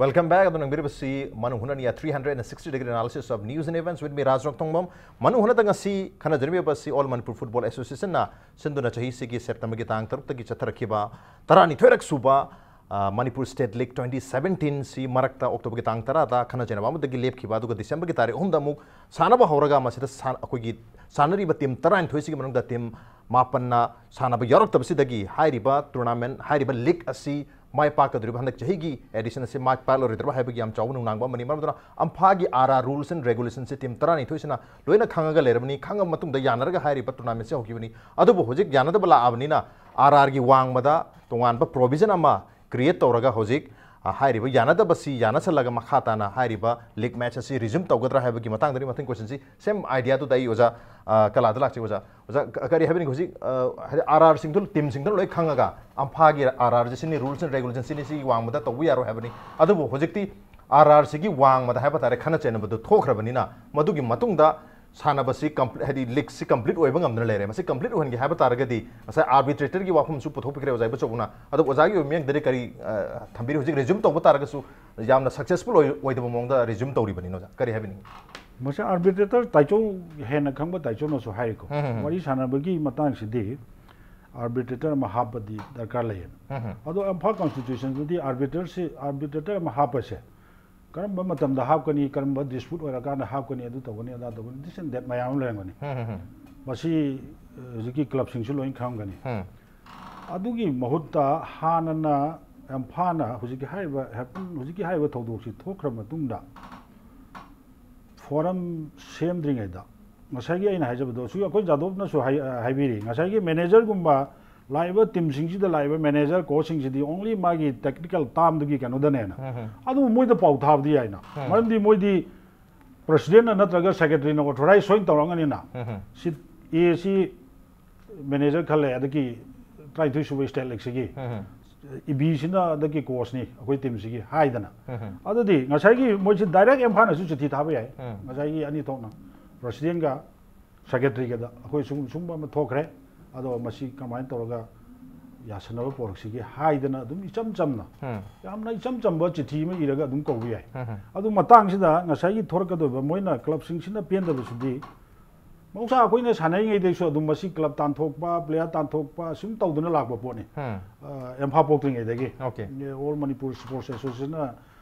Welcome back. ꯑꯗꯨ ꯅꯪꯕꯤꯔꯤꯕꯁꯤ ꯃꯅꯨꯡ ꯍꯨꯠꯅꯅꯤ, a three hundred and sixty degree analysis of news and events with me, ꯔꯥꯖ ꯔꯣꯛꯊꯣꯡꯕꯝ꯫ ꯃꯅꯨꯡ ꯍꯨꯠꯅꯗ ꯉꯁꯤ ꯈꯟꯅꯖꯔꯤꯕ ꯑꯁꯤ All Manipur Football Association ꯅ ꯁꯤꯟꯗꯨꯅ ꯆꯍꯤꯁꯤꯒꯤ September ꯒꯤ ꯇꯥꯡ ꯇꯔꯨꯛꯇꯒꯤ ꯆꯠꯊꯔꯛꯈꯤꯕ ꯇꯔꯥꯅꯤꯊꯣꯏꯔꯛ ꯁꯨꯕ, ꯑ, Manipur State League twenty seventeen ꯁꯤ ꯃꯔꯛꯇ October ꯒꯤ ꯇꯥꯡ ꯇꯔꯥꯗ ꯈꯟꯅ ꯆꯩꯅꯕ ꯑꯃꯗꯒꯤ ꯂꯦꯞꯈꯤꯕ, ꯑꯗꯨꯒ December ꯒꯤ ꯇꯥꯔꯤꯛ ꯑꯍꯨꯝꯗ ꯑꯃꯨꯛ ꯁꯥꯟꯅꯕ ꯍꯧꯔꯒ ꯃꯁꯤꯗ ꯁꯥꯟ-, ꯑꯩꯈꯣꯏꯒꯤ ꯁꯥꯟꯅꯔꯤꯕ team ꯇꯔꯥꯅꯤꯊꯣꯏꯁꯤꯒꯤ ꯃꯅꯨꯡꯗ team ꯃꯥꯄꯟꯅ ꯁꯥꯟꯅꯕ ꯌꯥꯎꯔꯛꯇꯕꯁꯤꯗꯒꯤ ꯍꯥꯏꯔꯤꯕ tournament, ꯍꯥꯏꯔꯤꯕ league ꯑꯁꯤ ꯃꯥꯏ ꯄꯥꯛꯀꯗꯧꯔꯤꯕ ꯍꯟꯗꯛ ꯆꯍꯤꯒꯤ edition ꯑꯁꯤ ꯃꯥꯏ ꯄꯥꯛꯂꯔꯣꯏꯗ꯭ꯔꯕ ꯍꯥꯏꯕꯒꯤ ꯌꯥꯝ ꯆꯥꯎꯕ ꯅꯨꯡꯅꯥꯡꯕ ꯑꯃꯅꯤ꯫ ꯃꯔꯝ ꯑꯗꯨꯅ ꯑꯝꯐꯥꯒꯤ R R rules and regulation ꯁꯤ team ꯇꯔꯥꯅꯤꯊꯣꯏꯁꯤꯅ ꯂꯣꯏꯅ ꯈꯪꯉꯒ ꯂꯩꯔꯕꯅꯤ꯫ ꯈꯪꯉꯕ ꯃꯇꯨꯡꯗ ꯌꯥꯅꯔꯒ ꯍꯥꯏꯔꯤꯕ tournament ꯁꯤ ꯍꯧꯈꯤꯕꯅꯤ꯫ ꯑꯗꯨꯕꯨ ꯍꯧꯖꯤꯛ ꯌꯥꯅꯗꯕ ꯂꯥꯛꯑꯕꯅꯤꯅ R R ꯒꯤ ꯋꯥꯡꯃꯗ ꯇꯣꯉꯥꯟꯕ provision ꯑꯃ create ꯇꯧꯔꯒ ꯍꯧꯖꯤꯛ, ꯑ, ꯍꯥꯏꯔꯤꯕ ꯌꯥꯅꯗꯕꯁꯤ ꯌꯥꯅꯁꯜꯂꯒ ꯃꯈꯥ ꯇꯥꯅ ꯍꯥꯏꯔꯤꯕ league match ꯑꯁꯤ resume ꯇꯧꯒꯗ꯭ꯔꯥ ꯍꯥꯏꯕꯒꯤ ꯃꯇꯥꯡꯗꯅꯤ ꯃꯊꯪ question ꯁꯤ꯫ Same idea ꯗꯨꯗ ꯑꯩ ꯑꯣꯖꯥ, ꯑ, ꯀꯂꯥꯗ ꯂꯥꯛꯆꯩ ꯑꯣꯖꯥ꯫ ꯑꯣꯖꯥ, ꯀ-, ꯀꯔꯤ ꯍꯥꯏꯕꯅꯤ ꯍꯧꯖꯤꯛ, ꯑ, ꯍꯥꯏꯗꯤ R R ꯁꯤꯡꯗꯨ, team ꯁꯤꯡꯗꯨ ꯂꯣꯏ ꯈꯪꯉꯒ ꯑꯝꯐꯥꯒꯤ R R ꯁꯤ ꯁꯤꯅꯤ, rules and regulation ꯁꯤꯅꯤ, ꯁꯤꯒꯤ ꯋꯥꯡꯃꯗ ꯇꯧꯕ ꯌꯥꯔꯣꯏ ꯍꯥꯏꯕꯅꯤ꯫ ꯑꯗꯨꯕꯨ ꯍꯧꯖꯤꯛꯇꯤ R R ꯁꯤꯒꯤ ꯋꯥꯡꯃꯗ ꯍꯥꯏꯕ ꯇꯥꯔꯦ ꯈꯟꯅ ꯆꯩꯅꯕꯗꯨ ꯊꯣꯛꯈ꯭ꯔꯕꯅꯤꯅ ꯃꯗꯨꯒꯤ ꯃꯇꯨꯡꯗ ꯁꯥꯟꯅꯕꯁꯤ complete, ꯍꯥꯏꯗꯤ league ꯁꯤ complete ꯑꯣꯏꯕ ꯉꯝꯗꯅ ꯂꯩꯔꯦ꯫ ꯃꯁꯤ complete ꯑꯣꯏꯍꯟꯒꯦ ꯍꯥꯏꯕ ꯇꯥꯔꯒꯗꯤ ꯉꯁꯥꯏ arbitrator ꯒꯤ ꯋꯥꯐꯝꯁꯨ ꯄꯨꯊꯣꯛꯄꯤꯈ꯭ꯔꯦ ꯑꯣꯖꯥ ꯏꯕꯣꯆꯧꯕꯅ꯫ ꯑꯗꯨꯕꯨ ꯑꯣꯖꯥꯒꯤ ꯑꯣꯏꯕ ꯃꯤꯠꯌꯦꯡꯗꯗꯤ ꯀꯔꯤ, ꯑ, ꯊꯝꯕꯤꯔꯤ? ꯍꯧꯖꯤꯛ resume ꯇꯧꯕ ꯇꯥꯔꯒꯁꯨ ꯌꯥꯝꯅ successful ꯑꯣꯏ-, ꯑꯣꯏꯗꯕ ꯃꯑꯣꯡꯗ resume ꯇꯧꯔꯤꯕꯅꯤꯅ ꯑꯣꯖꯥ, ꯀꯔꯤ ꯍꯥꯏꯕꯤꯅꯤꯡꯉꯤ? ꯃꯁꯤ arbitrator ꯇꯥꯏꯆꯧ, ꯍꯦꯟꯅ ꯈꯪꯕ ꯇꯥꯏꯆꯧꯅꯁꯨ ꯍꯥꯏꯔꯤꯀꯣ, ꯎꯝ, ꯎꯝ, ꯎꯝ꯫ ꯋꯥꯔꯤ ꯁꯥꯟꯅꯕꯒꯤ ꯃꯇꯥꯡꯁꯤꯗꯤ arbitrator ꯑꯃ ꯍꯥꯞꯄꯗꯤ ꯗꯔꯀꯥꯔ ꯂꯩꯌꯦꯅ꯫ ꯎꯝ, ꯎꯝ꯫ ꯑꯗꯣ ꯏꯝꯐꯥꯜ constitutionꯗꯗꯤ arbitratorꯁꯤ, arbitrator ꯑꯃ ꯍꯥꯞꯄꯁꯦ ꯀꯔꯝꯕ ꯃꯇꯝꯗ ꯍꯥꯞꯀꯅꯤ, ꯀꯔꯝꯕ dispute ꯑꯣꯏꯔꯀꯥꯟꯗ ꯍꯥꯞꯀꯅꯤ, ꯑꯗꯨ ꯇꯧꯒꯅꯤ, ꯑꯗꯥ ꯇꯧꯒꯅꯤ, this and that ꯃꯌꯥꯝ ꯑꯃ ꯂꯩꯔꯝꯒꯅꯤ꯫ ꯎꯝ, ꯎꯝ, ꯎꯝ꯫ ꯃꯁꯤ ꯑ, ꯍꯧꯖꯤꯛꯀꯤ clubꯁꯤꯡꯁꯨ ꯂꯣꯏ ꯈꯪꯒꯅꯤ꯫ ꯎꯝ꯫ ꯑꯗꯨꯒꯤ ꯃꯍꯨꯠꯇ ꯍꯥꯟꯅꯅ ꯏꯝꯐꯥꯜꯅ ꯍꯧꯖꯤꯛꯀꯤ ꯍꯥꯏꯔꯤꯕ happen, ꯍꯧꯖꯤꯛꯀꯤ ꯍꯥꯏꯔꯤꯕ ꯊꯧꯗꯣꯛꯁꯤ ꯊꯣꯛꯈ꯭ꯔ ꯃꯇꯨꯡꯗ forum ꯁꯦꯝꯗ꯭ꯔꯤꯉꯩꯗ ꯉꯁꯥꯏꯒꯤ ꯑꯩꯅ ꯍꯥꯏꯖꯕꯗꯣ, ꯁꯤ ꯑꯩꯈꯣꯏ ꯖꯥꯗꯣꯞꯅꯁꯨ ꯍꯥꯏ-, ꯍꯥꯏꯕꯤꯔꯤ, ꯉꯁꯥꯏꯒꯤ managerꯒꯨꯝꯕ ꯂꯥꯛꯏꯕ teamꯁꯤꯡꯁꯤꯗ ꯂꯥꯛꯏꯕ manager coachꯁꯤꯡꯁꯤꯗꯤ only ꯃꯥꯒꯤ technical termꯗꯨꯒꯤ ꯀꯩꯅꯣꯗꯅꯦꯅ꯫ ꯎꯝ, ꯎꯝ꯫ ꯑꯗꯨꯕꯨ ꯃꯣꯏꯗ ꯄꯥꯎ ꯊꯥꯕꯗꯤ ꯌꯥꯏꯅ, ꯎꯝ꯫ ꯃꯔꯝꯗꯤ ꯃꯣꯏꯗꯤ presidentꯅ ꯅꯠꯇ꯭ꯔꯒ secretaryꯅ authorize ꯁꯣꯏꯅ ꯇꯧꯔꯛꯑꯅꯤꯅ꯫ ꯎꯝ, ꯎꯝ꯫ ꯁꯤ A ꯁꯤ manager ꯈꯜꯂꯦ, ꯑꯗꯒꯤ ꯇꯔꯥꯅꯤꯊꯣꯏ ꯁꯨꯕ state leagueꯁꯤꯒꯤ ꯎꯝ, ꯎꯝ꯫ ꯏꯕꯤꯁꯤꯅ ꯑꯗꯒꯤ coachꯅꯤ ꯑꯩꯈꯣꯏ teamꯁꯤꯒꯤ ꯍꯥꯏꯗꯅ꯫ ꯎꯝ, ꯎꯝ꯫ ꯑꯗꯨꯗꯤ ꯉꯁꯥꯏꯒꯤ ꯃꯣꯏꯁꯤ direct ꯏꯝꯐꯥꯜꯅꯁꯨ ꯆꯤꯊꯤ ꯊꯥꯕ ꯌꯥꯏ꯫ ꯎꯝ꯫ ꯉꯁꯥꯏꯒꯤ ꯑꯅꯤ ꯊꯣꯛꯅ presidentꯒ secretaryꯒꯗ ꯑꯩꯈꯣꯏ ꯁꯨꯝ ꯁꯨꯝꯕ ꯑꯃ ꯊꯣꯛꯈ꯭ꯔꯦ, ꯑꯗꯣ ꯃꯁꯤ ꯀꯃꯥꯏꯅ ꯇꯧꯔꯒ ꯌꯥꯁꯟꯅꯕ ꯄꯣꯔꯛꯁꯤꯒꯦ ꯍꯥꯏꯗꯅ ꯑꯗꯨꯝ ꯏꯆꯝ ꯆꯝꯅ, ꯎꯝ꯫ ꯌꯥꯝꯅ ꯏꯆꯝ ꯆꯝꯕ ꯆꯤꯊꯤ ꯑꯃ ꯏꯔꯒ ꯑꯗꯨꯝ ꯀꯧꯕ ꯌꯥꯏ꯫ ꯎꯝ, ꯎꯝ꯫ ꯑꯗꯨ ꯃꯇꯥꯡꯁꯤꯗ ꯉꯁꯥꯏꯒꯤ ꯊꯣꯔꯛꯀꯗꯣꯏꯕ ꯃꯣꯏꯅ clubꯁꯤꯡꯁꯤꯅ ꯄꯦꯟꯗꯕꯁꯤꯗꯤ, ꯃꯍꯧꯁꯥ ꯑꯩꯈꯣꯏꯅ ꯁꯥꯟꯅꯔꯤꯉꯩꯗꯩꯁꯨ ꯑꯗꯨꯝ ꯃꯁꯤ club ꯇꯥꯟꯊꯣꯛꯄ, player ꯇꯥꯟꯊꯣꯛꯄ ꯁꯨꯝ ꯇꯧꯗꯨꯅ ꯂꯥꯛꯄ ꯄꯣꯠꯅꯤ꯫ ꯎꯝ꯫ ꯑ, Imphal ꯄꯣꯛꯇ꯭ꯔꯤꯉꯩꯗꯒꯤ꯫ Okay꯫ All Manipur Sports Associationꯅ,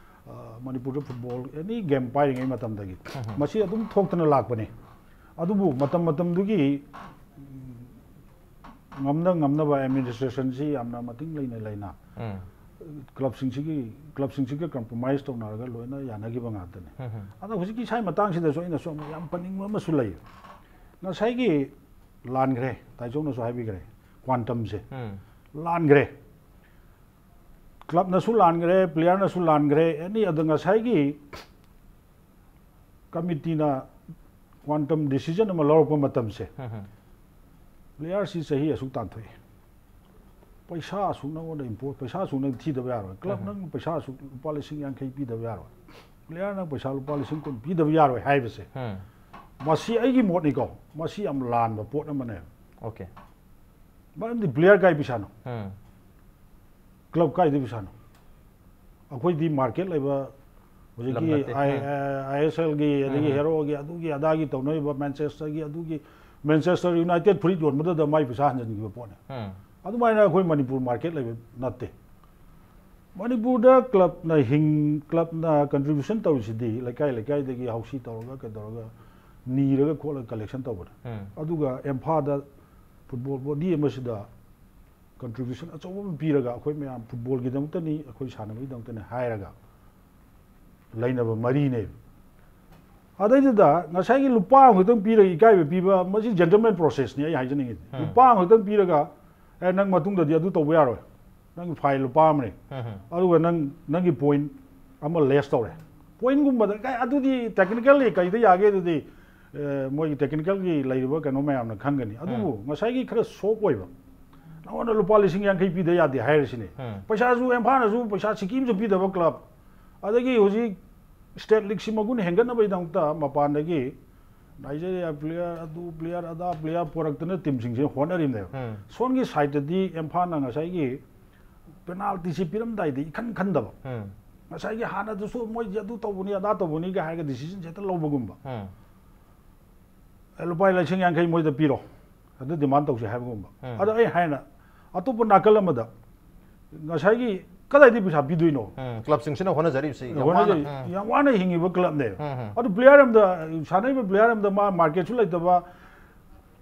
ꯑ, ꯃꯅꯤꯄꯨꯔꯗ football any game ꯄꯥꯏꯔꯤꯉꯩ ꯃꯇꯝꯗꯒꯤ ꯎꯝ꯫ ꯃꯁꯤ ꯑꯗꯨꯝ ꯊꯣꯛꯇꯅ ꯂꯥꯛꯄꯅꯤ꯫ ꯑꯗꯨꯕꯨ ꯃꯇꯝ ꯃꯇꯝꯗꯨꯒꯤ, ꯎꯝ, ꯉꯝꯅ ꯉꯝꯅꯕ administrationꯁꯤ ꯌꯥꯝꯅ ꯃꯇꯤꯡ ꯂꯩꯅ ꯂꯩꯅ ꯎꯝ꯫ clubꯁꯤꯡꯁꯤꯒꯤ, clubꯁꯤꯡꯁꯤꯒ compromise ꯇꯧꯅꯔꯒ ꯂꯣꯏꯅ ꯌꯥꯅꯈꯤꯕ ꯉꯥꯛꯇꯅꯤ꯫ ꯎꯝ, ꯎꯝ꯫ ꯑꯗꯣ ꯍꯧꯖꯤꯛꯀꯤ ꯏꯁꯥꯒꯤ ꯃꯇꯥꯡꯁꯤꯗꯁꯨ ꯑꯩꯅꯁꯨ ꯑꯃꯨꯛ ꯌꯥꯝ ꯄꯟꯅꯤꯡꯕ ꯑꯃꯁꯨ ꯂꯩ꯫ ꯉꯁꯥꯏꯒꯤ ꯂꯥꯟꯈ꯭ꯔꯦ, ꯇꯥꯏꯆꯧꯅꯁꯨ ꯍꯥꯏꯕꯤꯈ꯭ꯔꯦ, quantumꯁꯦ ꯎꯝ꯫ ꯂꯥꯟꯈ꯭ꯔꯦ꯫ clubꯅꯁꯨ ꯂꯥꯟꯈ꯭ꯔꯦ, playerꯅꯁꯨ ꯂꯥꯟꯈ꯭ꯔꯦ, any ꯑꯗ ꯉꯁꯥꯏꯒꯤ committeeꯅ quantum decision ꯑꯃ ꯂꯧꯔꯛꯄ ꯃꯇꯝꯁꯦ, ꯎꯝ, ꯎꯝ꯫ playerꯁꯤ ꯆꯍꯤ ꯑꯁꯨꯛ ꯇꯥꯟꯊꯣꯛꯑꯦ, ꯄꯩꯁꯥ ꯑꯁꯨꯛ ꯅꯉꯣꯟꯗ impose, ꯄꯩꯁꯥ ꯑꯁꯨꯛ ꯅꯪ ꯊꯤꯗꯕ ꯌꯥꯔꯣꯏ, club ꯎꯝ꯫ ꯅꯪ ꯄꯩꯁꯥ ꯑꯁꯨꯛ ꯂꯨꯄꯥ ꯂꯤꯁꯤꯡ ꯌꯥꯡꯈꯩ ꯄꯤꯗꯕ ꯌꯥꯔꯣꯏ, player ꯅꯪ ꯄꯩꯁꯥ ꯂꯨꯄꯥ ꯂꯤꯁꯤꯡ ꯀꯨꯟ ꯄꯤꯗꯕ ꯌꯥꯔꯣꯏ ꯍꯥꯏꯕꯁꯦ, ꯎꯝ꯫ ꯃꯁꯤ ꯑꯩꯒꯤ ꯃꯣꯠꯅꯤꯀꯣ, ꯃꯁꯤ ꯌꯥꯝ ꯂꯥꯟꯕ ꯄꯣꯠ ꯑꯃꯅꯦ꯫ Okay꯫ ꯃꯔꯝꯗꯤ player ꯀꯥꯏ ꯄꯩꯁꯥꯅꯣ? ꯎꯝ꯫ club ꯀꯥꯏꯗꯩ ꯄꯩꯁꯥꯅꯣ? ꯑꯩꯈꯣꯏꯗꯤ market ꯂꯩꯕ ꯂꯝ ꯍꯧꯖꯤꯛꯀꯤ ꯅꯠꯇꯦ꯫ ꯑꯥꯏ ꯑꯦꯁ ꯑꯦꯜꯒꯤ ꯑꯗꯒꯤ ꯎꯝ꯫ ꯍꯦꯔꯣꯒꯤ ꯑꯗꯨꯒꯤ ꯑꯗꯥꯒꯤ ꯇꯧꯅꯔꯤꯕ ꯃꯦꯟꯆꯦꯁꯇꯔꯒꯤ ꯑꯗꯨꯒꯤ ꯃꯦꯟꯆꯦꯁꯇꯔ ꯌꯨꯅꯥꯏꯇꯦꯠ ꯐꯨꯔꯤꯠ ꯌꯣꯟꯕꯗꯨꯗ ꯃꯥꯏ ꯄꯩꯁꯥ ꯍꯟꯖꯤꯟꯈꯤꯕ ꯄꯣꯠꯅꯦ꯫ ꯎꯝ꯫ ꯑꯗꯨꯃꯥꯏꯅ ꯑꯩꯈꯣꯏ ꯃꯅꯤꯄꯨꯔ ꯃꯥꯔꯀꯦꯠ ꯂꯩꯕ ꯅꯠꯇꯦ꯫ ꯃꯅꯤꯄꯨꯔꯗ ꯀ꯭ꯂꯕꯅ ꯍꯤꯡ ꯀ꯭ꯂꯕꯅ ꯀꯟꯇ꯭ꯔꯤꯕ꯭ꯌꯨꯁꯟ ꯇꯧꯔꯤꯁꯤꯗꯤ ꯂꯩꯀꯥꯏ ꯂꯩꯀꯥꯏꯗꯒꯤ ꯍꯥꯎꯁꯤ ꯇꯧꯔꯒ ꯀꯩꯗꯧꯔꯒ ꯅꯤꯔꯒ ꯈꯣꯠꯂꯒ ꯀꯂꯦꯛꯁꯟ ꯇꯧꯕꯅꯦ꯫ ꯎꯝ꯫ ꯑꯗꯨꯒ ꯏꯝꯐꯥꯜꯗ ꯐꯨꯠꯕꯣꯜ ꯕꯣꯗꯤ ꯑꯃꯁꯤꯗ ꯀꯟꯇ꯭ꯔꯤꯕ꯭ꯌꯨꯁꯟ ꯑꯆꯧꯕ ꯑꯃ ꯄꯤꯔꯒ ꯑꯩꯈꯣꯏ ꯃꯌꯥꯝ ꯐꯨꯠꯕꯣꯜꯒꯤꯗꯃꯛꯇꯅꯤ, ꯑꯩꯈꯣꯏ ꯁꯥꯟꯅꯕꯒꯤꯗꯃꯛꯇꯅꯤ ꯍꯥꯏꯔꯒ ꯂꯩꯅꯕ ꯃꯔꯤꯅꯦꯕ꯫ ꯑꯗꯩꯗꯨꯗ ꯉꯁꯥꯏꯒꯤ ꯂꯨꯄꯥ ꯑꯃꯈꯛꯇꯪ ꯄꯤꯔꯒ ꯏꯀꯥꯏꯕ ꯄꯤꯕ, ꯃꯁꯤ ꯖꯦꯟꯇꯜꯃꯦꯟ ꯄ꯭ꯔꯣꯁꯦꯁꯅꯤ ꯑꯩ ꯍꯥꯏꯖꯅꯤꯡꯉꯤꯁꯦ꯫ ꯎꯝ꯫ ꯂꯨꯄꯥ ꯑꯃꯈꯛꯇꯪ ꯄꯤꯔꯒ, "ꯑꯦ, ꯅꯪ ꯃꯇꯨꯡꯗꯗꯤ ꯑꯗꯨ ꯇꯧꯕ ꯌꯥꯔꯣꯏ, ꯅꯪꯒꯤ ꯐꯥꯏꯟ ꯂꯨꯄꯥ ꯑꯃꯅꯦ, ꯎꯝ꯫ ꯑꯗꯨꯒ ꯅꯪ ꯅꯪꯒꯤ ꯄꯣꯏꯟ ꯑꯃ ꯂꯦꯁ ꯇꯧꯔꯦ"꯫ ꯄꯣꯏꯟꯒꯨꯝꯕꯗ ꯀꯥꯏ ꯑꯗꯨꯗꯤ ꯇꯦꯛꯅꯤꯀꯦꯜꯂꯤ ꯀꯩꯗ ꯌꯥꯒꯦ? ꯑꯗꯨꯗꯤ ꯑꯦ, ꯃꯣꯏꯒꯤ ꯇꯦꯛꯅꯤꯀꯦꯜꯒꯤ ꯂꯩꯔꯤꯕ ꯀꯩꯅꯣ ꯃꯌꯥꯝꯅ ꯈꯪꯒꯅꯤ꯫ ꯑꯗꯨꯕꯨ ꯉꯁꯥꯏꯒꯤ ꯈꯔ ꯁꯣꯞ ꯑꯣꯏꯕ, ꯅꯉꯣꯟꯗ ꯂꯨꯄꯥ ꯂꯤꯁꯤꯡ ꯌꯥꯡꯈꯩ ꯄꯤꯗ ꯌꯥꯗꯦ ꯍꯥꯏꯔꯁꯤꯅꯦ꯫ ꯎꯝ꯫ ꯄꯩꯁꯥꯁꯨ ꯏꯝꯐꯥꯜꯅꯁꯨ ꯄꯩꯁꯥ ꯁꯤꯀꯤꯝꯁꯨ ꯄꯤꯗꯕ ꯀ꯭ꯂꯕ, ꯑꯗꯒꯤ ꯍꯧꯖꯤꯛ ꯁ꯭ꯇꯦꯠ ꯂꯤꯒꯁꯤ ꯃꯒꯨꯟ ꯍꯦꯟꯒꯠꯅꯕꯒꯤꯗꯃꯛꯇ ꯃꯄꯥꯟꯗꯒꯤ ꯅꯥꯏꯖꯦꯔꯤꯌꯥ ꯄ꯭ꯂꯦꯌꯔ, ꯑꯗꯨ ꯄ꯭ꯂꯦꯌꯔ, ꯑꯗꯥ ꯄ꯭ꯂꯦꯌꯔ ꯄꯨꯔꯛꯇꯅ ꯇꯤꯝꯁꯤꯡꯁꯦ ꯍꯣꯠꯅꯔꯤꯕꯅꯦꯕ꯫ ꯎꯝ꯫ ꯁꯣꯝꯒꯤ ꯁꯥꯏꯠꯇꯗꯤ ꯏꯝꯐꯥꯜꯅ ꯉꯁꯥꯏꯒꯤ ꯄꯦꯅꯥꯜꯇꯤꯁꯤ ꯄꯤꯔꯝꯗꯥꯏꯗ ꯏꯈꯟ ꯈꯟꯗꯕ, ꯎꯝ꯫ ꯉꯁꯥꯏꯒꯤ ꯍꯥꯟꯅꯗꯁꯨ ꯃꯣꯏꯁꯦ ꯑꯗꯨ ꯇꯧꯕꯅꯤ ꯑꯗꯥ ꯇꯧꯕꯅꯤꯒ ꯍꯥꯏꯔꯒ ꯗꯤꯁꯤꯖꯟꯁꯦ ꯍꯦꯛꯇ ꯂꯧꯕꯒꯨꯝꯕ꯫ ꯎꯝ꯫ "ꯑꯦ, ꯂꯨꯄꯥ ꯂꯤꯁꯤꯡ ꯌꯥꯡꯈꯩ ꯃꯣꯏꯗ ꯄꯤꯔꯣ, ꯑꯗꯨ ꯗꯤꯃꯥꯟ ꯇꯧꯁꯦ" ꯍꯥꯏꯕꯒꯨꯝꯕ꯫ ꯎꯝ꯫ ꯑꯗꯣ ꯑꯩ ꯍꯥꯏꯅ ꯑꯇꯣꯞꯄ ꯅꯥꯀꯜ ꯑꯃꯗ ꯉꯁꯥꯏꯒꯤ ꯀꯗꯥꯏꯗꯒꯤ ꯄꯩꯁꯥ ꯄꯤꯗꯣꯏꯅꯣ? ꯎꯝ, ꯀ꯭ꯂꯕꯁꯤꯡꯁꯤꯅ ꯍꯣꯠꯅꯖꯔꯤꯕꯁꯤ ꯌꯥꯝ ꯋꯥꯅ, ꯍꯣꯠꯅꯖꯩ꯫ ꯎꯝ꯫ ꯌꯥꯝ ꯋꯥꯅ ꯍꯤꯡꯉꯤꯕ ꯀ꯭ꯂꯕꯅꯦꯕ꯫ ꯎꯝ, ꯎꯝ꯫ ꯑꯗꯨ ꯄ꯭ꯂꯦꯌꯔ ꯑꯃꯗ, ꯁꯥꯟꯅꯔꯤꯕ ꯄ꯭ꯂꯦꯌꯔ ꯑꯃꯗ ꯃꯥ ꯃꯥꯔꯀꯦꯠꯁꯨ ꯂꯩꯇꯕ,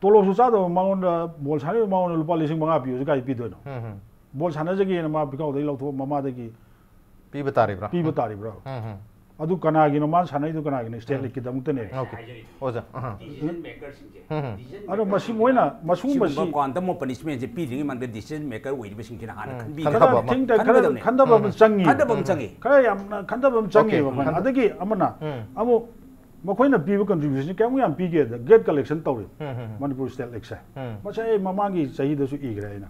ꯇꯣꯂꯣꯞꯁꯨ ꯆꯥꯗꯕ ꯃꯉꯣꯟꯗ, ꯕꯣꯜ ꯁꯥꯟꯅꯔꯤꯕ ꯃꯉꯣꯟꯗ ꯂꯨꯄꯥ ꯂꯤꯁꯤꯡ ꯃꯉꯥ ꯄꯤꯌꯨꯁꯦ ꯀꯥꯏ ꯄꯤꯗꯣꯏꯅꯣ? ꯎꯝ, ꯎꯝ꯫ ꯕꯣꯜ ꯁꯥꯟꯅꯖꯒꯦꯅ ꯃꯥ ꯄꯤꯈꯥꯎꯗꯒꯤ ꯂꯧꯊꯣꯛꯑ ꯃꯃꯥꯗꯒꯤ ꯄꯤꯕ ꯇꯥꯔꯤꯕ꯭ꯔꯥ? ꯄꯤꯕ ꯇꯥꯔꯤꯕ꯭ꯔꯥ? ꯎꯝ, ꯎꯝ꯫ ꯑꯗꯨ ꯀꯅꯥꯒꯤꯅꯣ ꯃꯥꯅ ꯁꯥꯟꯅꯩꯗꯣ, ꯀꯅꯥꯒꯤꯅꯣ? ꯁ꯭ꯇꯦꯠ ꯎꯝ꯫ ꯂꯤꯒꯀꯤꯗꯃꯛꯇꯅꯦ꯫ ꯑꯣꯀꯦ꯫ ꯑꯣꯖꯥ, ꯑꯍ꯫ ꯗꯤꯁꯤꯖꯟ ꯃꯦꯀꯔꯁꯤꯡꯁꯦ ꯎꯝ, ꯎꯝ꯫ ꯗꯤꯁꯤꯖꯟ ꯑꯗꯣ ꯃꯁꯤ ꯃꯦꯀꯔꯁꯤꯡꯁꯦ ꯃꯣꯏꯅ, ꯃꯁꯤꯒꯨꯝꯕꯁꯤ ꯁꯤꯒꯨꯝꯕ ꯀ꯭ꯋꯥꯟꯇꯝ ꯑꯣꯐ ꯄꯅꯤꯁꯃꯦꯟꯁꯦ ꯄꯤꯗ꯭ꯔꯤꯉꯩ ꯃꯃꯥꯡꯗ ꯗꯤꯁꯤꯖꯟ ꯃꯦꯀꯔ ꯑꯣꯏꯔꯤꯕꯁꯤꯡꯁꯤꯅ ꯍꯥꯟꯅ ꯎꯝ꯫ ꯈꯟꯕꯤꯒꯗꯕꯅꯤ꯫ ꯈꯟꯊꯕ, ꯈꯟꯊꯕ ꯑꯃ꯫ think tank ꯈꯔ ꯈꯟꯒꯗꯕꯅꯤ꯫ ꯈꯟꯊꯕ ꯑꯃ ꯎꯝ꯫ ꯆꯪꯉꯤ꯫ ꯈꯟꯊꯕ ꯑꯃ ꯆꯪꯉꯤ꯫ ꯈꯔ ꯌꯥꯝꯅ ꯈꯟꯊꯕ ꯑꯃ ꯆꯪꯉꯦꯕ꯫ ꯑꯣꯀꯦ꯫ ꯑꯗꯒꯤ ꯑꯃꯅ ꯎꯝ꯫ ꯑꯃꯨꯛ ꯃꯈꯣꯏꯅ ꯄꯤꯕ ꯀꯟꯇ꯭ꯔꯤꯕ꯭ꯌꯨꯁꯟꯁꯦ ꯀꯌꯥꯃꯨꯛ ꯌꯥꯝ ꯄꯤꯒꯦꯗ, ꯒꯦꯠ ꯀꯂꯦꯛꯁꯟ ꯇꯧꯔꯤ꯫ ꯎꯝ, ꯎꯝ, ꯎꯝ꯫ ꯃꯅꯤꯄꯨꯔ ꯁ꯭ꯇꯦꯠ ꯂꯤꯒꯁꯦ꯫ ꯎꯝ꯫ ꯃꯁꯤ ꯑꯩ ꯃꯃꯥꯡꯒꯤ ꯆꯍꯤꯗꯁꯨ ꯏꯈ꯭ꯔꯦ ꯑꯩꯅ꯫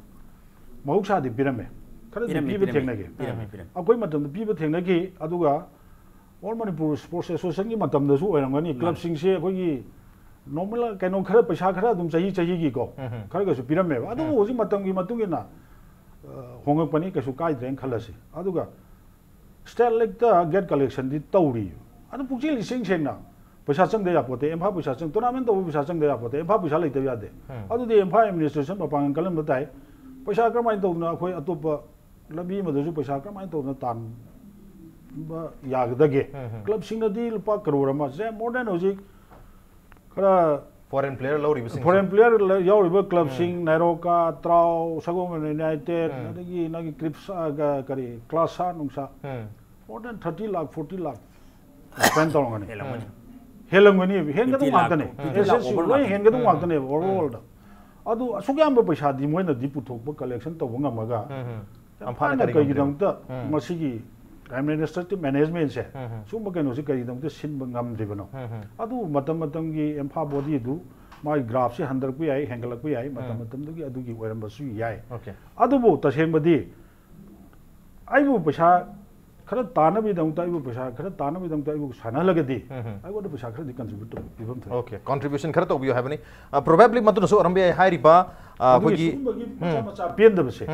ꯃꯍꯧꯁꯥꯗꯤ ꯄꯤꯔꯝꯃꯦ꯫ ꯈꯔꯗꯤ ꯄꯤꯔꯝꯃꯤ, ꯄꯤꯕ ꯄꯤꯔꯝꯃꯤ, ꯊꯦꯡꯅꯈꯤ꯫ ꯄꯤꯔꯝꯃꯤ, ꯄꯤꯔꯝꯃꯤ꯫ ꯑꯩꯈꯣꯏ ꯃꯇꯝꯗ ꯄꯤꯕ ꯊꯦꯡꯅꯈꯤ꯫ ꯑꯗꯨꯒ ꯑꯣꯜ ꯃꯅꯤꯄꯨꯔ ꯁ꯭ꯄꯣꯔꯠꯁ ꯑꯦꯁꯣꯁꯤꯌꯦꯁꯟꯒꯤ ꯃꯇꯝꯗꯁꯨ ꯑꯣꯏꯔꯝꯒꯅꯤ꯫ ꯀ꯭ꯂꯕꯁꯤꯡꯁꯦ ꯑꯩꯈꯣꯏꯒꯤ ꯅꯣꯔꯃꯦꯜ ꯀꯩꯅꯣ ꯈꯔ, ꯄꯩꯁꯥ ꯈꯔ ꯑꯗꯨꯝ ꯆꯍꯤ ꯆꯍꯤꯒꯤꯀꯣ, ꯎꯝ, ꯎꯝ꯫ ꯈꯔꯒꯁꯨ ꯄꯤꯔꯝꯃꯦꯕ꯫ ꯑꯗꯨꯕꯨ ꯎꯝ꯫ ꯍꯧꯖꯤꯛ ꯃꯇꯝꯒꯤ ꯃꯇꯨꯡ ꯏꯟꯅ, ꯑ, ꯍꯣꯡꯉꯛꯄꯅꯤ, ꯀꯩꯁꯨ ꯀꯥꯏꯗ꯭ꯔꯦꯅ ꯈꯜꯂꯁꯤ꯫ ꯑꯗꯨꯒ ꯁ꯭ꯇꯦꯠ ꯂꯤꯛꯇ ꯒꯦꯠ ꯀꯂꯦꯛꯁꯟꯗꯤ ꯇꯧꯔꯤ꯫ ꯑꯗꯨ ꯄꯨꯛꯆꯦꯜ ꯏꯁꯦꯡ ꯁꯦꯡꯅ ꯄꯩꯁꯥ ꯆꯪꯗ ꯌꯥꯄꯣꯠꯇꯦ꯫ ꯏꯝꯐꯥꯜ ꯄꯩꯁꯥ ꯆꯪ, ꯇꯣꯔꯅꯥꯃꯦꯟ ꯇꯧꯕ ꯄꯩꯁꯥ ꯆꯪꯗ ꯌꯥꯄꯣꯠꯇꯦ꯫ ꯏꯝꯐꯥꯜ ꯄꯩꯁꯥ ꯂꯩꯇꯕ ꯌꯥꯗꯦ꯫ ꯑꯗꯨꯗꯤ ꯏꯝꯐꯥꯜ ꯑꯦꯗꯃꯤꯅꯤꯁꯇ꯭ꯔꯦꯁꯟ ꯃꯄꯥꯡꯒꯜ ꯀꯜꯍꯟꯕ ꯇꯥꯏ꯫ ꯄꯩꯁꯥ ꯀꯔꯝꯍꯥꯏꯅ ꯇꯧꯗꯅ ꯑꯩꯈꯣꯏ ꯑꯇꯣꯞꯄ ꯂꯝꯕꯤ ꯑꯃꯗꯁꯨ ꯄꯩꯁꯥ ꯀꯔꯝꯍꯥꯏꯅ ꯇꯧꯗꯅ ꯇꯥꯟꯕ ꯌꯥꯒꯗꯒꯦ? ꯀ꯭ꯂꯕꯁꯤꯡꯅꯗꯤ ꯂꯨꯄꯥ ꯀꯔꯣꯔ ꯑꯃ, ꯁꯦ, more than ꯍꯧꯖꯤꯛ ꯈꯔ ꯐꯣꯔꯦꯟ ꯄ꯭ꯂꯦꯌꯔ ꯂꯧꯔꯤꯕꯁꯤꯡ ꯐꯣꯔꯦꯟ ꯄ꯭ꯂꯦꯌꯔ ꯌꯥꯎꯔꯤꯕ ꯀ꯭ꯂꯕꯁꯤꯡ, ꯅꯦꯔꯣꯀꯥ, ꯇ꯭ꯔꯥꯎ, ꯁꯒꯣꯜꯕꯟ ꯌꯨꯅꯥꯏꯇꯦꯠ, ꯑꯗꯒꯤ ꯅꯪꯒꯤ ꯀ꯭ꯔꯤꯞꯁ, ꯑ, ꯀ-, ꯀꯔꯤ, ꯀ꯭ꯂꯥꯁꯥ ꯅꯨꯡꯁꯥ, more than thirty lakh, forty lakh spend ꯇꯧꯔꯝꯒꯅꯤ꯫ ꯍꯦꯜꯂꯝꯒꯅꯤ꯫ ꯍꯦꯜꯂꯝꯒꯅꯤ, ꯍꯦꯟꯒꯗꯧ ꯐꯤꯐꯇꯤ ꯂꯥꯈ, ꯉꯥꯛꯇꯅꯦ꯫ ꯐꯤꯐꯇꯤ ꯂꯥꯈ ꯑꯦꯁ ꯑꯦꯁ ꯁꯤ over ꯂꯣꯏ ꯉꯥꯛꯇꯅꯦ꯫ ꯍꯦꯟꯒꯗꯧ ꯉꯥꯛꯇꯅꯦꯕ, overall ꯗ꯫ ꯑꯗꯨ ꯑꯁꯨꯛ ꯌꯥꯝꯕ ꯄꯩꯁꯥꯗꯤ ꯃꯣꯏꯅꯗꯤ ꯄꯨꯊꯣꯛꯄ, ꯀꯂꯦꯛꯁꯟ ꯇꯧꯕ ꯉꯝꯃꯒ, ꯌꯥꯝ ꯑꯝꯐꯥꯅ ꯐꯅ ꯀꯔꯤꯒꯤꯗꯃꯛꯇ ꯃꯁꯤꯒꯤ ꯑꯦꯗꯃꯤꯅꯤꯁꯇ꯭ꯔꯦꯇꯤꯚ ꯃꯦꯅꯦꯖꯃꯦꯟꯁꯦ, ꯁꯤꯒꯨꯝꯕ ꯀꯩꯅꯣꯁꯦ ꯀꯔꯤꯒꯤꯗꯃꯛꯇ ꯁꯤꯟꯕ ꯉꯝꯗ꯭ꯔꯤꯕꯅꯣ? ꯑꯗꯨ ꯃꯇꯝ ꯃꯇꯝꯒꯤ ꯏꯝꯐꯥꯜ ꯕꯣꯗꯤꯗꯨ ꯃꯥꯒꯤ ꯒ꯭ꯔꯥꯐꯁꯤ ꯍꯟꯊꯔꯛꯄ ꯌꯥꯏ, ꯍꯦꯟꯒꯠꯂꯛꯄ ꯌꯥꯏ, ꯃꯇꯝ ꯃꯇꯝꯗꯨꯒꯤ ꯑꯗꯨꯒꯤ ꯑꯣꯏꯔꯝꯕꯁꯨ ꯌꯥꯏ꯫ ꯑꯣꯀꯦ꯫ ꯑꯗꯨꯕꯨ ꯇꯁꯦꯡꯕꯗꯤ ꯑꯩꯕꯨ ꯄꯩꯁꯥ ꯈꯔ ꯇꯥꯅꯕꯒꯤꯗꯃꯛꯇ, ꯑꯩꯕꯨ ꯄꯩꯁꯥ ꯈꯔ ꯇꯥꯅꯕꯒꯤꯗꯃꯛꯇ ꯑꯩꯕꯨ ꯁꯥꯟꯅꯍꯜꯂꯒꯗꯤ ꯑꯩꯉꯣꯟꯗ ꯄꯩꯁꯥ ꯈꯔꯗꯤ ꯀꯟꯇ꯭ꯔꯤꯕ꯭ꯌꯨꯠ ꯇꯧꯕ, ꯄꯤꯐꯝ ꯊꯣꯛꯏ꯫ ꯑꯣꯀꯦ, ꯀꯟꯇ꯭ꯔꯤꯕ꯭ꯌꯨꯁꯟ ꯈꯔ ꯇꯧꯕꯤꯌꯨ ꯍꯥꯏꯕꯅꯤ꯫ ꯄ꯭ꯔꯣꯕꯦꯕ꯭ꯂꯤ ꯃꯗꯨꯅꯁꯨ ꯑꯣꯏꯔꯝꯕ ꯌꯥꯏ꯫ ꯍꯥꯏꯔꯤꯕ, ꯑ, ꯑꯗꯨꯒꯤ ꯑꯩꯈꯣꯏꯒꯤ ꯁꯤꯒꯨꯝꯕꯒꯤ ꯃꯆꯥ ꯃꯆꯥ ꯄꯦꯟꯗꯕꯁꯦ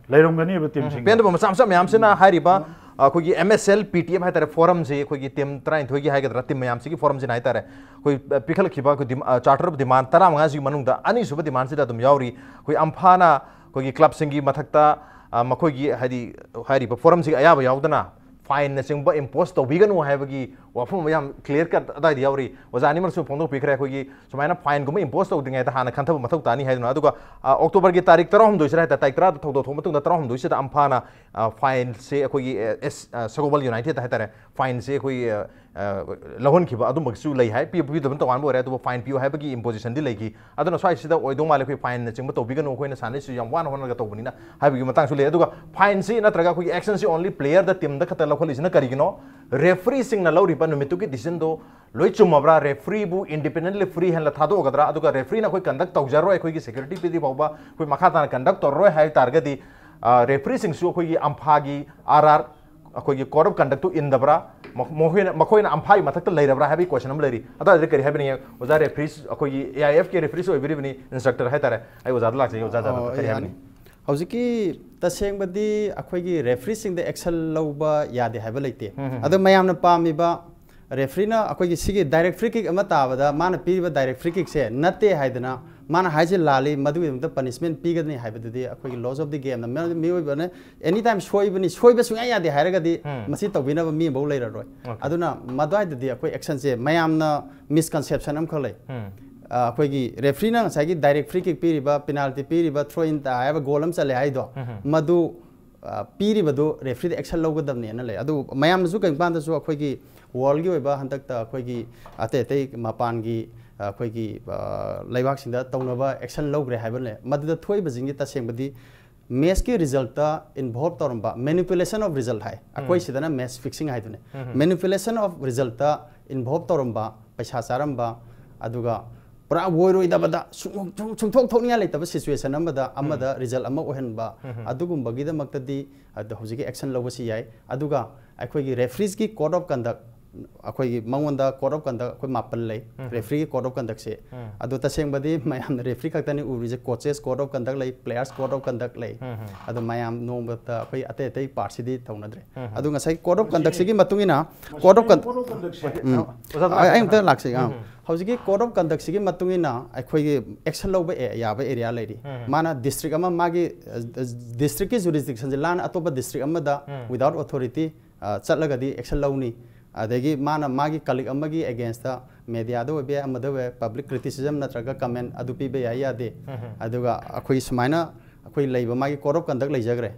ꯂꯩꯔꯝꯒꯅꯦꯕ ꯇꯤꯝꯁꯤꯡ꯫ ꯄꯦꯟꯗꯕ ꯃꯆꯥ ꯃꯆꯥ ꯃꯌꯥꯝꯁꯤꯅ ꯍꯥꯏꯔꯤꯕ, ꯑ, ꯑꯩꯈꯣꯏꯒꯤ M S L P T F ꯍꯥꯏꯇꯥꯔꯦ, ꯐꯣꯔꯝꯁꯤ, ꯑꯩꯈꯣꯏꯒꯤ ꯇꯤꯝ ꯇꯔꯥꯅꯤꯊꯣꯏꯒꯤ ꯍꯥꯏꯒꯗ꯭ꯔꯥ, ꯇꯤꯝ ꯃꯌꯥꯝꯁꯤꯒꯤ ꯐꯣꯔꯝꯁꯤꯅ ꯍꯥꯏꯇꯥꯔꯦ, ꯑꯩꯈꯣꯏ, ꯑ, ꯄꯤꯈꯠꯂꯛꯈꯤꯕ ꯑꯩꯈꯣꯏ ꯗꯤꯝ-, ꯑ, ꯆꯥꯔꯇꯔ ꯑꯣꯐ ꯗꯤꯃꯥꯟ ꯇꯔꯥꯃꯉꯥꯁꯤꯒꯤ ꯃꯅꯨꯡꯗ ꯑꯅꯤꯁꯨꯕ ꯗꯤꯃꯥꯟꯁꯤꯗ ꯑꯗꯨꯝ ꯌꯥꯎꯔꯤ꯫ ꯑꯩꯈꯣꯏ ꯑꯝꯐꯥꯅ ꯑꯩꯈꯣꯏꯒꯤ ꯀ꯭ꯂꯕꯁꯤꯡꯒꯤ ꯃꯊꯛꯇ, ꯑ, ꯃꯈꯣꯏꯒꯤ, ꯍꯥꯏꯗꯤ, ꯍꯥꯏꯔꯤꯕ ꯐꯣꯔꯝꯁꯤꯒꯤ ꯑꯌꯥꯕ ꯌꯥꯎꯗꯅ ꯐꯥꯏꯟꯅꯆꯤꯡꯕ ꯏꯝꯄꯣꯁ ꯇꯧꯕꯤꯒꯅꯨ ꯍꯥꯏꯕꯒꯤ ꯋꯥꯐꯝ ꯑꯃ ꯌꯥꯝ ꯀ꯭ꯂꯤꯌꯥꯔ ꯀꯠ ꯑꯗꯥꯏꯗ ꯌꯥꯎꯔꯤ꯫ ꯑꯣꯖꯥ ꯑꯅꯤꯃꯛꯁꯨ ꯐꯣꯡꯗꯣꯛꯄꯤꯈ꯭ꯔꯦ꯫ ꯑꯩꯈꯣꯏꯒꯤ ꯁꯨꯃꯥꯏꯅ ꯐꯥꯏꯟꯒꯨꯝꯕ ꯏꯝꯄꯣꯁ ꯇꯧꯗ꯭ꯔꯤꯉꯩꯗ ꯍꯥꯟꯅ ꯈꯟꯊꯕ ꯃꯊꯧ ꯇꯥꯅꯤ ꯍꯥꯏꯗꯨꯅ꯫ ꯑꯗꯨꯒ, ꯑ, ꯑꯣꯛꯇꯣꯕꯔꯒꯤ ꯇꯥꯔꯤꯛ ꯇꯔꯥꯍꯨꯝꯗꯣꯏꯁꯤꯗ ꯍꯥꯏꯇꯥꯔꯦ, ꯇꯥꯔꯤꯛ ꯇꯔꯥꯗ ꯊꯧꯗꯣꯛ ꯊꯣꯛꯄ ꯃꯇꯨꯡꯗ ꯇꯔꯥꯍꯨꯝꯗꯣꯏꯁꯤꯗ ꯑꯝꯐꯥꯅ, ꯑ, ꯐꯥꯏꯟꯁꯦ ꯑꯩꯈꯣꯏꯒꯤ, ꯑ, ꯑꯦꯁ-, ꯑ, ꯁꯒꯣꯜꯕꯜ ꯌꯨꯅꯥꯏꯇꯦꯗ ꯍꯥꯏꯇꯥꯔꯦ, ꯐꯥꯏꯟꯁꯦ ꯑꯩꯈꯣꯏꯒꯤ, ꯑ, ꯑ, ꯂꯧꯍꯟꯈꯤꯕ ꯑꯗꯨꯝꯕꯒꯤꯁꯨ ꯂꯩ ꯍꯥꯏ꯫ ꯄꯤ-, ꯄꯤꯗꯕꯅ ꯇꯣꯉꯥꯟꯕ ꯑꯣꯏꯔꯦ, ꯑꯗꯨꯕꯨ ꯐꯥꯏꯟ ꯄꯤꯌꯨ ꯍꯥꯏꯕꯒꯤ ꯏꯝꯄꯣꯖꯤꯁꯟꯗꯤ ꯂꯩꯈꯤ꯫ ꯑꯗꯨꯅ ꯁ꯭ꯋꯥꯏꯁꯤꯗ ꯑꯣꯏꯗꯧ ꯃꯥꯜꯂꯦ, ꯑꯩꯈꯣꯏ ꯐꯥꯏꯟꯅꯆꯤꯡꯕ ꯇꯧꯕꯤꯒꯅꯨ, ꯑꯩꯈꯣꯏꯅ ꯁꯥꯟꯅꯔꯤꯁꯤ ꯌꯥꯝ ꯋꯥꯅ ꯍꯣꯠꯅꯔꯒ ꯇꯧꯕꯅꯤꯅ ꯍꯥꯏꯕꯒꯤ ꯃꯇꯥꯡꯁꯨ ꯂꯩ꯫ ꯑꯗꯨꯒ ꯐꯥꯏꯟꯁꯤ ꯅꯠꯇ꯭ꯔꯒ ꯑꯩꯈꯣꯏꯒꯤ ꯑꯦꯛꯁꯟꯁꯤ ꯑꯣꯟꯂꯤ ꯄ꯭ꯂꯦꯌꯔꯗ, ꯇꯤꯝꯗ ꯈꯛꯇ ꯂꯧꯈꯠꯂꯤꯁꯤꯅ ꯀꯔꯤꯒꯤꯅꯣ? ꯔꯦꯐ꯭ꯔꯤꯁꯤꯡꯅ ꯂꯧꯔꯤꯕ ꯅꯨꯃꯤꯠꯇꯨꯒꯤ ꯗꯤꯁꯤꯖꯟꯗꯣ ꯂꯣꯏ ꯆꯨꯝꯃꯕ꯭ꯔꯥ? ꯔꯦꯐ꯭ꯔꯤꯕꯨ ꯏꯟꯗꯤꯄꯦꯟꯗꯦꯟꯠꯂꯤ ꯐ꯭ꯔꯤ ꯍꯦꯟꯂ ꯊꯥꯗꯣꯛꯑꯒꯗ꯭ꯔꯥ? ꯑꯗꯨꯒ ꯔꯦꯐ꯭ꯔꯤꯅ ꯑꯩꯈꯣꯏ ꯀꯟꯗꯛ ꯇꯧꯖꯔꯣꯏ, ꯑꯩꯈꯣꯏꯒꯤ ꯁꯦꯀ꯭ꯌꯨꯔꯤꯇꯤ ꯄꯤꯗ꯭ꯔꯤ ꯐꯥꯎꯕ ꯑꯩꯈꯣꯏ ꯃꯈꯥ ꯇꯥꯅ ꯀꯟꯗꯛ ꯇꯧꯔꯔꯣꯏ ꯍꯥꯏ ꯇꯥꯔꯒꯗꯤ, ꯑ, ꯔꯦꯐ꯭ꯔꯤꯁꯤꯡꯁꯨ ꯑꯩꯈꯣꯏꯒꯤ ꯑꯝꯐꯥꯒꯤ ꯑꯥꯔ ꯑꯥꯔ, ꯑꯩꯈꯣꯏꯒꯤ ꯀꯣꯗ ꯑꯣꯐ ꯀꯟꯗꯛꯇꯨ ꯏꯟꯗꯕ꯭ꯔꯥ? ꯃ-, ꯃꯈꯣꯏꯅ, ꯃꯈꯣꯏꯅ ꯑꯝꯐꯥꯒꯤ ꯃꯊꯛꯇ ꯂꯩꯔꯕ꯭ꯔꯥ ꯍꯥꯏꯕꯒꯤ ꯀꯣꯏꯁꯟ ꯑꯃ ꯂꯩꯔꯤ꯫ ꯑꯗꯨꯋꯥꯏꯗ ꯀꯔꯤ ꯍꯥꯏꯕꯤꯅꯤꯡꯉꯦ? ꯑꯣꯖꯥ ꯔꯦꯐ꯭ꯔꯤꯁ, ꯑꯩꯈꯣꯏꯒꯤ ꯑꯦ ꯑꯥꯏ ꯑꯦꯐꯀꯤ ꯔꯦꯐ꯭ꯔꯤꯁ ꯑꯣꯏꯕꯤꯔꯤꯕꯅꯤ, ꯏꯟꯁꯇ꯭ꯔꯛꯇꯔ ꯍꯥꯏꯇꯥꯔꯦ꯫ ꯑꯩ ꯑꯣꯖꯥꯗ ꯂꯥꯛꯆꯒꯦ, ꯑꯣꯖꯥ ꯖꯥꯗꯕ ꯑꯣ, ꯀꯔꯤ ꯌꯥꯅꯤ꯫ ꯍꯥꯏꯕꯤꯅꯤ? ꯍꯧꯖꯤꯛꯀꯤ ꯇꯁꯦꯡꯕꯗꯤ ꯑꯩꯈꯣꯏꯒꯤ ꯔꯦꯐ꯭ꯔꯤꯁꯤꯡꯗ ꯑꯦꯛꯁꯟ ꯂꯧꯕ ꯌꯥꯗꯦ ꯍꯥꯏꯕ ꯂꯩꯇꯦ꯫ ꯑꯗꯣ ꯃꯌꯥꯝꯅ ꯄꯥꯝꯃꯤꯕ ꯔꯦꯐ꯭ꯔꯤꯅ ꯑꯩꯈꯣꯏꯒꯤ ꯁꯤꯒꯤ ꯗꯥꯏꯔꯦꯛ ꯐ꯭ꯔꯤ ꯀꯤꯛ ꯑꯃ ꯇꯥꯕꯗ ꯃꯥꯅ ꯄꯤꯔꯤꯕ ꯗꯥꯏꯔꯦꯛ ꯐ꯭ꯔꯤ ꯀꯤꯛꯁꯦ ꯅꯠꯇꯦ ꯍꯥꯏꯗꯅ, ꯃꯥꯅ ꯍꯥꯏꯁꯦ ꯂꯥꯜꯂꯤ, ꯃꯗꯨꯒꯤꯗꯃꯛꯇ ꯄꯅꯤꯁꯃꯦꯟ ꯄꯤꯒꯅꯤ ꯍꯥꯏꯕꯗꯨꯗꯤ ꯑꯩꯈꯣꯏꯒꯤ ꯂꯣꯁ ꯑꯣꯐ ꯗꯤ ꯒꯦꯝꯅ, ꯃꯤꯑꯣꯏꯕꯅ ꯑꯦꯅꯤ ꯇꯥꯏꯝ ꯁꯣꯏꯕꯅꯤ, ꯁꯣꯏꯕ ꯁꯨꯡꯌꯥ ꯌꯥꯗꯦ ꯍꯥꯏꯔꯒꯗꯤ ꯃꯁꯤ ꯇꯧꯕꯤꯅꯕ ꯃꯤ ꯑꯃꯐꯥꯎ ꯂꯩꯔꯔꯣꯏ꯫ ꯑꯗꯨꯅ ꯃꯗꯨꯋꯥꯏꯗꯗꯤ ꯑꯩꯈꯣꯏ ꯑꯦꯛꯁꯟꯁꯦ, ꯃꯌꯥꯝꯅ ꯃꯤꯁꯀꯟꯁꯦꯞꯁꯟ ꯑꯃꯈꯛ ꯂꯩ꯫ ꯑ, ꯑꯩꯈꯣꯏꯒꯤ ꯔꯦꯐ꯭ꯔꯤꯅ ꯉꯁꯥꯏꯒꯤ ꯗꯥꯏꯔꯦꯛ ꯐ꯭ꯔꯤ ꯀꯤꯛ ꯄꯤꯔꯤꯕ, ꯄꯦꯅꯥꯜꯇꯤ ꯄꯤꯔꯤꯕ, ꯊ꯭ꯔꯣ ꯏꯟ ꯍꯥꯏꯕ ꯒꯣꯜ ꯑꯃ ꯆꯠꯂꯦ ꯍꯥꯏꯗꯣ, ꯃꯗꯨ, ꯑ, ꯄꯤꯔꯤꯕꯗꯨ ꯔꯦꯐ꯭ꯔꯤꯗ ꯑꯦꯛꯁꯟ ꯂꯧꯒꯗꯕꯅꯦꯅ ꯂꯩ꯫ ꯑꯗꯨ ꯃꯌꯥꯝꯅꯁꯨ ꯀꯩꯒꯨꯝꯕ ꯀꯥꯟꯗꯁꯨ ꯑꯩꯈꯣꯏꯒꯤ ꯋꯥꯔꯜꯒꯤ ꯑꯣꯏꯕ ꯍꯟꯗꯛꯇ ꯑꯩꯈꯣꯏꯒꯤ ꯑꯇꯩ ꯑꯇꯩ ꯃꯄꯥꯟꯒꯤ, ꯑ, ꯑꯩꯈꯣꯏꯒꯤ, ꯑ, ꯂꯩꯕꯥꯛꯁꯤꯡꯗ ꯇꯧꯅꯕ ꯑꯦꯛꯁꯟ ꯂꯧꯈ꯭ꯔꯦ ꯍꯥꯏꯕ ꯂꯩ꯫ ꯃꯗꯨꯗ ꯊꯣꯛꯏꯕꯁꯤꯡꯒꯤ ꯇꯁꯦꯡꯕꯗꯤ ꯃꯦꯠꯁꯀꯤ ꯔꯤꯖꯜꯇ ꯏꯟꯚꯣꯜꯕ ꯇꯧꯔꯝꯕ, ꯃꯦꯅꯤꯄꯨꯂꯦꯁꯟ ꯑꯣꯐ ꯔꯤꯖꯜ ꯍꯥꯏ꯫ ꯑꯩꯈꯣꯏ ꯁꯤꯗꯅ ꯃꯦꯠꯁ ꯐꯤꯛꯁꯤꯡ ꯍꯥꯏꯗꯨꯅꯤ꯫ ꯃꯦꯅꯤꯄꯨꯂꯦꯁꯟ ꯑꯣꯐ ꯔꯤꯖꯜꯇ ꯏꯟꯚꯣꯜꯕ ꯇꯧꯔꯝꯕ, ꯄꯩꯁꯥ ꯆꯥꯔꯝꯕ, ꯑꯗꯨꯒ ꯄꯨꯔꯥ ꯑꯣꯏꯔꯣꯏꯗꯕꯗ ꯁꯨꯡ-, ꯁꯨꯡ-, ꯁꯨꯡꯊꯣꯛ ꯊꯣꯛꯅꯤꯡꯉꯥꯏ ꯂꯩꯇꯕ ꯁꯤꯆꯨꯋꯦꯁꯟ ꯑꯃꯗ, ꯑꯃꯗ ꯔꯤꯖꯜ ꯑꯃ ꯑꯣꯏꯍꯟꯕ, ꯑꯗꯨꯒꯨꯝꯕꯒꯤꯗꯃꯛꯇꯗꯤ ꯑꯗꯣ ꯍꯧꯖꯤꯛꯀꯤ ꯑꯦꯛꯁꯟ ꯂꯧꯕꯁꯤ ꯌꯥꯏ꯫ ꯑꯗꯨꯒ ꯑꯩꯈꯣꯏꯒꯤ ꯔꯦꯐ꯭ꯔꯤꯁꯀꯤ ꯀꯣꯗ ꯑꯣꯐ ꯀꯟꯗꯛ, ꯑꯩꯈꯣꯏꯒꯤ ꯃꯉꯣꯟꯗ ꯀꯣꯗ ꯑꯣꯐ ꯀꯟꯗꯛ ꯑꯩꯈꯣꯏ ꯃꯥꯄꯟ ꯂꯩ꯫ ꯔꯦꯐ꯭ꯔꯤꯒꯤ ꯀꯣꯗ ꯑꯣꯐ ꯀꯟꯗꯛꯁꯦ, ꯑꯗꯣ ꯇꯁꯦꯡꯕꯗꯤ ꯃꯌꯥꯝꯅ ꯔꯦꯐ꯭ꯔꯤ ꯈꯛꯇꯅꯤ ꯎꯔꯤꯁꯦ꯫ ꯀꯣꯆꯦꯁ ꯀꯣꯗ ꯑꯣꯐ ꯀꯟꯗꯛ ꯂꯩ, ꯄ꯭ꯂꯦꯌꯔꯁ ꯀꯣꯗ ꯑꯣꯐ ꯀꯟꯗꯛ ꯂꯩ꯫ ꯑꯗꯣ ꯃꯌꯥꯝ ꯅꯣꯡꯃꯇ ꯑꯩꯈꯣꯏ ꯑꯇꯩ ꯑꯇꯩ ꯄꯥꯔꯠꯁꯤꯗꯤ ꯇꯧꯅꯗ꯭ꯔꯦ꯫ ꯑꯗꯣ ꯉꯁꯥꯏ ꯀꯣꯗ ꯑꯣꯐ ꯀꯟꯗꯛꯁꯤꯒꯤ ꯃꯇꯨꯡ ꯏꯟꯅ, ꯀꯣꯗ ꯑꯣꯐ ꯀꯟ-, ꯎꯝ꯫ ꯑꯣꯖꯥ, ꯑꯩ, ꯑꯩ ꯑꯝꯇ ꯂꯥꯛꯁꯤ꯫ ꯑꯥ꯫ ꯍꯧꯖꯤꯛꯀꯤ ꯀꯣꯗ ꯑꯣꯐ ꯀꯟꯗꯛꯁꯤꯒꯤ ꯃꯇꯨꯡ ꯏꯟꯅ ꯑꯩꯈꯣꯏꯒꯤ ꯑꯦꯛꯁꯟ ꯂꯧꯕ ꯑꯦ-, ꯌꯥꯕ ꯑꯦꯔꯤꯌꯥ ꯂꯩꯔꯤ꯫ ꯃꯥꯅ ꯗꯤꯁꯇ꯭ꯔꯤꯛ ꯑꯃ, ꯃꯥꯒꯤ, ꯑ, ꯗꯤꯁꯇ꯭ꯔꯤꯛꯀꯤ ꯖꯨꯔꯤꯁꯗꯤꯛꯁꯟꯁꯦ ꯂꯥꯟꯅ ꯑꯇꯣꯞꯄ ꯗꯤꯁꯇ꯭ꯔꯤꯛ ꯑꯃꯗ without authority, ꯑ, ꯆꯠꯂꯒꯗꯤ ꯑꯦꯛꯁꯟ ꯂꯧꯅꯤ꯫ ꯑꯗꯒꯤ ꯃꯥꯅ ꯃꯥꯒꯤ ꯀꯂꯤꯛ ꯑꯃꯒꯤ ꯑꯦꯒꯦꯟꯁꯇ ꯃꯦꯗꯤꯌꯥꯗ ꯑꯣꯏꯕ ꯌꯥꯏ, ꯑꯃꯗ ꯑꯣꯏꯕ ꯌꯥꯏ, ꯄꯕ꯭ꯂꯤꯛ ꯀ꯭ꯔꯤꯇꯤꯁꯤꯖꯝ ꯅꯠꯇ꯭ꯔꯒ ꯀꯃꯦꯟ ꯑꯗꯨ ꯄꯤꯕ ꯌꯥꯏ ꯌꯥꯗꯦ꯫ ꯑꯗꯨꯒ ꯑꯩꯈꯣꯏ ꯁꯨꯃꯥꯏꯅ ꯑꯩꯈꯣꯏ ꯂꯩꯕ ꯃꯥꯒꯤ ꯀꯣꯗ ꯑꯣꯐ ꯀꯟꯗꯛ ꯂꯩꯖꯈ꯭ꯔꯦ꯫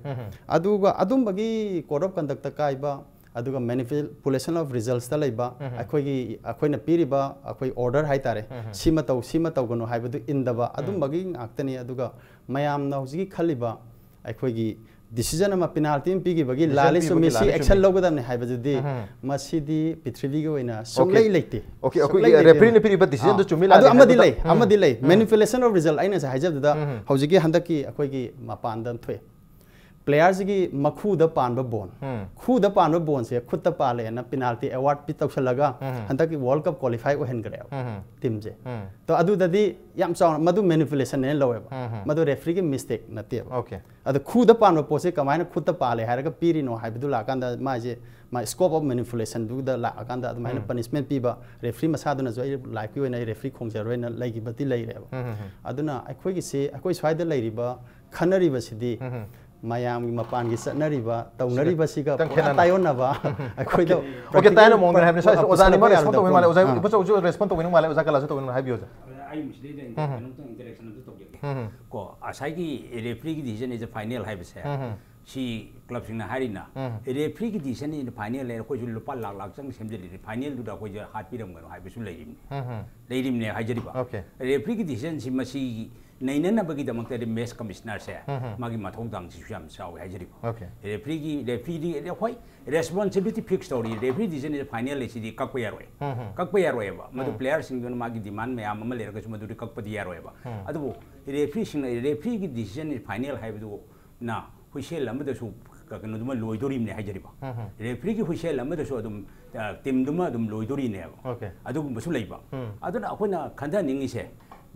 ꯑꯗꯨꯒ ꯑꯗꯨꯝꯕꯒꯤ ꯀꯣꯗ ꯑꯣꯐ ꯀꯟꯗꯛꯇ ꯀꯥꯏꯕ, ꯑꯗꯨꯒ ꯃꯦꯅꯤꯄꯨꯂꯦꯁꯟ ꯑꯣꯐ ꯔꯤꯖꯜꯁꯇ ꯂꯩꯕ, ꯑꯩꯈꯣꯏꯒꯤ, ꯑꯩꯈꯣꯏꯅ ꯄꯤꯔꯤꯕ ꯑꯩꯈꯣꯏ ꯑꯣꯔꯗꯔ ꯍꯥꯏꯇꯥꯔꯦ, ꯁꯤꯃ ꯇꯧ, ꯁꯤꯃ ꯇꯧꯒꯅꯨ ꯍꯥꯏꯕꯗꯨ ꯏꯟꯗꯕ, ꯑꯗꯨꯝꯕꯒꯤ ꯉꯥꯛꯇꯅꯤ꯫ ꯑꯗꯨꯒ ꯃꯌꯥꯝꯅ ꯍꯧꯖꯤꯛꯀꯤ ꯈꯜꯂꯤꯕ ꯑꯩꯈꯣꯏꯒꯤ ꯗꯤꯁꯤꯖꯟ ꯑꯃ, ꯄꯦꯅꯥꯜꯇꯤ ꯑꯃ ꯄꯤꯈꯤꯕꯒꯤ decision ꯂꯥꯜꯂꯤ ꯄꯤꯕꯒꯤ ꯆꯨꯝꯃꯤ, ꯁꯤ ꯂꯥꯜꯂꯤ ꯑꯦꯛꯁꯟ ꯆꯨꯝꯃꯤ꯫ ꯂꯧꯒꯗꯕꯅꯤ ꯍꯥꯏꯕꯗꯨꯗꯤ ꯃꯁꯤꯗꯤ ꯄ꯭ꯔꯤꯊꯤꯕꯤꯒꯤ ꯑꯣꯏꯅ ꯁꯨꯡꯂꯩ ꯂꯩꯇꯦ꯫ ꯑꯣꯀꯦ, ꯁꯨꯡꯂꯩ ꯑꯩꯈꯣꯏꯒꯤ ꯂꯩꯇꯦ꯫ ꯔꯦꯐ꯭ꯔꯤꯅ ꯄꯤꯔꯤꯕ decision ꯗꯨ ꯑꯥ꯫ ꯆꯨꯝꯃꯤ ꯑꯗꯨ ꯂꯥꯜꯂꯤ ꯑꯃꯗꯤ ꯍꯥꯏꯕꯗ ꯂꯩ, ꯑꯃꯗꯤ ꯂꯩ꯫ ꯃꯦꯅꯤꯄꯨꯂꯦꯁꯟ ꯑꯣꯐ ꯔꯤꯖꯜ ꯑꯩꯅ ꯉꯁꯥꯏ ꯍꯥꯏꯖꯕꯗꯨꯗ ꯍꯧꯖꯤꯛꯀꯤ ꯍꯟꯗꯛꯀꯤ ꯑꯩꯈꯣꯏꯒꯤ ꯃꯄꯥꯟꯗ ꯊꯣꯛꯑꯦ꯫ ꯄ꯭ꯂꯦꯌꯔꯁꯤꯒꯤ ꯃꯈꯨꯗ ꯄꯥꯟꯕ ꯕꯣꯟ, ꯎꯝ꯫ ꯈꯨꯗ ꯄꯥꯟꯕ ꯕꯣꯟꯁꯦ ꯈꯨꯠꯇ ꯄꯥꯜꯂꯦꯅ ꯄꯦꯅꯥꯜꯇꯤ ꯑꯦꯋꯥꯔꯗ ꯄꯤ ꯇꯧꯁꯜꯂꯒ ꯎꯝ꯫ ꯍꯟꯗꯛꯀꯤ ꯋꯥꯔꯜ ꯀꯞ ꯀ꯭ꯋꯥꯂꯤꯐꯥꯏ ꯑꯣꯏꯍꯟꯈ꯭ꯔꯦꯕ ꯎꯝ꯫ ꯇꯤꯝꯁꯦ꯫ ꯎꯝ꯫ ꯇꯣ ꯑꯗꯨꯗꯗꯤ ꯌꯥꯝ ꯆꯥꯎꯅ ꯃꯗꯨ ꯃꯦꯅꯤꯄꯨꯂꯦꯁꯟꯅꯦꯅ ꯂꯧꯋꯦꯕ꯫ ꯎꯝ꯫ ꯃꯗꯨ ꯔꯦꯐ꯭ꯔꯤꯒꯤ ꯃꯤꯁꯇꯦꯛ ꯅꯠꯇꯦꯕ꯫ ꯑꯣꯀꯦ꯫ ꯑꯗꯣ ꯈꯨꯗ ꯄꯥꯟꯕ ꯄꯣꯠꯁꯦ ꯀꯃꯥꯏꯅ ꯈꯨꯠꯇ ꯄꯥꯜꯂꯦ ꯍꯥꯏꯔꯒ ꯄꯤꯔꯤꯅꯣ ꯍꯥꯏꯕꯗꯨ ꯂꯥꯛꯀꯥꯟꯗ ꯃꯥꯁꯦ ꯃꯥ ꯁ꯭ꯀꯣꯞ ꯑꯣꯐ ꯃꯦꯅꯤꯄꯨꯂꯦꯁꯟꯗꯨꯗ ꯂꯥꯛꯑꯀꯥꯟꯗ ꯑꯗꯨꯃꯥꯏꯅ ꯎꯝ꯫ ꯄꯅꯤꯁꯃꯦꯟ ꯄꯤꯕ, ꯔꯦꯐ꯭ꯔꯤ ꯃꯁꯥꯗꯨꯅꯁꯨ ꯑꯩ ꯂꯥꯏꯐꯀꯤ ꯑꯣꯏꯅ ꯑꯩ ꯔꯦꯐ꯭ꯔꯤ ꯈꯣꯡꯖꯔꯣꯏꯅ ꯂꯩꯈꯤꯕꯗꯤ ꯂꯩꯔꯦꯕ꯫ ꯎꯝ, ꯎꯝ, ꯎꯝ꯫ ꯑꯗꯨꯅ ꯑꯩꯈꯣꯏꯒꯤꯁꯤ, ꯑꯩꯈꯣꯏ ꯁ꯭ꯋꯥꯏꯗ ꯂꯩꯔꯤꯕ ꯈꯟꯅꯔꯤꯕꯁꯤꯗꯤ ꯎꯝ꯫ ꯃꯌꯥꯝꯒꯤ ꯃꯄꯥꯟꯒꯤ ꯆꯠꯅꯔꯤꯕ, ꯇꯧꯅꯔꯤꯕꯁꯤꯒ ꯈꯤꯇꯪ ꯄꯨꯔꯥ ꯈꯦꯠꯅꯅ꯫ ꯇꯥꯏꯌꯣꯟꯅꯕ ꯑꯩꯈꯣꯏꯗ ꯑꯣꯀꯦ, ꯇꯥꯏꯅ ꯃꯑꯣꯡꯗ ꯍꯥꯏꯕꯅꯤ꯫ ꯁ꯭ꯋꯥꯏꯁꯦ ꯄ꯭ꯔꯣꯇꯦꯛ ꯑꯣꯖꯥ ꯅꯤꯃꯥꯅ ꯄꯤꯁꯜꯂꯛꯄ ꯔꯦꯁꯄꯣꯟ ꯇꯧꯕꯤꯅꯤꯡ ꯃꯥꯜꯂꯦ꯫ ꯌꯥꯔꯣꯏꯗꯧꯕ꯫ ꯑꯣꯖꯥ ꯑꯥ꯫ ꯏꯕꯣꯆꯧꯁꯨ ꯔꯦꯁꯄꯣꯟ ꯇꯧꯕꯤꯅꯤꯡ ꯃꯥꯜꯂꯦ꯫ ꯑꯣꯖꯥ ꯀꯂꯥꯁꯨ ꯇꯧꯕꯤꯅꯤꯡ ꯃꯥꯜꯂꯦ꯫ ꯍꯥꯏꯕꯤꯌꯨ, ꯑꯣꯖꯥ꯫ ꯑꯩ ꯃꯁꯤꯗꯩꯗ ꯎꯝ꯫ ꯀꯩꯅꯣꯝꯇꯪ ꯏꯟꯇꯔꯦꯛꯁꯟ ꯑꯝꯇ ꯇꯧꯖꯒꯦ꯫ ꯎꯝ꯫ ꯀꯣ, ꯉꯁꯥꯏꯒꯤ ꯔꯦꯐ꯭ꯔꯤꯒꯤ ꯗꯤꯁꯤꯖꯟ ꯏꯁ ꯐꯥꯏꯅꯦꯜ ꯍꯥꯏꯕꯁꯦ, ꯎꯝ꯫ ꯁꯤ ꯀ꯭ꯂꯕꯁꯤꯡꯅ ꯍꯥꯏꯔꯤꯅ, ꯎꯝ꯫ ꯔꯦꯐ꯭ꯔꯤꯒꯤ ꯗꯤꯁꯤꯖꯟ ꯏꯁ ꯐꯥꯏꯅꯦꯜ ꯍꯥꯏꯅ ꯑꯩꯈꯣꯏꯁꯨ ꯂꯨꯄꯥ ꯂꯥꯛ ꯂꯥꯛ ꯆꯪ ꯁꯦꯝꯖꯤꯜꯂꯤꯅꯤ, ꯐꯥꯏꯅꯦꯜꯗꯨꯗ ꯑꯩꯈꯣꯏꯁꯦ ꯍꯥꯠꯄꯤꯔꯝꯒꯅꯨ ꯍꯥꯏꯕꯁꯨ ꯂꯩꯔꯤꯕꯅꯤ꯫ ꯎꯝ꯫ ꯂꯩꯔꯤꯕꯅꯦ ꯍꯥꯏꯖꯔꯤꯕ꯫ ꯑꯣꯀꯦ꯫ ꯔꯦꯐ꯭ꯔꯤꯒꯤ ꯗꯤꯁꯤꯖꯟꯁꯤ ꯃꯁꯤ ꯅꯩꯅꯅꯕꯒꯤꯗꯃꯛꯇꯗꯤ ꯃꯦꯠꯆ ꯀꯃꯤꯁꯅꯔꯁꯦ ꯎꯝ꯫ ꯃꯥꯒꯤ ꯃꯊꯧꯗꯥꯡꯁꯤꯁꯨ ꯌꯥꯝ ꯆꯥꯎꯋꯦ ꯍꯥꯏꯖꯔꯤꯕ꯫ ꯑꯣꯀꯦ꯫ ꯔꯦꯐ꯭ꯔꯤꯒꯤ, ꯔꯦꯐ꯭ꯔꯤꯗꯤ, ꯍꯣꯏ, ꯔꯦꯁꯄꯣꯟꯁꯤꯕꯤꯂꯤꯇꯤ ꯐꯤꯛꯁ ꯇꯧꯔꯤ, ꯔꯦꯐ꯭ꯔꯤ ꯗꯤꯁꯤꯖꯟ ꯏꯁ ꯐꯥꯏꯅꯦꯜ ꯍꯥꯏꯁꯤꯗꯤ ꯀꯛꯄ ꯌꯥꯔꯣꯏ꯫ ꯎꯝ꯫ ꯀꯛꯄ ꯌꯥꯔꯣꯏꯕ꯫ ꯃꯗꯨ ꯎꯝ꯫ ꯄ꯭ꯂꯦꯌꯔꯁꯤꯡꯗꯨꯅ ꯃꯥꯒꯤ ꯗꯤꯃꯥꯟ ꯃꯌꯥꯝ ꯑꯃ ꯂꯩꯔꯒꯁꯨ ꯃꯗꯨꯗꯤ ꯀꯛꯄꯗꯤ ꯌꯥꯔꯣꯏꯕ꯫ ꯎꯝ꯫ ꯑꯗꯨꯕꯨ ꯔꯦꯐ꯭ꯔꯤꯁꯤꯡꯅ, ꯔꯦꯐ꯭ꯔꯤꯒꯤ ꯗꯤꯁꯤꯖꯟ ꯏꯁ ꯐꯥꯏꯅꯦꯜ ꯍꯥꯏꯕꯗꯨꯅ ꯍꯨꯏꯁꯦꯜ ꯑꯃꯗꯁꯨ ꯀ-, ꯀꯩꯅꯣꯗꯨꯃ ꯂꯣꯏꯗꯣꯔꯤꯕꯅꯦ ꯍꯥꯏꯖꯔꯤꯕ꯫ ꯎꯝ꯫ ꯔꯦꯐ꯭ꯔꯤꯒꯤ ꯍꯨꯏꯁꯦꯜ ꯑꯃꯗꯁꯨ ꯑꯗꯨꯝ, ꯑ, ꯇꯤꯝꯗꯨꯃ ꯑꯗꯨꯝ ꯂꯣꯏꯗꯣꯔꯤꯅꯦꯕ꯫ ꯑꯣꯀꯦ꯫ ꯑꯗꯨꯒꯨꯝꯕꯁꯨ ꯂꯩꯕ꯫ ꯎꯝ꯫ ꯑꯗꯨꯅ ꯑꯩꯈꯣꯏꯅ ꯈꯟꯊꯅꯤꯡꯉꯤꯁꯦ,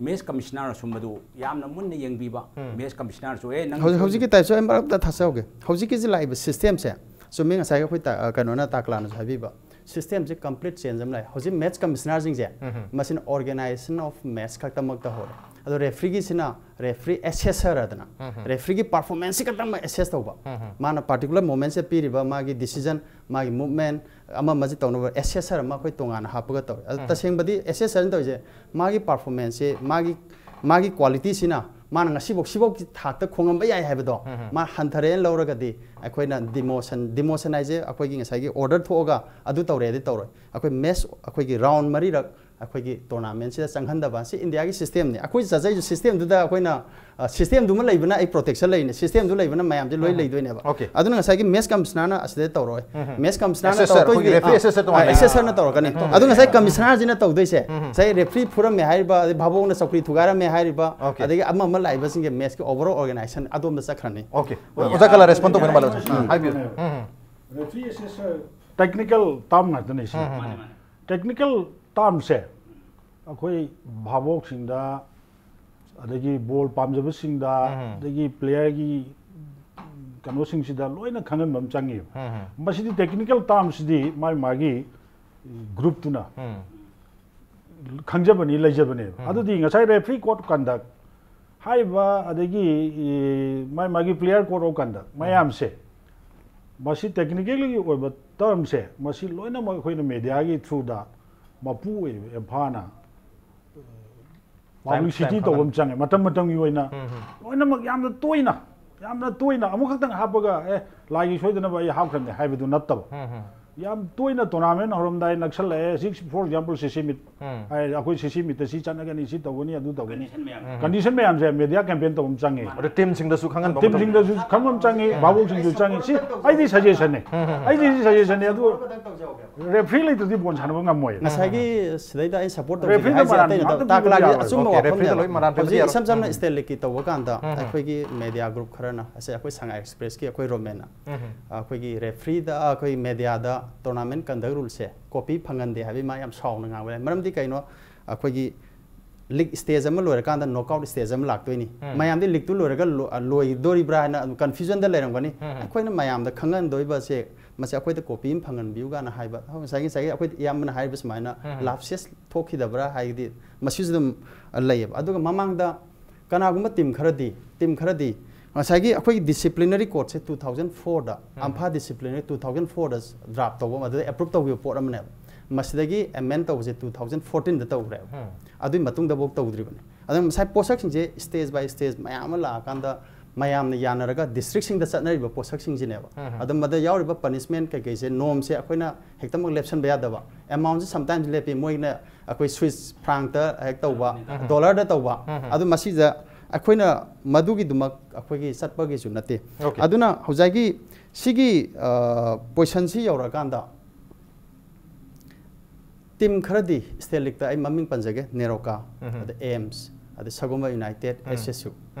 ꯃꯦꯠꯆ ꯀꯃꯤꯁꯅꯔ ꯁꯨꯝꯕꯗꯨ ꯌꯥꯝꯅ ꯃꯨꯟꯅ ꯌꯦꯡꯕꯤꯕ, ꯎꯝ꯫ ꯃꯦꯠꯆ ꯀꯃꯤꯁꯅꯔꯁꯨ, "ꯑꯦ, ꯅꯪ ꯍꯧꯖꯤꯛ, ꯁꯣꯏ-" ꯍꯧꯖꯤꯛꯀꯤ ꯇꯥꯏꯞꯁꯨ ꯑꯩ ꯃꯔꯛꯇ ꯊꯥꯖꯍꯧꯒꯦ꯫ ꯍꯧꯖꯤꯛꯀꯤꯁꯤ ꯂꯥꯛꯏꯕ ꯁꯤꯁꯇꯦꯝꯁꯦ, ꯆꯨꯝꯃꯤ, ꯉꯁꯥꯏꯒꯤ ꯑꯩꯈꯣꯏ ꯇ-, ꯑ, ꯀꯩꯅꯣꯅ, ꯇꯥꯀꯂꯥꯅꯁꯨ ꯍꯥꯏꯕꯤꯕ, ꯁꯤꯁꯇꯦꯝꯁꯦ ꯀꯝꯄ꯭ꯂꯤꯠ ꯆꯦꯟꯖ ꯑꯃ ꯂꯥꯛꯑꯦ꯫ ꯍꯧꯖꯤꯛ ꯃꯦꯠꯆ ꯀꯃꯤꯁꯅꯔꯁꯤꯡꯁꯦ, ꯎꯝ꯫ ꯃꯁꯤꯅ ꯑꯣꯔꯒꯦꯅꯥꯏꯖꯦꯁꯟ ꯑꯣꯐ ꯃꯦꯠꯆ ꯈꯛꯇꯃꯛ ꯇꯧꯍꯧꯔꯦ꯫ ꯑꯗꯣ ꯔꯦꯐ꯭ꯔꯤꯒꯤꯁꯤꯅ ꯔꯦꯐ꯭ꯔꯤ ꯑꯦꯁꯦꯁꯔ ꯍꯥꯏꯗꯅ, ꯎꯝ꯫ ꯔꯦꯐ꯭ꯔꯤꯒꯤ ꯄꯔꯐꯣꯔꯃꯦꯟꯁꯁꯤ ꯈꯛꯇꯃꯛ ꯑꯦꯁꯦꯁ ꯇꯧꯕ꯫ ꯎꯝ꯫ ꯃꯥꯅ ꯄꯥꯔꯇꯤꯀꯨꯂꯔ ꯃꯣꯃꯦꯟꯠꯁꯦ ꯄꯤꯔꯤꯕ ꯃꯥꯒꯤ ꯗꯤꯁꯤꯖꯟ, ꯃꯥꯒꯤ ꯃꯨꯚꯃꯦꯟꯠ, ꯑꯃ ꯑꯃꯁꯤ ꯇꯧꯅꯕ ꯑꯦꯁꯦꯁꯔ ꯑꯃ ꯑꯩꯈꯣꯏ ꯇꯣꯉꯥꯟꯅ ꯍꯥꯞꯄꯒ ꯇꯧꯋꯦ꯫ ꯑꯗꯣ ꯎꯝ꯫ ꯇꯁꯦꯡꯕꯗꯤ ꯑꯦꯁꯦꯁꯔꯅ ꯇꯧꯔꯤꯁꯦ ꯃꯥꯒꯤ ꯄꯔꯐꯣꯔꯃꯦꯟꯁꯁꯤ, ꯃꯥꯒꯤ, ꯃꯥꯒꯤ ꯀ꯭ꯋꯥꯂꯤꯇꯤꯁꯤꯅ ꯃꯥꯅ ꯉꯁꯤꯐꯥꯎ ꯁꯤꯐꯥꯎꯒꯤ ꯊꯥꯛꯇ ꯈꯣꯡꯉꯝꯕ ꯌꯥꯏ ꯍꯥꯏꯕꯗꯣ ꯎꯝ꯫ ꯃꯥ ꯍꯟꯊꯔꯦꯅ ꯂꯧꯔꯒꯗꯤ ꯑꯩꯈꯣꯏꯅ ꯗꯤꯃꯣꯁꯟ, ꯗꯤꯃꯣꯁꯟ ꯍꯥꯏꯁꯦ ꯑꯩꯈꯣꯏꯒꯤ ꯉꯁꯥꯏꯒꯤ ꯑꯣꯔꯗꯔ ꯊꯣꯛꯑꯒ ꯑꯗꯨ ꯇꯧꯔꯦꯗꯤ ꯇꯧꯔꯣꯏ꯫ ꯑꯩꯈꯣꯏ ꯃꯦꯠꯆ, ꯑꯩꯈꯣꯏꯒꯤ ꯔꯥꯎꯟ ꯃꯔꯤꯔꯛ ꯑꯩꯈꯣꯏꯒꯤ ꯇꯣꯔꯅꯥꯃꯦꯟꯁꯤꯗ ꯆꯪꯍꯟꯗꯕ꯫ ꯁꯤ ꯏꯟꯗꯤꯌꯥꯒꯤ ꯁꯤꯁꯇꯦꯝꯅꯤ꯫ ꯑꯩꯈꯣꯏ ꯆꯠꯆꯩꯁꯨ ꯁꯤꯁꯇꯦꯝꯗꯨꯗ ꯑꯩꯈꯣꯏꯅ, ꯑ, ꯁꯤꯁꯇꯦꯝꯗꯨꯃ ꯂꯩꯕꯅ ꯑꯩ ꯄ꯭ꯔꯣꯇꯦꯛꯁꯟ ꯂꯩꯅꯤ, ꯁꯤꯁꯇꯦꯝꯗꯨ ꯂꯩꯕꯅ ꯃꯌꯥꯝꯁꯦ ꯂꯣꯏ ꯎꯝ꯫ ꯂꯩꯗꯣꯏꯅꯦꯕ꯫ ꯑꯣꯀꯦ꯫ ꯑꯗꯨꯅ ꯉꯁꯥꯏꯒꯤ ꯃꯦꯠꯁ ꯀꯃꯤꯁꯅꯔꯅ ꯑꯁꯤꯗ ꯇꯧꯔꯣꯏ꯫ ꯎꯝ꯫ ꯃꯦꯠꯁ ꯀꯃꯤꯁꯅꯔꯅ ꯑꯦꯁꯦꯁꯔ, ꯇꯧꯔꯛꯇꯣꯏꯁꯦ, ꯑꯩꯈꯣꯏꯒꯤ ꯔꯦꯐ꯭ꯔꯤ ꯑ, ꯑꯦꯁꯦꯁꯔ ꯇꯣꯉꯥꯟꯅ ꯑ, ꯂꯩ꯫ ꯑꯦꯁꯦꯁꯔꯅ ꯇꯧꯔꯛꯀꯅꯤ꯫ ꯎꯝ꯫ ꯑꯗꯨ ꯉꯁꯥꯏ ꯀꯃꯤꯁꯅꯔꯁꯤꯅ ꯇꯧꯗꯣꯏꯁꯦ, ꯎꯝ꯫ ꯉꯁꯥꯏ ꯔꯦꯐ꯭ꯔꯤ ꯐꯨꯔꯝꯃꯦ ꯍꯥꯏꯔꯤꯕ, ꯑꯗꯩ ꯚꯥꯕꯣꯛꯅ ꯆꯧꯀ꯭ꯔꯤ ꯊꯨꯒꯥꯏꯔꯝꯃꯦ ꯍꯥꯏꯔꯤꯕ, ꯑꯣꯀꯦ꯫ ꯑꯗꯒꯤ ꯑꯃ ꯑꯃ ꯂꯥꯛꯏꯕꯁꯤꯡꯁꯦ ꯃꯦꯠꯁꯀꯤ ꯑꯣꯚꯔꯑꯣꯜ ꯑꯣꯔꯒꯅꯥꯏꯖꯦꯁꯟ ꯑꯗꯣꯝꯗ ꯆꯠꯈ꯭ꯔꯅꯤ꯫ ꯑꯣꯀꯦ꯫ ꯑꯣꯖꯥ ꯀꯂꯥ ꯔꯦꯁꯄꯣꯟ ꯇꯧꯕꯤꯅꯕ ꯂꯥꯛꯑꯣ꯫ ꯎꯝ, ꯍꯥꯏꯕꯤꯌꯨ꯫ ꯎꯝ, ꯎꯝ꯫ ꯔꯦꯐ꯭ꯔꯤ ꯑꯦꯁꯦꯁꯔ ꯇꯦꯛꯅꯤꯀꯦꯜ ꯇꯥꯔꯝ ꯉꯥꯛꯇꯅꯤ ꯁꯤ꯫ ꯎꯝ, ꯎꯝ, ꯎꯝ꯫ ꯇꯦꯛꯅꯤꯀꯦꯜ ꯇꯥꯔꯝꯁꯦ ꯑꯩꯈꯣꯏ ꯚꯥꯕꯣꯛꯁꯤꯡꯗ, ꯑꯗꯒꯤ ꯕꯣꯜ ꯄꯥꯝꯖꯕꯁꯤꯡꯗ, ꯎꯝ꯫ ꯑꯗꯒꯤ ꯄ꯭ꯂꯦꯌꯔꯒꯤ ꯀꯩꯅꯣꯁꯤꯡꯁꯤꯗ ꯂꯣꯏꯅ ꯈꯪꯍꯟꯕ ꯑꯃ ꯆꯪꯉꯦꯕ꯫ ꯎꯝ, ꯎꯝ꯫ ꯃꯁꯤꯗꯤ ꯇꯦꯛꯅꯤꯀꯦꯜ ꯇꯥꯔꯝꯁꯤꯗꯤ ꯃꯥꯒꯤ ꯃꯥꯒꯤ ꯒ꯭ꯔꯨꯞꯇꯨꯅ ꯎꯝ꯫ ꯈꯪꯖꯕꯅꯤ, ꯂꯩꯖꯕꯅꯦꯕ꯫ ꯎꯝ꯫ ꯑꯗꯨꯗꯤ ꯉꯁꯥꯏ ꯔꯦꯐ꯭ꯔꯤ ꯀꯣꯗ ꯀꯟꯗꯛ ꯍꯥꯏꯔꯤꯕ, ꯑꯗꯒꯤ, ꯏ, ꯃꯥꯏ ꯃꯥꯒꯤ ꯄ꯭ꯂꯦꯌꯔ ꯀꯣꯗ ꯑꯣꯐ ꯀꯟꯗꯛ ꯃꯌꯥꯝꯁꯦ, ꯃꯁꯤ ꯇꯦꯛꯅꯤꯀꯦꯜꯒꯤ ꯑꯣꯏꯕ ꯇꯔꯝꯁꯦ, ꯃꯁꯤ ꯂꯣꯏꯅꯃꯛ ꯑꯩꯈꯣꯏꯅ ꯃꯦꯗꯤꯌꯥꯒꯤ ꯊ꯭ꯔꯨꯗ ꯃꯄꯨ ꯑꯣꯏꯔꯤꯕ ꯑꯦꯝꯐꯥꯅ ꯄꯕ꯭ꯂꯤꯁꯤꯇꯤ ꯇꯧꯕ ꯑꯃ ꯆꯪꯉꯦ꯫ ꯃꯇꯝ ꯃꯇꯝꯒꯤ ꯑꯣꯏꯅ ꯎꯝ, ꯎꯝ꯫ ꯂꯣꯏꯅꯃꯛ ꯌꯥꯝꯅ ꯇꯣꯏꯅ, ꯌꯥꯝꯅ ꯇꯣꯏꯅ ꯑꯃꯨꯛꯈꯛꯇꯪ ꯍꯥꯞꯄꯒ, "ꯑꯦ, ꯂꯥꯏꯒꯤ ꯁꯣꯏꯗꯅꯕ ꯑꯩ ꯍꯥꯞꯈ꯭ꯔꯕꯅꯦ" ꯍꯥꯏꯕꯗꯨ ꯅꯠꯇꯕ꯫ ꯎꯝ, ꯎꯝ꯫ ꯌꯥꯝ ꯇꯣꯏꯅ ꯇꯣꯔꯅꯥꯃꯦꯟ ꯍꯧꯔꯝꯗꯥꯏ ꯅꯛꯁꯜꯂꯛꯑꯦ, ꯁꯤ, for example, ꯁꯤꯁꯤ ꯃꯤꯠ ꯎꯝ꯫ ꯍꯥꯏ, ꯑꯩꯈꯣꯏ ꯁꯤꯁꯤ ꯃꯤꯠꯇ ꯁꯤ ꯆꯠꯅꯒꯅꯤ, ꯁꯤ ꯇꯧꯒꯅꯤ, ꯑꯗꯨ ꯇꯧꯒꯅꯤ꯫ ꯀꯟꯗꯤꯁꯟ ꯃꯌꯥꯝꯁꯦ꯫ ꯎꯝ꯫ ꯀꯟꯗꯤꯁꯟ ꯃꯌꯥꯝꯁꯦ ꯃꯦꯗꯤꯌꯥ ꯀꯦꯝꯄꯦꯟ ꯇꯧꯕ ꯑꯃ ꯆꯪꯉꯦ꯫ ꯑꯗꯨ ꯇꯤꯝꯁꯤꯡꯗꯁꯨ ꯈꯪꯍꯟꯕ ꯃꯊꯧ ꯇꯤꯝꯁꯤꯡꯗꯁꯨ ꯈꯪꯕ ꯑꯃ ꯆꯪꯉꯤ, ꯎꯝ꯫ ꯚꯥꯕꯣꯛꯁꯤꯡꯁꯨ ꯆꯪꯉꯤ꯫ ꯁꯤ ꯑꯩꯗꯤ ꯁꯖꯦꯁꯟꯅꯦ꯫ ꯎꯝ, ꯎꯝ, ꯎꯝ꯫ ꯑꯩꯗꯤ ꯁꯤ ꯁꯖꯦꯁꯟꯅꯦ꯫ ꯑꯗꯨ ꯔꯦꯐ꯭ꯔꯤ ꯂꯩꯇ꯭ꯔꯗꯤ ꯕꯣꯜ ꯁꯥꯟꯅꯕ ꯉꯝꯃꯣꯏ꯫ ꯉꯁꯥꯏꯒꯤ ꯁꯤꯗꯩꯗ ꯑꯩ ꯁꯞꯄꯣꯔꯠ ꯇꯧꯖꯒꯦ ꯔꯦꯐ꯭ꯔꯤꯗ ꯍꯥꯏꯁꯦ ꯃꯔꯥꯟ ꯑꯇꯩ ꯅꯠꯇꯕ, ꯑꯃꯠꯇ ꯄꯤꯕ ꯇꯥꯀꯂꯥꯒꯤ ꯌꯥꯔꯣꯏ꯫ ꯑꯆꯨꯝꯕ ꯑꯣꯀꯦ, ꯔꯦꯐ꯭ꯔꯤꯗ ꯋꯥꯐꯝꯅꯦꯕ꯫ ꯂꯣꯏ ꯃꯔꯥꯟ ꯄꯤꯕ ꯍꯧꯖꯤꯛ ꯌꯥꯔꯣꯏ꯫ ꯏꯁꯝ ꯁꯝꯅ ꯎꯝ꯫ ꯁ꯭ꯇꯦꯠ ꯂꯤꯛꯀꯤ ꯇꯧꯕ ꯀꯥꯟꯗ ꯎꯝ, ꯎꯝ꯫ ꯑꯩꯈꯣꯏꯒꯤ ꯃꯦꯗꯤꯌꯥ ꯒ꯭ꯔꯨꯞ ꯈꯔꯅ, ꯑꯁꯦ ꯑꯩꯈꯣꯏ ꯁꯉꯥꯏ ꯑꯦꯛꯁꯄ꯭ꯔꯦꯁꯀꯤ ꯑꯩꯈꯣꯏ ꯔꯣꯃꯦꯟꯅ, ꯎꯝ, ꯎꯝ꯫ ꯑꯩꯈꯣꯏꯒꯤ ꯔꯦꯐ꯭ꯔꯤꯗ, ꯑꯩꯈꯣꯏ ꯃꯦꯗꯤꯌꯥꯗ ꯇꯣꯔꯅꯥꯃꯦꯟ ꯀꯟꯗꯛ ꯔꯨꯜꯁꯦ ꯀꯣꯄꯤ ꯐꯪꯍꯟꯗꯦ ꯍꯥꯏꯕꯒꯤ ꯃꯥ ꯌꯥꯝ ꯁꯥꯎꯅ ꯉꯥꯡꯕ ꯌꯥꯏ꯫ ꯃꯔꯝꯗꯤ ꯀꯩꯅꯣ? ꯑꯩꯈꯣꯏꯒꯤ ꯂꯤꯛ ꯁ꯭ꯇꯦꯖ ꯑꯃ ꯂꯣꯏꯔꯀꯥꯟꯗ ꯅꯣꯛꯑꯥꯎꯠ ꯁ꯭ꯇꯦꯖ ꯑꯃ ꯂꯥꯛꯇꯣꯏꯅꯤ꯫ ꯎꯝ꯫ ꯃꯌꯥꯝꯗꯤ ꯂꯤꯛꯇꯨ ꯂꯣꯏꯔꯒ ꯂꯣ-, ꯂꯣꯏꯗꯣꯔꯤꯕ꯭ꯔꯥ ꯍꯥꯏꯅ ꯑꯗꯨꯝ ꯀꯟꯐ꯭ꯌꯨꯖꯟꯗ ꯂꯩꯔꯝꯒꯅꯤ꯫ ꯎꯝ꯫ ꯑꯩꯈꯣꯏꯅ ꯃꯌꯥꯝꯗ ꯈꯪꯍꯟꯗꯣꯏꯕꯁꯦ, ꯃꯁꯤ ꯑꯩꯈꯣꯏꯗ ꯀꯣꯄꯤ ꯑꯃ ꯐꯪꯍꯟꯕꯤꯌꯨ ꯀꯥꯏꯅ ꯍꯥꯏꯕ꯫ ꯉꯁꯥꯏꯒꯤ, ꯉꯁꯥꯏꯒꯤ ꯑꯩꯈꯣꯏ ꯏꯌꯥꯝꯕꯅ ꯍꯥꯏꯔꯤꯕ ꯁꯨꯃꯥꯏꯅ ꯎꯝ꯫ ꯂꯥꯞꯁꯦꯁ ꯊꯣꯛꯈꯤꯗꯕ꯭ꯔꯥ ꯍꯥꯏꯗꯤ ꯃꯁꯤꯁꯨ ꯑꯗꯨꯝ ꯂꯩꯌꯦꯕ꯫ ꯑꯗꯨꯒ ꯃꯃꯥꯡꯗ ꯀꯅꯥꯒꯨꯝꯕ ꯇꯤꯝ ꯈꯔꯗꯤ, ꯇꯤꯝ ꯈꯔꯗꯤ ꯉꯁꯥꯏꯒꯤ ꯑꯩꯈꯣꯏꯒꯤ ꯗꯤꯁꯤꯄ꯭ꯂꯤꯅꯔꯤ ꯀꯣꯗꯁꯦ two thousand fourꯗ, ꯎꯝ꯫ ꯑꯝꯐꯥ ꯗꯤꯁꯤꯄ꯭ꯂꯤꯅꯔꯤ two thousand fourꯗ ꯗ꯭ꯔꯥꯐ ꯇꯧꯕ ꯑꯃ, ꯑꯗꯨꯗ ꯑꯦꯄ꯭ꯔꯨꯞ ꯇꯧꯈꯤꯕ ꯄꯣꯠ ꯑꯃꯅꯦꯕ꯫ ꯃꯁꯤꯗꯒꯤ ꯑꯦꯃꯦꯟ ꯇꯧꯕꯁꯦ two thousand fourteenꯗ ꯇꯧꯈ꯭ꯔꯦꯕ꯫ ꯎꯝ꯫ ꯑꯗꯨꯒꯤ ꯃꯇꯨꯡꯗꯐꯥꯎ ꯇꯧꯗ꯭ꯔꯤꯕꯅꯤ꯫ ꯑꯗꯨꯅ ꯉꯁꯥꯏ ꯄꯣꯠꯁꯛꯁꯤꯡꯁꯦ ꯁ꯭ꯇꯦꯖ ꯕꯥꯏ ꯁ꯭ꯇꯦꯖ ꯃꯌꯥꯝ ꯑꯃ ꯂꯥꯛꯑꯀꯥꯟꯗ ꯃꯌꯥꯝꯅ ꯌꯥꯅꯔꯒ ꯗꯤꯁꯇ꯭ꯔꯤꯛꯁꯤꯡꯗ ꯆꯠꯅꯔꯤꯕ ꯄꯣꯠꯁꯛꯁꯤꯡꯁꯤꯅꯦꯕ꯫ ꯑꯗꯨ ꯃꯗ ꯌꯥꯎꯔꯤꯕ ꯄꯅꯤꯁꯃꯦꯟ ꯀꯩꯀꯩꯁꯦ, ꯅꯣꯝꯁꯦ ꯑꯩꯈꯣꯏꯅ ꯍꯦꯛꯇꯃꯛ ꯂꯦꯞꯁꯟꯕ ꯌꯥꯗꯕ꯫ ꯑꯦꯃꯥꯎꯟꯁꯦ ꯁꯝꯇꯥꯏꯝꯁ ꯂꯦꯞꯄꯤ, ꯃꯣꯏꯅ ꯑꯩꯈꯣꯏ ꯁ꯭ꯋꯤꯁ ꯐ꯭ꯔꯥꯡꯇ ꯍꯦꯛ ꯇꯧꯕ, ꯗꯣꯂꯔꯗ ꯇꯧꯕ꯫ ꯑꯗꯨ ꯃꯁꯤꯗ ꯑꯩꯈꯣꯏꯅ ꯃꯗꯨꯒꯤꯗꯨꯃꯛ ꯑꯩꯈꯣꯏꯒꯤ ꯆꯠꯄꯒꯤꯁꯨ ꯅꯠꯇꯦ꯫ ꯑꯗꯨꯅ ꯍꯧꯖꯤꯛꯀꯤ ꯁꯤꯒꯤ ꯄꯣꯖꯤꯁꯟꯁꯤ ꯌꯧꯔꯛꯑꯀꯥꯟꯗ ꯇꯤꯝ ꯈꯔꯗꯤ ꯁ꯭ꯇꯦꯠ ꯂꯤꯛꯇ ꯑꯩ ꯃꯃꯤꯡ ꯄꯟꯖꯒꯦ, ꯅꯦꯔꯣꯀꯥ, ꯑꯗ ꯑꯦꯝꯁ, ꯑꯗ ꯁꯒꯣꯜꯕꯟ ꯌꯨꯅꯥꯏꯇꯦꯗ, ꯑꯦꯁ ꯑꯦꯁ ꯌꯨ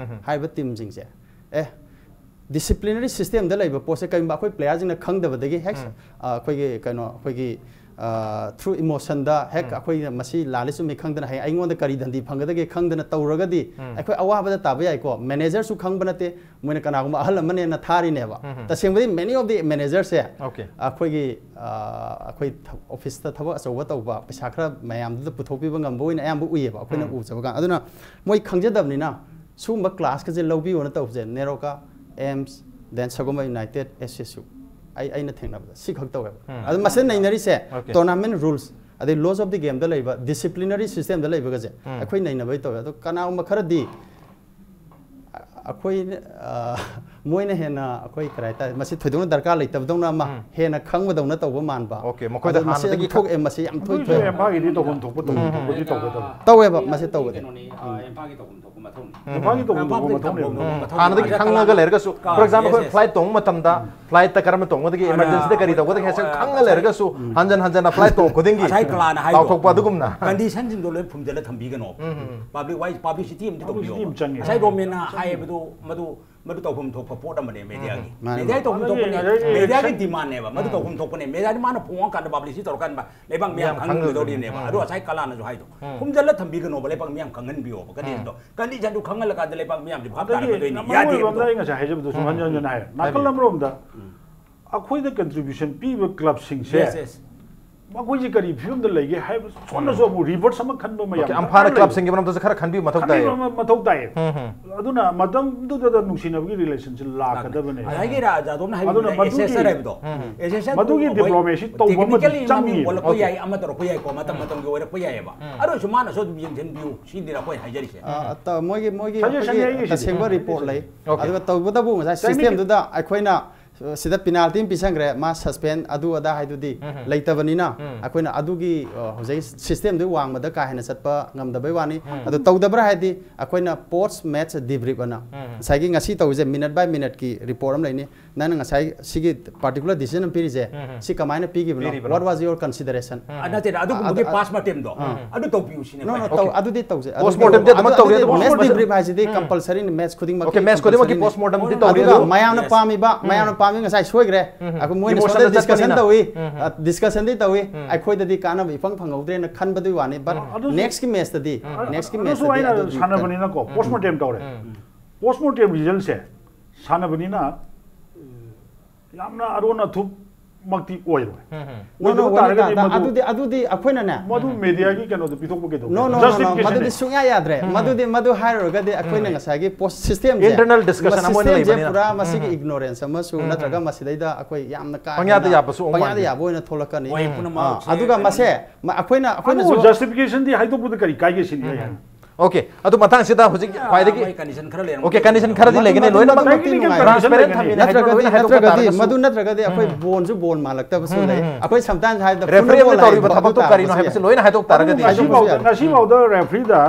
ꯍꯥꯏꯔꯤꯕ ꯇꯤꯝꯁꯤꯡꯁꯦ꯫ ꯑꯦ, ꯗꯤꯁꯤꯄ꯭ꯂꯤꯅꯔꯤ ꯁꯤꯁꯇꯦꯝꯗ ꯂꯩꯕ ꯄꯣꯠꯁꯦ ꯀꯔꯤꯒꯨꯝꯕ ꯑꯩꯈꯣꯏ ꯄ꯭ꯂꯦꯌꯥꯔꯁꯤꯡꯅ ꯈꯪꯗꯕꯗꯒꯤ ꯍꯦꯛ, ꯑ, ꯑꯩꯈꯣꯏꯒꯤ ꯀꯩꯅꯣ, ꯑꯩꯈꯣꯏꯒꯤ, ꯑ, ꯊ꯭ꯔꯨ ꯏꯃꯣꯁꯟꯗ ꯍꯦꯛ ꯑꯩꯈꯣꯏꯅ ꯃꯁꯤ ꯂꯥꯜꯂꯤ ꯆꯨꯝꯃꯤ ꯈꯪꯗꯅ ꯍꯌꯦꯡ ꯑꯩꯉꯣꯟꯗ ꯀꯔꯤ ꯗꯟꯗꯤ ꯐꯪꯒꯗꯒꯦ ꯈꯪꯗꯅ ꯇꯧꯔꯒꯗꯤ ꯑꯩꯈꯣꯏ ꯑꯋꯥꯕꯗ ꯇꯥꯕ ꯌꯥꯏꯀꯣ꯫ ꯃꯦꯅꯦꯖꯔꯁꯨ ꯈꯪꯕ ꯅꯠꯇꯦ, ꯃꯣꯏꯅ ꯀꯅꯥꯒꯨꯝꯕ ꯑꯍꯜ ꯑꯃꯅꯦꯅ ꯊꯥꯔꯤꯅꯦꯕ꯫ ꯇꯁꯦꯡꯕꯗꯤ many of the managerꯁꯦ ꯑꯩꯈꯣꯏꯒꯤ, ꯑ, ꯑꯩꯈꯣꯏ ꯊ-, ꯑꯣꯐꯤꯁꯇ ꯊꯕꯛ ꯑꯆꯧꯕ ꯇꯧꯕ, ꯄꯩꯁꯥ ꯈꯔ ꯃꯌꯥꯝꯗꯨꯗ ꯄꯨꯊꯣꯛꯄꯤꯕ ꯉꯝꯕ ꯑꯣꯏꯅ ꯑꯌꯥꯝꯕ ꯎꯏꯌꯦꯕ ꯑꯩꯈꯣꯏꯅ ꯎꯖꯕ ꯀꯥꯟꯗ꯫ ꯑꯗꯨꯅ ꯃꯣꯏ ꯈꯪꯖꯗꯕꯅꯤꯅ ꯁꯤꯒꯨꯝꯕ ꯀ꯭ꯂꯥꯁꯀꯁꯦ ꯂꯧꯕꯤꯌꯣꯅ ꯇꯧꯕꯁꯦ, ꯅꯦꯔꯣꯀꯥ, ꯑꯦꯝꯁ, then ꯁꯒꯣꯜꯕꯟ ꯌꯨꯅꯥꯏꯇꯦꯗ, ꯑꯦꯁ ꯑꯦꯁ ꯌꯨ, ꯑꯩ, ꯑꯩꯅ ꯊꯦꯡꯅꯕꯗ ꯁꯤ ꯈꯛ ꯇꯧꯋꯦꯕ꯫ ꯑꯗꯨ ꯃꯁꯤꯗ ꯅꯩꯅꯔꯤꯁꯦ tournament rules, ꯑꯗꯩ laws of the gameꯗ ꯂꯩꯕ ꯗꯤꯁꯤꯄ꯭ꯂꯤꯅꯔꯤ ꯁꯤꯁꯇꯦꯝꯗ ꯂꯩꯕꯒꯁꯦ ꯑꯩꯈꯣꯏ ꯅꯩꯅꯕꯩ ꯇꯧꯋꯦ꯫ ꯑꯗꯣ ꯀꯅꯥꯒꯨꯝꯕ ꯈꯔꯗꯤ ꯑ-, ꯑꯩꯈꯣꯏ, ꯑ, ꯃꯣꯏꯅ ꯍꯦꯟꯅ ꯑꯩꯈꯣꯏ ꯀꯔꯤ ꯍꯥꯏꯇꯥꯔꯦ, ꯃꯁꯤ ꯊꯣꯏꯗꯣꯛꯅ ꯗꯔꯀꯥꯔ ꯂꯩꯇꯕꯗꯧꯅ ꯑꯃ, ꯍꯦꯟꯅ ꯈꯪꯕꯗꯧꯅ ꯇꯧꯕ ꯃꯥꯟꯕ꯫ ꯑꯣꯀꯦ, ꯃꯈꯣꯏꯗ ꯑꯗꯣ ꯃꯁꯤ ꯍꯥꯟꯅꯗꯒꯤ ꯌꯥꯝ ꯊꯣꯛꯑꯦ, ꯃꯁꯤ ꯌꯥꯝ ꯊꯣꯛꯏ, ꯑꯗꯨꯁꯨ ꯊꯣꯛꯑꯦ꯫ ꯏꯝꯐꯥꯜꯒꯤꯗꯤ ꯇꯧꯐꯝ ꯊꯣꯛꯄ ꯇꯧꯐꯝ ꯊꯣꯛꯄꯗꯤ ꯇꯧꯒꯗꯕ꯫ ꯇꯧꯋꯦꯕ, ꯃꯁꯤ ꯇꯧꯕꯗꯤ꯫ ꯀꯩꯅꯣꯅꯤ, ꯑ, ꯏꯝꯐꯥꯜꯒꯤ ꯇꯧꯐꯝ ꯊꯣꯛꯄ ꯃꯊꯧꯅꯤ꯫ ꯏꯝꯐꯥꯜꯒꯤ ꯇꯧꯐꯝ ꯊꯣꯛꯄ ꯃꯊꯧꯅꯦꯕ꯫ ꯍꯥꯟꯅꯗꯒꯤ ꯈꯪꯉꯒ ꯂꯩꯔꯒꯁꯨ, for example, ꯑꯩꯈꯣꯏ flight ꯇꯣꯡꯕ ꯃꯇꯝꯗ flightꯇ ꯀꯔꯝꯅ ꯇꯣꯡꯒꯗꯒꯦ, emergencyꯗ ꯀꯔꯤ ꯇꯧꯒꯗꯒꯦ ꯍꯥꯏꯁꯦ ꯈꯪꯉ ꯂꯩꯔꯒꯁꯨ, ꯍꯟꯖꯟ ꯍꯟꯖꯟꯅ flight ꯇꯣꯡ ꯈꯨꯗꯤꯡꯒꯤ ꯉꯁꯥꯏ ꯀꯂꯥꯅ ꯍꯥꯏꯗꯣ, ꯀꯥꯎꯊꯣꯛꯄ ꯑꯗꯨꯒꯨꯝꯅ꯫ Conditionꯁꯤꯡꯗꯣ ꯂꯣꯏ ꯐꯨꯝꯖꯤꯜꯂ ꯊꯝꯕꯤꯒꯅꯣ꯫ Public wise publicity ꯑꯃꯗꯤ publicity ꯇꯧꯕꯤꯌꯣ꯫ ꯑꯃ ꯆꯪꯉꯦ꯫ ꯉꯁꯥꯏ ꯒꯣꯔꯃꯦꯟꯅ ꯍꯥꯏꯕꯗꯣ ꯃꯗꯨ, ꯃꯗꯨ ꯇꯧꯐꯝ ꯊꯣꯛꯄ ꯄꯣꯠ ꯑꯃꯅꯦ, mediaꯒꯤ꯫ ꯃꯥꯅꯦ꯫ Media ꯇꯧꯐꯝ ꯑꯗꯨꯒꯤ ꯊꯣꯛꯄꯅꯦ, ꯑꯗꯨꯒꯤ mediaꯒꯤ demandꯅꯦꯕ, ꯃꯗꯨ ꯇꯧꯐꯝ ꯊꯣꯛꯄꯅꯦ꯫ Mediaꯗꯤ ꯃꯥꯅ ꯐꯣꯡꯉꯀꯥꯟꯗ publicity ꯇꯧꯔꯀꯥꯟꯗ ꯂꯩꯕꯥꯛ ꯃꯤꯌꯥꯝ ꯃꯤꯌꯥꯝ ꯈꯪꯍꯟꯒꯗꯧꯔꯤꯅꯦꯕ꯫ ꯈꯪꯍꯟꯒꯗꯧꯔꯤꯅꯦ꯫ ꯑꯗꯣ ꯉꯁꯥꯏ ꯀꯂꯥꯅꯁꯨ ꯍꯥꯏꯗꯣ, ꯐꯨꯝꯖꯤꯜꯂ ꯊꯝꯕꯤꯒꯅꯣꯕ, ꯂꯩꯕꯥꯛ ꯃꯤꯌꯥꯝ ꯈꯪꯍꯟꯕꯤꯌꯣꯕ꯫ Conditionꯗꯣ, conditionꯗꯨ ꯈꯪꯍꯜꯂꯀꯥꯟꯗ ꯂꯩꯕꯥꯛ ꯃꯤꯌꯥꯝꯗꯤ ꯚꯥꯞ ꯑꯗꯒꯤ ꯇꯥꯔꯛꯀꯗꯣꯏꯅꯤ꯫ ꯅꯥꯀꯜ ꯌꯥꯗꯦ ꯑꯃꯔꯣꯝꯗ ꯑꯗꯣ꯫ ꯑꯩ ꯉꯁꯥꯏ ꯍꯥꯏꯖꯕꯗꯨꯁꯨ ꯍꯟꯖꯟ ꯍꯟꯖꯟ ꯍꯥꯏꯔꯦ꯫ ꯅꯥꯀꯜ ꯍꯥꯏꯕꯤꯌꯨ꯫ ꯑꯃꯔꯣꯝꯗ ꯑꯩꯈꯣꯏꯗ contribution ꯄꯤꯕ clubꯁꯤꯡꯁꯦ yes, yes꯫ ꯃꯈꯣꯏꯁꯤ ꯀꯔꯤ ꯐꯤꯕꯝꯗ ꯂꯩꯒꯦ ꯍꯥꯏꯕ ꯁꯣꯝꯗꯁꯨ ꯑꯃꯨꯛ ꯔꯤꯚꯔꯁ ꯑꯃ ꯈꯟꯕ ꯑꯃ ꯌꯥꯝ ꯑꯝꯐꯥꯅ ꯗꯔꯀꯥꯔ ꯂꯩ꯫ ꯀ꯭ꯂꯕꯁꯤꯡꯒꯤ ꯃꯔꯝꯗꯁꯨ ꯈꯔ ꯈꯟꯕꯤꯕ ꯃꯊꯧ ꯇꯥꯏ꯫ ꯈꯟꯕꯤꯕ ꯑꯃ ꯃꯊꯧ ꯇꯥꯏꯌꯦ꯫ ꯎꯝ, ꯎꯝ꯫ ꯑꯗꯨꯅ ꯃꯇꯝꯗꯨꯗ ꯅꯨꯡꯁꯤꯅꯕꯒꯤ ꯔꯤꯂꯦꯁꯟꯁꯤ ꯂꯥꯛꯀꯗꯕꯅꯦ꯫ ꯉꯁꯥꯏꯒꯤ ꯔꯥꯖꯥꯗꯣꯝꯅ ꯍꯥꯏꯕ ꯑꯗꯨꯅ ꯃꯗꯨꯒꯤ ꯑꯦꯁꯦꯁꯔ ꯍꯥꯏꯕꯗꯣ, ꯎꯝ꯫ ꯑꯦꯁꯦꯁꯔ ꯃꯗꯨꯒꯤ ꯑꯩꯈꯣꯏ ꯗꯤꯄ꯭ꯂꯣꯃꯦꯁꯤ ꯇꯧꯕ ꯑꯃꯗꯤ ꯇꯦꯛꯅꯤꯀꯦꯜꯂꯤ ꯃꯃꯤꯡ ꯆꯪꯉꯤꯕ꯫ ꯑꯣꯜꯂꯛꯄ ꯌꯥꯏ, ꯑꯃ ꯇꯧꯔꯛꯄ ꯌꯥꯏꯀꯣ, ꯃꯇꯝ ꯃꯇꯝꯒꯤ ꯑꯣꯏꯔꯛꯄ ꯌꯥꯏꯑꯕ꯫ ꯑꯗꯨ ꯑꯣꯏꯔꯁꯨ ꯃꯥꯅꯁꯨ ꯑꯗꯨꯝ ꯌꯦꯡꯁꯤꯟꯕꯤꯌꯨ ꯁꯤꯅꯤꯅ ꯑꯩꯈꯣꯏ ꯍꯥꯏꯖꯔꯤꯁꯦ꯫ ꯑ, ꯇ- ꯃꯣꯏꯒꯤ ꯃꯣꯏꯒꯤ Suggestion ꯑꯩꯈꯣꯏꯒꯤ ꯑꯩꯒꯤꯁꯤꯗꯤ꯫ ꯇꯁꯦꯡꯕ ꯔꯤꯄꯣꯔꯠ ꯂꯩ꯫ Okay. ꯑꯗꯨꯒ ꯇꯧꯕꯇꯕꯨ ꯉꯁꯥꯏ Technical ꯁꯤꯁꯇꯦꯝꯗꯨꯗ ꯑꯩꯈꯣꯏꯅ ꯑ, ꯁꯤꯗ ꯄꯤꯅꯥꯜꯇꯤ ꯑꯃ ꯄꯤꯁꯟꯈ꯭ꯔꯦ, ꯃꯥ ꯁꯁꯄꯦꯟ ꯑꯗꯨ ꯑꯗꯥ ꯍꯥꯏꯗꯨꯗꯤ ꯎꯝ꯫ ꯂꯩꯇꯕꯅꯤꯅ ꯎꯝ꯫ ꯑꯩꯈꯣꯏꯅ ꯑꯗꯨꯒꯤ ꯑ, ꯍꯧꯖꯤꯛ ꯁꯤꯁꯇꯦꯝꯗꯨꯒꯤ ꯋꯥꯡꯃꯗ ꯀꯥ ꯍꯦꯟꯅ ꯆꯠꯄ ꯉꯝꯗꯕꯩ ꯋꯥꯅꯤ꯫ ꯑꯗꯨ ꯇꯧꯗꯕ꯭ꯔꯥ ꯍꯥꯏꯗꯤ ꯑꯩꯈꯣꯏꯅ ꯄꯣꯁ ꯃꯦꯠꯆ ꯗꯤꯕ꯭ꯔꯤꯞ ꯑꯅ ꯎꯝ꯫ ꯉꯁꯥꯏꯒꯤ ꯉꯁꯤ ꯇꯧꯔꯤꯁꯦ ꯃꯤꯅꯠ ꯕꯥꯏ ꯃꯤꯅꯠꯀꯤ ꯔꯤꯄꯣꯔꯠ ꯑꯃ ꯂꯩꯅꯤ꯫ ꯅꯪꯅ ꯉꯁꯥꯏ ꯁꯤꯒꯤ ꯄꯥꯔꯇꯤꯀꯨꯂꯔ ꯗꯤꯁꯤꯖꯟ ꯑꯃ ꯄꯤꯔꯤꯁꯦ, ꯎꯝ꯫ ꯁꯤ ꯀꯃꯥꯏꯅ ꯄꯤꯈꯤꯕꯅꯣ? ꯄꯤꯔꯤꯕꯅꯣ? What was your consideration? ꯑ, ꯅꯠꯇꯦꯗ, ꯑꯗꯨꯒꯨꯝꯕꯒꯤ ꯑꯗꯨ- ꯄꯥꯁ ꯃꯇꯦꯝꯗꯣ ꯑꯗꯨ ꯇꯧꯕꯤꯌꯨ ꯁꯤꯅꯦ No, no, ꯑꯩꯈꯣꯏ꯫ ꯇꯧ- ꯑꯗꯨꯗꯤ ꯇꯧꯁꯦ꯫ ꯑꯗꯨꯗꯤ Postmortem ꯗꯤ ꯑꯗꯨꯃꯛ ꯑꯗꯨꯗꯤ ꯇꯧꯔꯦ, ꯑꯗꯨ ꯃꯦꯠꯆ postmortem ꯗꯤꯕ꯭ꯔꯤꯞ ꯍꯥꯏꯁꯤꯗꯤ ꯀꯝꯄꯜꯁꯔꯤꯅꯤ, ꯃꯦꯠꯆ ꯈꯨꯗꯤꯡꯃꯛꯀꯤ Okay, ꯃꯦꯠꯆ ꯈꯨꯗꯤꯡꯃꯛꯀꯤ ꯀꯝꯄꯜꯁꯔꯤꯅꯤ꯫ ꯄꯣꯁꯃꯣꯔꯇꯝꯗꯤ ꯇꯧꯔꯦ ꯑꯗꯨꯒ ꯑꯗꯨ ꯃꯌꯥꯝꯅ Yes. ꯄꯥꯝꯃꯤꯕ, ꯎꯝ꯫ ꯃꯌꯥꯝꯅ ꯄꯥꯝꯃꯤ ꯉꯁꯥꯏ ꯁꯣꯏꯈ꯭ꯔꯦ꯫ ꯎꯝ꯫ ꯑꯩꯈꯣꯏ ꯃꯣꯏꯅ Emotionꯗ ꯁꯣꯝꯗ ꯗꯤꯁꯀꯁꯟ ꯆꯠꯄꯅꯤꯅ꯫ ꯇꯧꯏ, ꯎꯝ, ꯎꯝ꯫ ꯗꯤꯁꯀꯁꯟꯗꯤ ꯇꯧꯏ, ꯎꯝ꯫ ꯑꯩꯈꯣꯏꯗꯗꯤ ꯀꯥꯟꯅꯕ ꯏꯐꯪ ꯐꯪꯍꯧꯗ꯭ꯔꯦꯅ ꯈꯟꯕꯗꯨꯒꯤ ꯋꯥꯅꯤ꯫ But ꯑꯗꯨꯁꯨ- next ꯀꯤ ꯃꯦꯠꯆꯇꯗꯤ, next ꯀꯤ ꯑꯗꯨꯁꯨ ꯃꯦꯠꯆꯇꯗꯤ ꯑꯩꯅ ꯑꯗꯨꯗꯤ ꯁꯥꯟꯅꯕꯅꯤꯅꯀꯣ, ꯄꯣꯁꯃꯣꯔꯇꯦꯝ ꯇꯧꯔꯦ꯫ ꯄꯣꯁꯃꯣꯔꯇꯦꯝ ꯔꯤꯖꯜꯁꯦ ꯁꯥꯟꯅꯕꯅꯤꯅ ꯌꯥꯝꯅ ꯑꯔꯣꯟ ꯑꯊꯨꯞꯃꯛꯇꯤ ꯑꯣꯏꯔꯣꯏ꯫ No, no, ꯑꯣꯏꯗꯕ ꯋꯥꯅꯤ ꯇꯥꯔꯒꯗꯤ ꯇꯥ- ꯃꯗꯨ- ꯑꯗꯨꯗꯤ ꯑꯗꯨꯗꯤ ꯑꯩꯈꯣꯏꯅꯅꯦ꯫ ꯃꯗꯨ ꯃꯦꯗꯤꯌꯥꯒꯤ ꯀꯩꯅꯣꯗꯣ ꯄꯤꯊꯣꯛꯄ ꯀꯩꯗꯧꯒꯦ? No, no, no, no, Justification ꯃꯗꯨꯗꯤ ꯅꯦ꯫ ꯁꯨꯡꯌꯥ ꯌꯥꯗ꯭ꯔꯦ꯫ ꯃꯗꯨꯗꯤ ꯃꯗꯨ ꯍꯥꯏꯔꯨꯔꯒꯗꯤ ꯑꯩꯈꯣꯏꯅ ꯉꯁꯥꯏꯒꯤ ꯄꯣꯁ ꯁꯤꯁꯇꯦꯝꯁꯦ, Internal discussion ꯑꯃ ꯑꯣꯏꯅ ꯁꯤꯁꯇꯦꯝꯁꯦ ꯂꯩꯕꯅꯤꯅ꯫ ꯄꯨꯔꯥ ꯃꯁꯤꯒꯤ ꯏꯒꯅꯣꯔꯦꯟꯁ ꯑꯃꯁꯨ ꯅꯠꯇ꯭ꯔꯒ ꯃꯁꯤꯗꯩꯗ ꯑꯩꯈꯣꯏ ꯌꯥꯝꯅ ꯀꯥ ꯄꯪꯌꯥꯗ ꯍꯦꯟꯅ ꯌꯥꯕꯁꯨ ꯑꯃꯨꯛ ꯄꯪꯌꯥꯗ ꯃꯥꯟꯗꯦ꯫ ꯌꯥꯕ ꯑꯣꯏꯅ ꯊꯣꯛꯂꯛꯀꯅꯤ꯫ ꯍꯣꯏ, ꯄꯨꯝꯅꯃꯛ ꯑꯥ, ꯑꯗꯨꯒ ꯃꯁꯦ ꯃ- ꯑꯩꯈꯣꯏꯅ ꯑꯗꯨꯕꯨ ꯑꯩꯈꯣꯏꯅꯁꯨ justification ꯗꯤ ꯍꯥꯏꯗꯣꯛꯄꯗ ꯀꯔꯤ ꯀꯥꯏꯒꯦ ꯁꯤꯅꯤ ꯑꯩ ꯍꯥꯏꯅ꯫ ꯃꯣꯏ condition ꯈꯔ ꯂꯩꯔꯝꯒꯅꯤ꯫ Okay, condition ꯈꯔꯗꯤ ꯃꯗꯨ- ꯂꯩꯒꯅꯤ, ꯃꯗꯨ- ꯂꯣꯏꯅꯃꯛ ꯃꯗꯨꯃꯛꯇꯤ ꯅꯨꯡꯉꯥꯏ꯫ Transparent ꯊꯝꯃꯤꯅꯦ ꯍꯥꯏꯗꯅ ꯅꯠꯇ꯭ꯔꯒꯗꯤ ꯂꯣꯏꯅ ꯍꯥꯏꯗꯣꯛꯄ ꯅꯠꯇ꯭ꯔꯒꯗꯤ ꯇꯥꯔꯒꯁꯨ꯫ ꯃꯗꯨ ꯅꯠꯇ꯭ꯔꯒꯗꯤ ꯑꯩꯈꯣꯏ ꯕꯣꯟꯁꯨ ꯕꯣꯟ ꯃꯥꯜꯂꯛꯇꯕꯁꯨ ꯂꯩ꯫ ꯑꯩꯈꯣꯏ sometimes ꯍꯥꯏꯕꯗ Referee ꯑꯃꯅ football ꯇꯧꯔꯤꯕ ꯍꯥꯏꯕꯗꯣ ꯊꯕꯛꯇꯣ ꯑꯗꯨ ꯀꯔꯤꯅꯣ ꯇꯥꯔꯒꯁꯨ ꯍꯥꯏꯕꯁꯤ ꯌꯥꯏ꯫ ꯂꯣꯏꯅ ꯍꯥꯏꯗꯣꯛ ꯇꯥꯔꯒꯗꯤ꯫ ꯑꯗꯨꯕꯨ ꯉꯁꯤꯐꯥꯎꯗ ꯉꯁꯤꯐꯥꯎꯗ referee ꯗ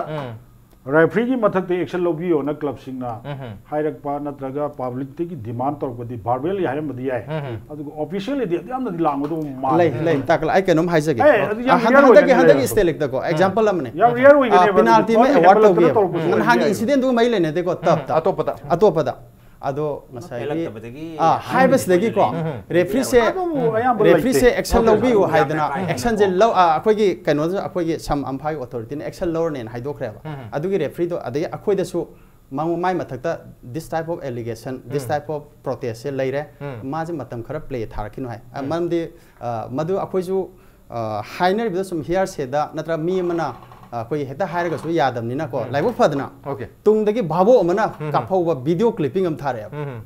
referee ꯒꯤ ꯃꯊꯛꯇ action ꯂꯧꯕꯤꯌꯣꯅ ꯀ꯭ꯂꯕꯁꯤꯡꯅ ꯍꯥꯏꯔꯛꯄ ꯅꯠꯇ꯭ꯔꯒ public ꯇꯒꯤ demand ꯇꯧꯔꯛꯄꯗꯤ verbally ꯍꯥꯏꯔꯝꯕꯗꯤ ꯌꯥꯏ꯫ ꯑꯗꯨꯒ officially ꯗꯤ ꯑꯗꯨ ꯌꯥꯝꯅꯗꯤ ꯂꯥꯡꯒꯗꯧꯕ ꯃꯥꯜꯂꯦ꯫ ꯂꯩ ꯂꯩ ꯇꯥꯛꯀꯂ ꯑꯩ ꯀꯩꯅꯣꯝ ꯍꯥꯏꯖꯒꯦ꯫ ꯑꯦ, ꯑꯗꯨ ꯌꯥꯝ ꯑ, rare ꯍꯟꯗꯛꯀꯤ ꯑꯣꯏꯒꯅꯤ ꯍꯟꯗꯛꯀꯤ ꯍꯥꯏꯔꯁꯨ꯫ ꯁ꯭ꯇꯦꯂꯤꯛꯇꯀꯣ ꯑꯦꯛꯖꯥꯝꯄꯜ ꯑꯃꯅꯦ꯫ ꯌꯥꯝ rare ꯑꯣꯏꯒꯅꯦꯕ꯫ ꯄꯤꯅꯥꯜꯇꯤ ꯑꯃ ꯃꯥꯒꯤ ꯑꯦꯋꯥꯔꯗ ꯍꯦꯟꯒꯠꯂꯛꯇꯅ ꯇꯧꯈꯤꯕ ꯇꯧꯔꯛꯄꯁꯨ ꯅꯍꯥꯟꯒꯤ ꯌꯥꯏ꯫ ꯏꯟꯁꯤꯗꯦꯟꯗꯨ ꯃꯩ ꯂꯩꯅꯗꯦꯀꯣ ꯇꯞꯇ ꯑꯇꯣꯞꯄꯗ꯫ ꯑꯇꯣꯞꯄꯗ ꯑꯗꯣ ꯉꯁꯥꯏꯒꯤ ꯍꯦꯜꯂꯛꯇꯕꯗꯒꯤ ꯑꯥ, ꯍꯥꯏꯕꯁꯤꯗꯒꯤꯀꯣ referee ꯁꯦ ꯑꯗꯨꯕꯨ ꯑꯌꯥꯝꯕ referee ꯁꯦ ꯂꯩꯇꯦ꯫ action Okay. ꯂꯧꯕꯤꯌꯨ ꯌꯥꯝ ꯍꯥꯏꯗꯅ ꯀꯥ ꯍꯦꯟꯅ action ꯁꯦ ꯂꯧ ꯑꯥ, ꯑꯩꯈꯣꯏꯒꯤ ꯀꯩꯅꯣꯗ ꯑꯩꯈꯣꯏꯒꯤ ꯁꯝ ꯑꯝꯐꯥꯏ authority ꯅ action ꯂꯧꯔꯅꯦꯅ ꯍꯥꯏꯗꯣꯛꯈ꯭ꯔꯦꯕ꯫ ꯑꯗꯨꯒꯤ referee ꯗꯣ ꯑꯗꯒꯤ ꯑꯩꯈꯣꯏꯗꯁꯨ ꯃꯉꯣ- ꯃꯥꯏ ꯃꯊꯛꯇ this type of allegation, this type of protest ꯁꯦ ꯂꯩꯔꯦ꯫ ꯃꯥꯁꯦ ꯃꯇꯝ ꯈꯔ play ꯊꯥꯔꯛꯈꯤꯅꯨ ꯍꯥꯏ꯫ ꯑ, ꯃꯔꯝꯗꯤ ꯑ, ꯃꯗꯨ ꯑꯩꯈꯣꯏꯁꯨ ꯑ, ꯍꯥꯏꯅꯔꯤꯕꯗ ꯁꯨꯝ ꯍꯤꯌꯥꯔ ꯁꯦꯗ ꯅꯠꯇ꯭ꯔꯒ ꯃꯤ ꯑꯃꯅ, ꯑ, ꯑꯩꯈꯣꯏꯒꯤ ꯍꯦꯛꯇ ꯍꯥꯏꯔꯒꯁꯨ ꯌꯥꯗꯕꯅꯤꯅꯀꯣ, ꯎꯝ꯫ ꯂꯥꯏꯕꯛ ꯐꯗꯅ Okay. ꯇꯨꯡꯗꯒꯤ ꯚꯥꯕꯣꯛ ꯑꯃꯅ ꯎꯝ, ꯎꯝ꯫ ꯀꯥꯞꯍꯧꯕ ꯚꯤꯗꯤꯑꯣ ꯀ꯭ꯂꯤꯞꯄꯤꯡ ꯑꯃ ꯊꯥꯔꯛꯑꯦꯕ꯫ ꯎꯝ, ꯎꯝ꯫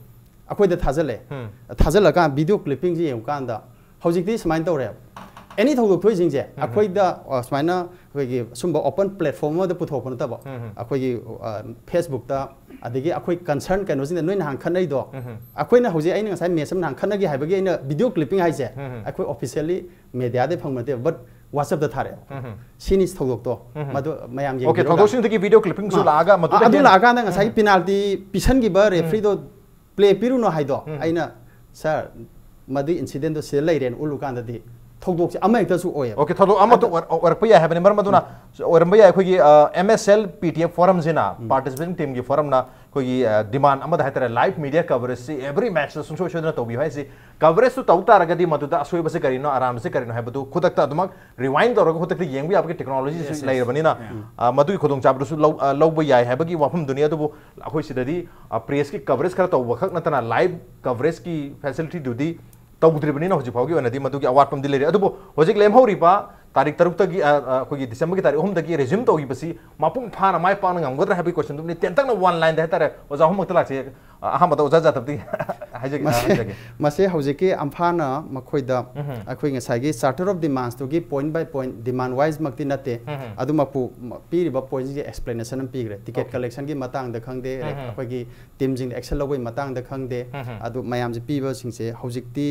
ꯑꯩꯈꯣꯏꯗ ꯊꯥꯖꯤꯜꯂꯦ꯫ ꯎꯝ꯫ ꯊꯥꯖꯤꯜꯂꯀꯥꯟꯗ ꯚꯤꯗꯤꯑꯣ ꯀ꯭ꯂꯤꯞꯄꯤꯡꯁꯦ ꯌꯦꯡꯉꯨꯀꯥꯟꯗ ꯍꯧꯖꯤꯛꯇꯤ ꯁꯨꯃꯥꯏꯅ ꯇꯧꯔꯦꯕ꯫ ꯑꯦꯅꯤ ꯊꯧꯗꯣꯛ ꯊꯣꯛꯏꯁꯤꯡꯁꯦ ꯎꯝ, ꯎꯝ꯫ ꯑꯩꯈꯣꯏꯗ, ꯑ, ꯁꯨꯃꯥꯏꯅ ꯑꯩꯈꯣꯏꯒꯤ ꯁꯨꯝꯕ ꯑꯣꯄꯟ ꯄ꯭ꯂꯦꯠꯐꯣꯝ ꯑꯃꯗ ꯄꯨꯊꯣꯛꯄ ꯅꯠꯇꯕ, ꯎꯝ, ꯎꯝ꯫ ꯑꯩꯈꯣꯏꯒꯤ, ꯑ, ꯐꯦꯁꯕꯨꯛꯇ, ꯑꯗꯒꯤ ꯑꯩꯈꯣꯏ ꯀꯟꯁꯔꯟ ꯀꯩꯅꯣꯁꯤꯡꯗ ꯅꯣꯏ ꯅꯍꯥꯟ ꯈꯠꯅꯩꯗꯣ, ꯎꯝ, ꯎꯝ꯫ ꯑꯩꯈꯣꯏꯅ ꯍꯧꯖꯤꯛ ꯑꯩꯅ ꯉꯁꯥꯏ ꯃꯦꯠꯆ ꯑꯃ ꯅꯍꯥꯟ ꯈꯠꯅꯈꯤ ꯍꯥꯏꯕꯒꯤ ꯑꯩꯅ ꯚꯤꯗꯤꯑꯣ ꯀ꯭ꯂꯤꯞꯄꯤꯡ ꯍꯥꯏꯁꯦ ꯎꯝ, ꯎꯝ꯫ ꯑꯩꯈꯣꯏ ꯑꯣꯐꯤꯁꯤꯌꯦꯜꯂꯤ ꯃꯦꯗꯤꯌꯥꯗꯩ ꯐꯪꯕ ꯅꯠꯇꯦꯕ, but WhatsApp-ꯇ ꯊꯥꯔꯛꯑꯦꯕ꯫ ꯎꯝ, ꯎꯝ꯫ ꯁꯤꯅꯤ ꯊꯧꯗꯣꯛꯇꯣ꯫ ꯎꯝ, ꯎꯝ꯫ ꯃꯗꯨ ꯃꯌꯥꯝ Okay, ꯌꯦꯡꯕꯤꯔꯒ ꯊꯧꯗꯣꯛꯁꯤꯡꯗꯨꯒꯤ ꯚꯤꯗꯤꯑꯣ ꯀ꯭ꯂꯤꯞꯄꯤꯡꯁꯨ ꯑꯥ, ꯂꯥꯛꯑꯒ ꯃꯗꯨꯗ ꯑꯥ, ꯑꯗꯨ ꯍꯦꯟꯅ ꯂꯥꯛꯑꯀꯥꯟꯗ ꯉꯁꯥꯏꯒꯤ ꯎꯝ꯫ ꯄꯦꯅꯥꯜꯇꯤ ꯄꯤꯁꯟꯈꯤꯕ ꯎꯝ꯫ ꯔꯦꯐ꯭ꯔꯤꯗꯣ ꯄ꯭ꯂꯦ ꯄꯤꯔꯨꯅꯣ ꯍꯥꯏꯗꯣ ꯎꯝ꯫ ꯑꯩꯅ, "ꯁꯥꯔ, ꯃꯗꯨꯒꯤ ꯏꯟꯁꯤꯗꯦꯟꯗꯣ ꯁꯤꯗ ꯂꯩꯔꯦꯅ" ꯎꯠꯂꯨꯀꯥꯟꯗꯗꯤ ꯊꯧꯗꯣꯛꯁꯦ ꯑꯃꯍꯦꯛꯇꯁꯨ ꯑꯣꯏꯌꯦꯕ꯫ Okay, ꯊꯧꯗꯣꯛ ꯑꯃꯠꯇ ꯑꯗ ꯑꯣꯏꯔ-, ꯑꯣꯏꯔꯛꯄ ꯌꯥꯏ ꯍꯥꯏꯕꯅꯤ꯫ ꯃꯔꯝ ꯑꯗꯨꯅ ꯎꯝ꯫ ꯑꯣꯏꯔꯝꯕ ꯌꯥꯏ, ꯑꯩꯈꯣꯏꯒꯤ, ꯑ, M S L P T F forum-ꯁꯤꯅ, ꯎꯝ꯫ Participating team-ꯒꯤ forum-ꯅ ꯑꯩꯈꯣꯏꯒꯤ, ꯑ, demand ꯑꯃꯗ ꯍꯥꯏꯇꯥꯔꯦ, live media coverage-ꯁꯤ every match-ꯇ ꯁꯨꯡꯁꯣꯏ ꯁꯣꯏꯗꯅ ꯇꯧꯕꯤꯌꯨ ꯍꯥꯏꯁꯤ꯫ Coverage-ꯇꯨ ꯇꯧ ꯇꯥꯔꯒꯗꯤ ꯃꯗꯨꯗ ꯑꯁꯣꯏꯕꯁꯤ ꯀꯔꯤꯅꯣ, ꯑꯔꯥꯟꯕꯁꯤ ꯀꯔꯤꯅꯣ ꯍꯥꯏꯕꯗꯨ ꯈꯨꯗꯛꯇ ꯑꯗꯨꯃꯛ rewind ꯇꯧꯔꯒ ꯈꯨꯗꯛꯇ ꯌꯦꯡꯕ ꯌꯥꯕꯒꯤ technology-ꯁꯨ Yes, yes. ꯂꯩꯔꯕꯅꯤꯅ, Yeah. ꯑ, ꯃꯗꯨꯒꯤ ꯈꯨꯗꯣꯡꯆꯥꯕꯗꯨꯁꯨ ꯂꯧ-, ꯑ, ꯂꯧꯕ ꯌꯥꯏ ꯍꯥꯏꯕꯒꯤ ꯋꯥꯐꯝꯗꯨꯅꯤ꯫ ꯑꯗꯨꯕꯨ ꯑꯩꯈꯣꯏ ꯁꯤꯗꯗꯤ, ꯑ, press-ꯀꯤ coverage ꯈꯔ ꯇꯧꯕ ꯈꯛ ꯅꯠꯇꯅ live coverage-ꯀꯤ facility-ꯗꯨꯗꯤ ꯇꯧꯗ꯭ꯔꯤꯕꯅꯤꯅ ꯍꯧꯖꯤꯛ ꯐꯥꯎꯒꯤ ꯑꯣꯏꯅꯗꯤ ꯃꯗꯨꯒꯤ ꯑꯋꯥꯠꯄ ꯑꯃꯗꯤ ꯂꯩꯔꯤ꯫ ꯑꯗꯨꯕꯨ ꯍꯧꯖꯤꯛ ꯂꯦꯝꯍꯧꯔꯤꯕ ꯇꯥꯔꯤꯛ ꯇꯔꯨꯛꯇꯒꯤ, ꯑ, ꯑ, ꯑꯩꯈꯣꯏꯒꯤ December-ꯒꯤ ꯇꯥꯔꯤꯛ ꯑꯍꯨꯝꯗꯒꯤ resume ꯇꯧꯈꯤꯕꯁꯤ ꯃꯄꯨꯡ ꯐꯥꯅ ꯃꯥꯏ ꯄꯥꯛꯅ ꯉꯝꯒꯗ꯭ꯔꯥ ꯍꯥꯏꯕꯒꯤ question-ꯗꯨꯝꯅꯤ꯫ ꯇꯦꯟꯇꯛꯅ one line-ꯗ ꯍꯥꯏꯇꯥꯔꯦ, ꯑꯣꯖꯥ ꯑꯍꯨꯝꯃꯛꯇ ꯂꯥꯛꯆꯩ꯫ ꯑ, ꯑꯍꯥꯟꯕꯗ ꯑꯣꯖꯥ ꯖꯥꯇꯞꯇꯒꯤ ꯍꯥꯏꯖꯒꯦ, ꯑ, ꯃꯁꯤ, ꯍꯥꯏꯖꯒꯦ꯫ ꯃꯁꯤ ꯍꯧꯖꯤꯛꯀꯤ ꯑꯝꯐꯥꯅ ꯃꯈꯣꯏꯗ ꯎꯝ꯫ ꯑꯩꯈꯣꯏ ꯉꯁꯥꯏꯒꯤ Charter of Demands-ꯇꯨꯒꯤ point by point, demand wise-ꯃꯛꯇꯤ ꯅꯠꯇꯦ, ꯎꯝ꯫ ꯑꯗꯨꯃꯛꯄꯨ ꯃ-, ꯄꯤꯔꯤꯕ point-ꯁꯤꯡꯁꯦ explanation ꯑꯃ ꯄꯤꯈ꯭ꯔꯦ꯫ Ticket Okay. collection-ꯒꯤ ꯃꯇꯥꯡꯗ ꯈꯪꯗꯦ, ꯎꯝ꯫ ꯑꯩꯈꯣꯏꯒꯤ team-ꯁꯤꯡꯗ action ꯂꯧꯕꯒꯤ ꯃꯇꯥꯡꯗ ꯈꯪꯗꯦ, ꯎꯝ꯫ ꯑꯗꯨ ꯃꯌꯥꯝꯁꯦ ꯄꯤꯕꯁꯤꯡꯁꯦ ꯍꯧꯖꯤꯛꯇꯤ,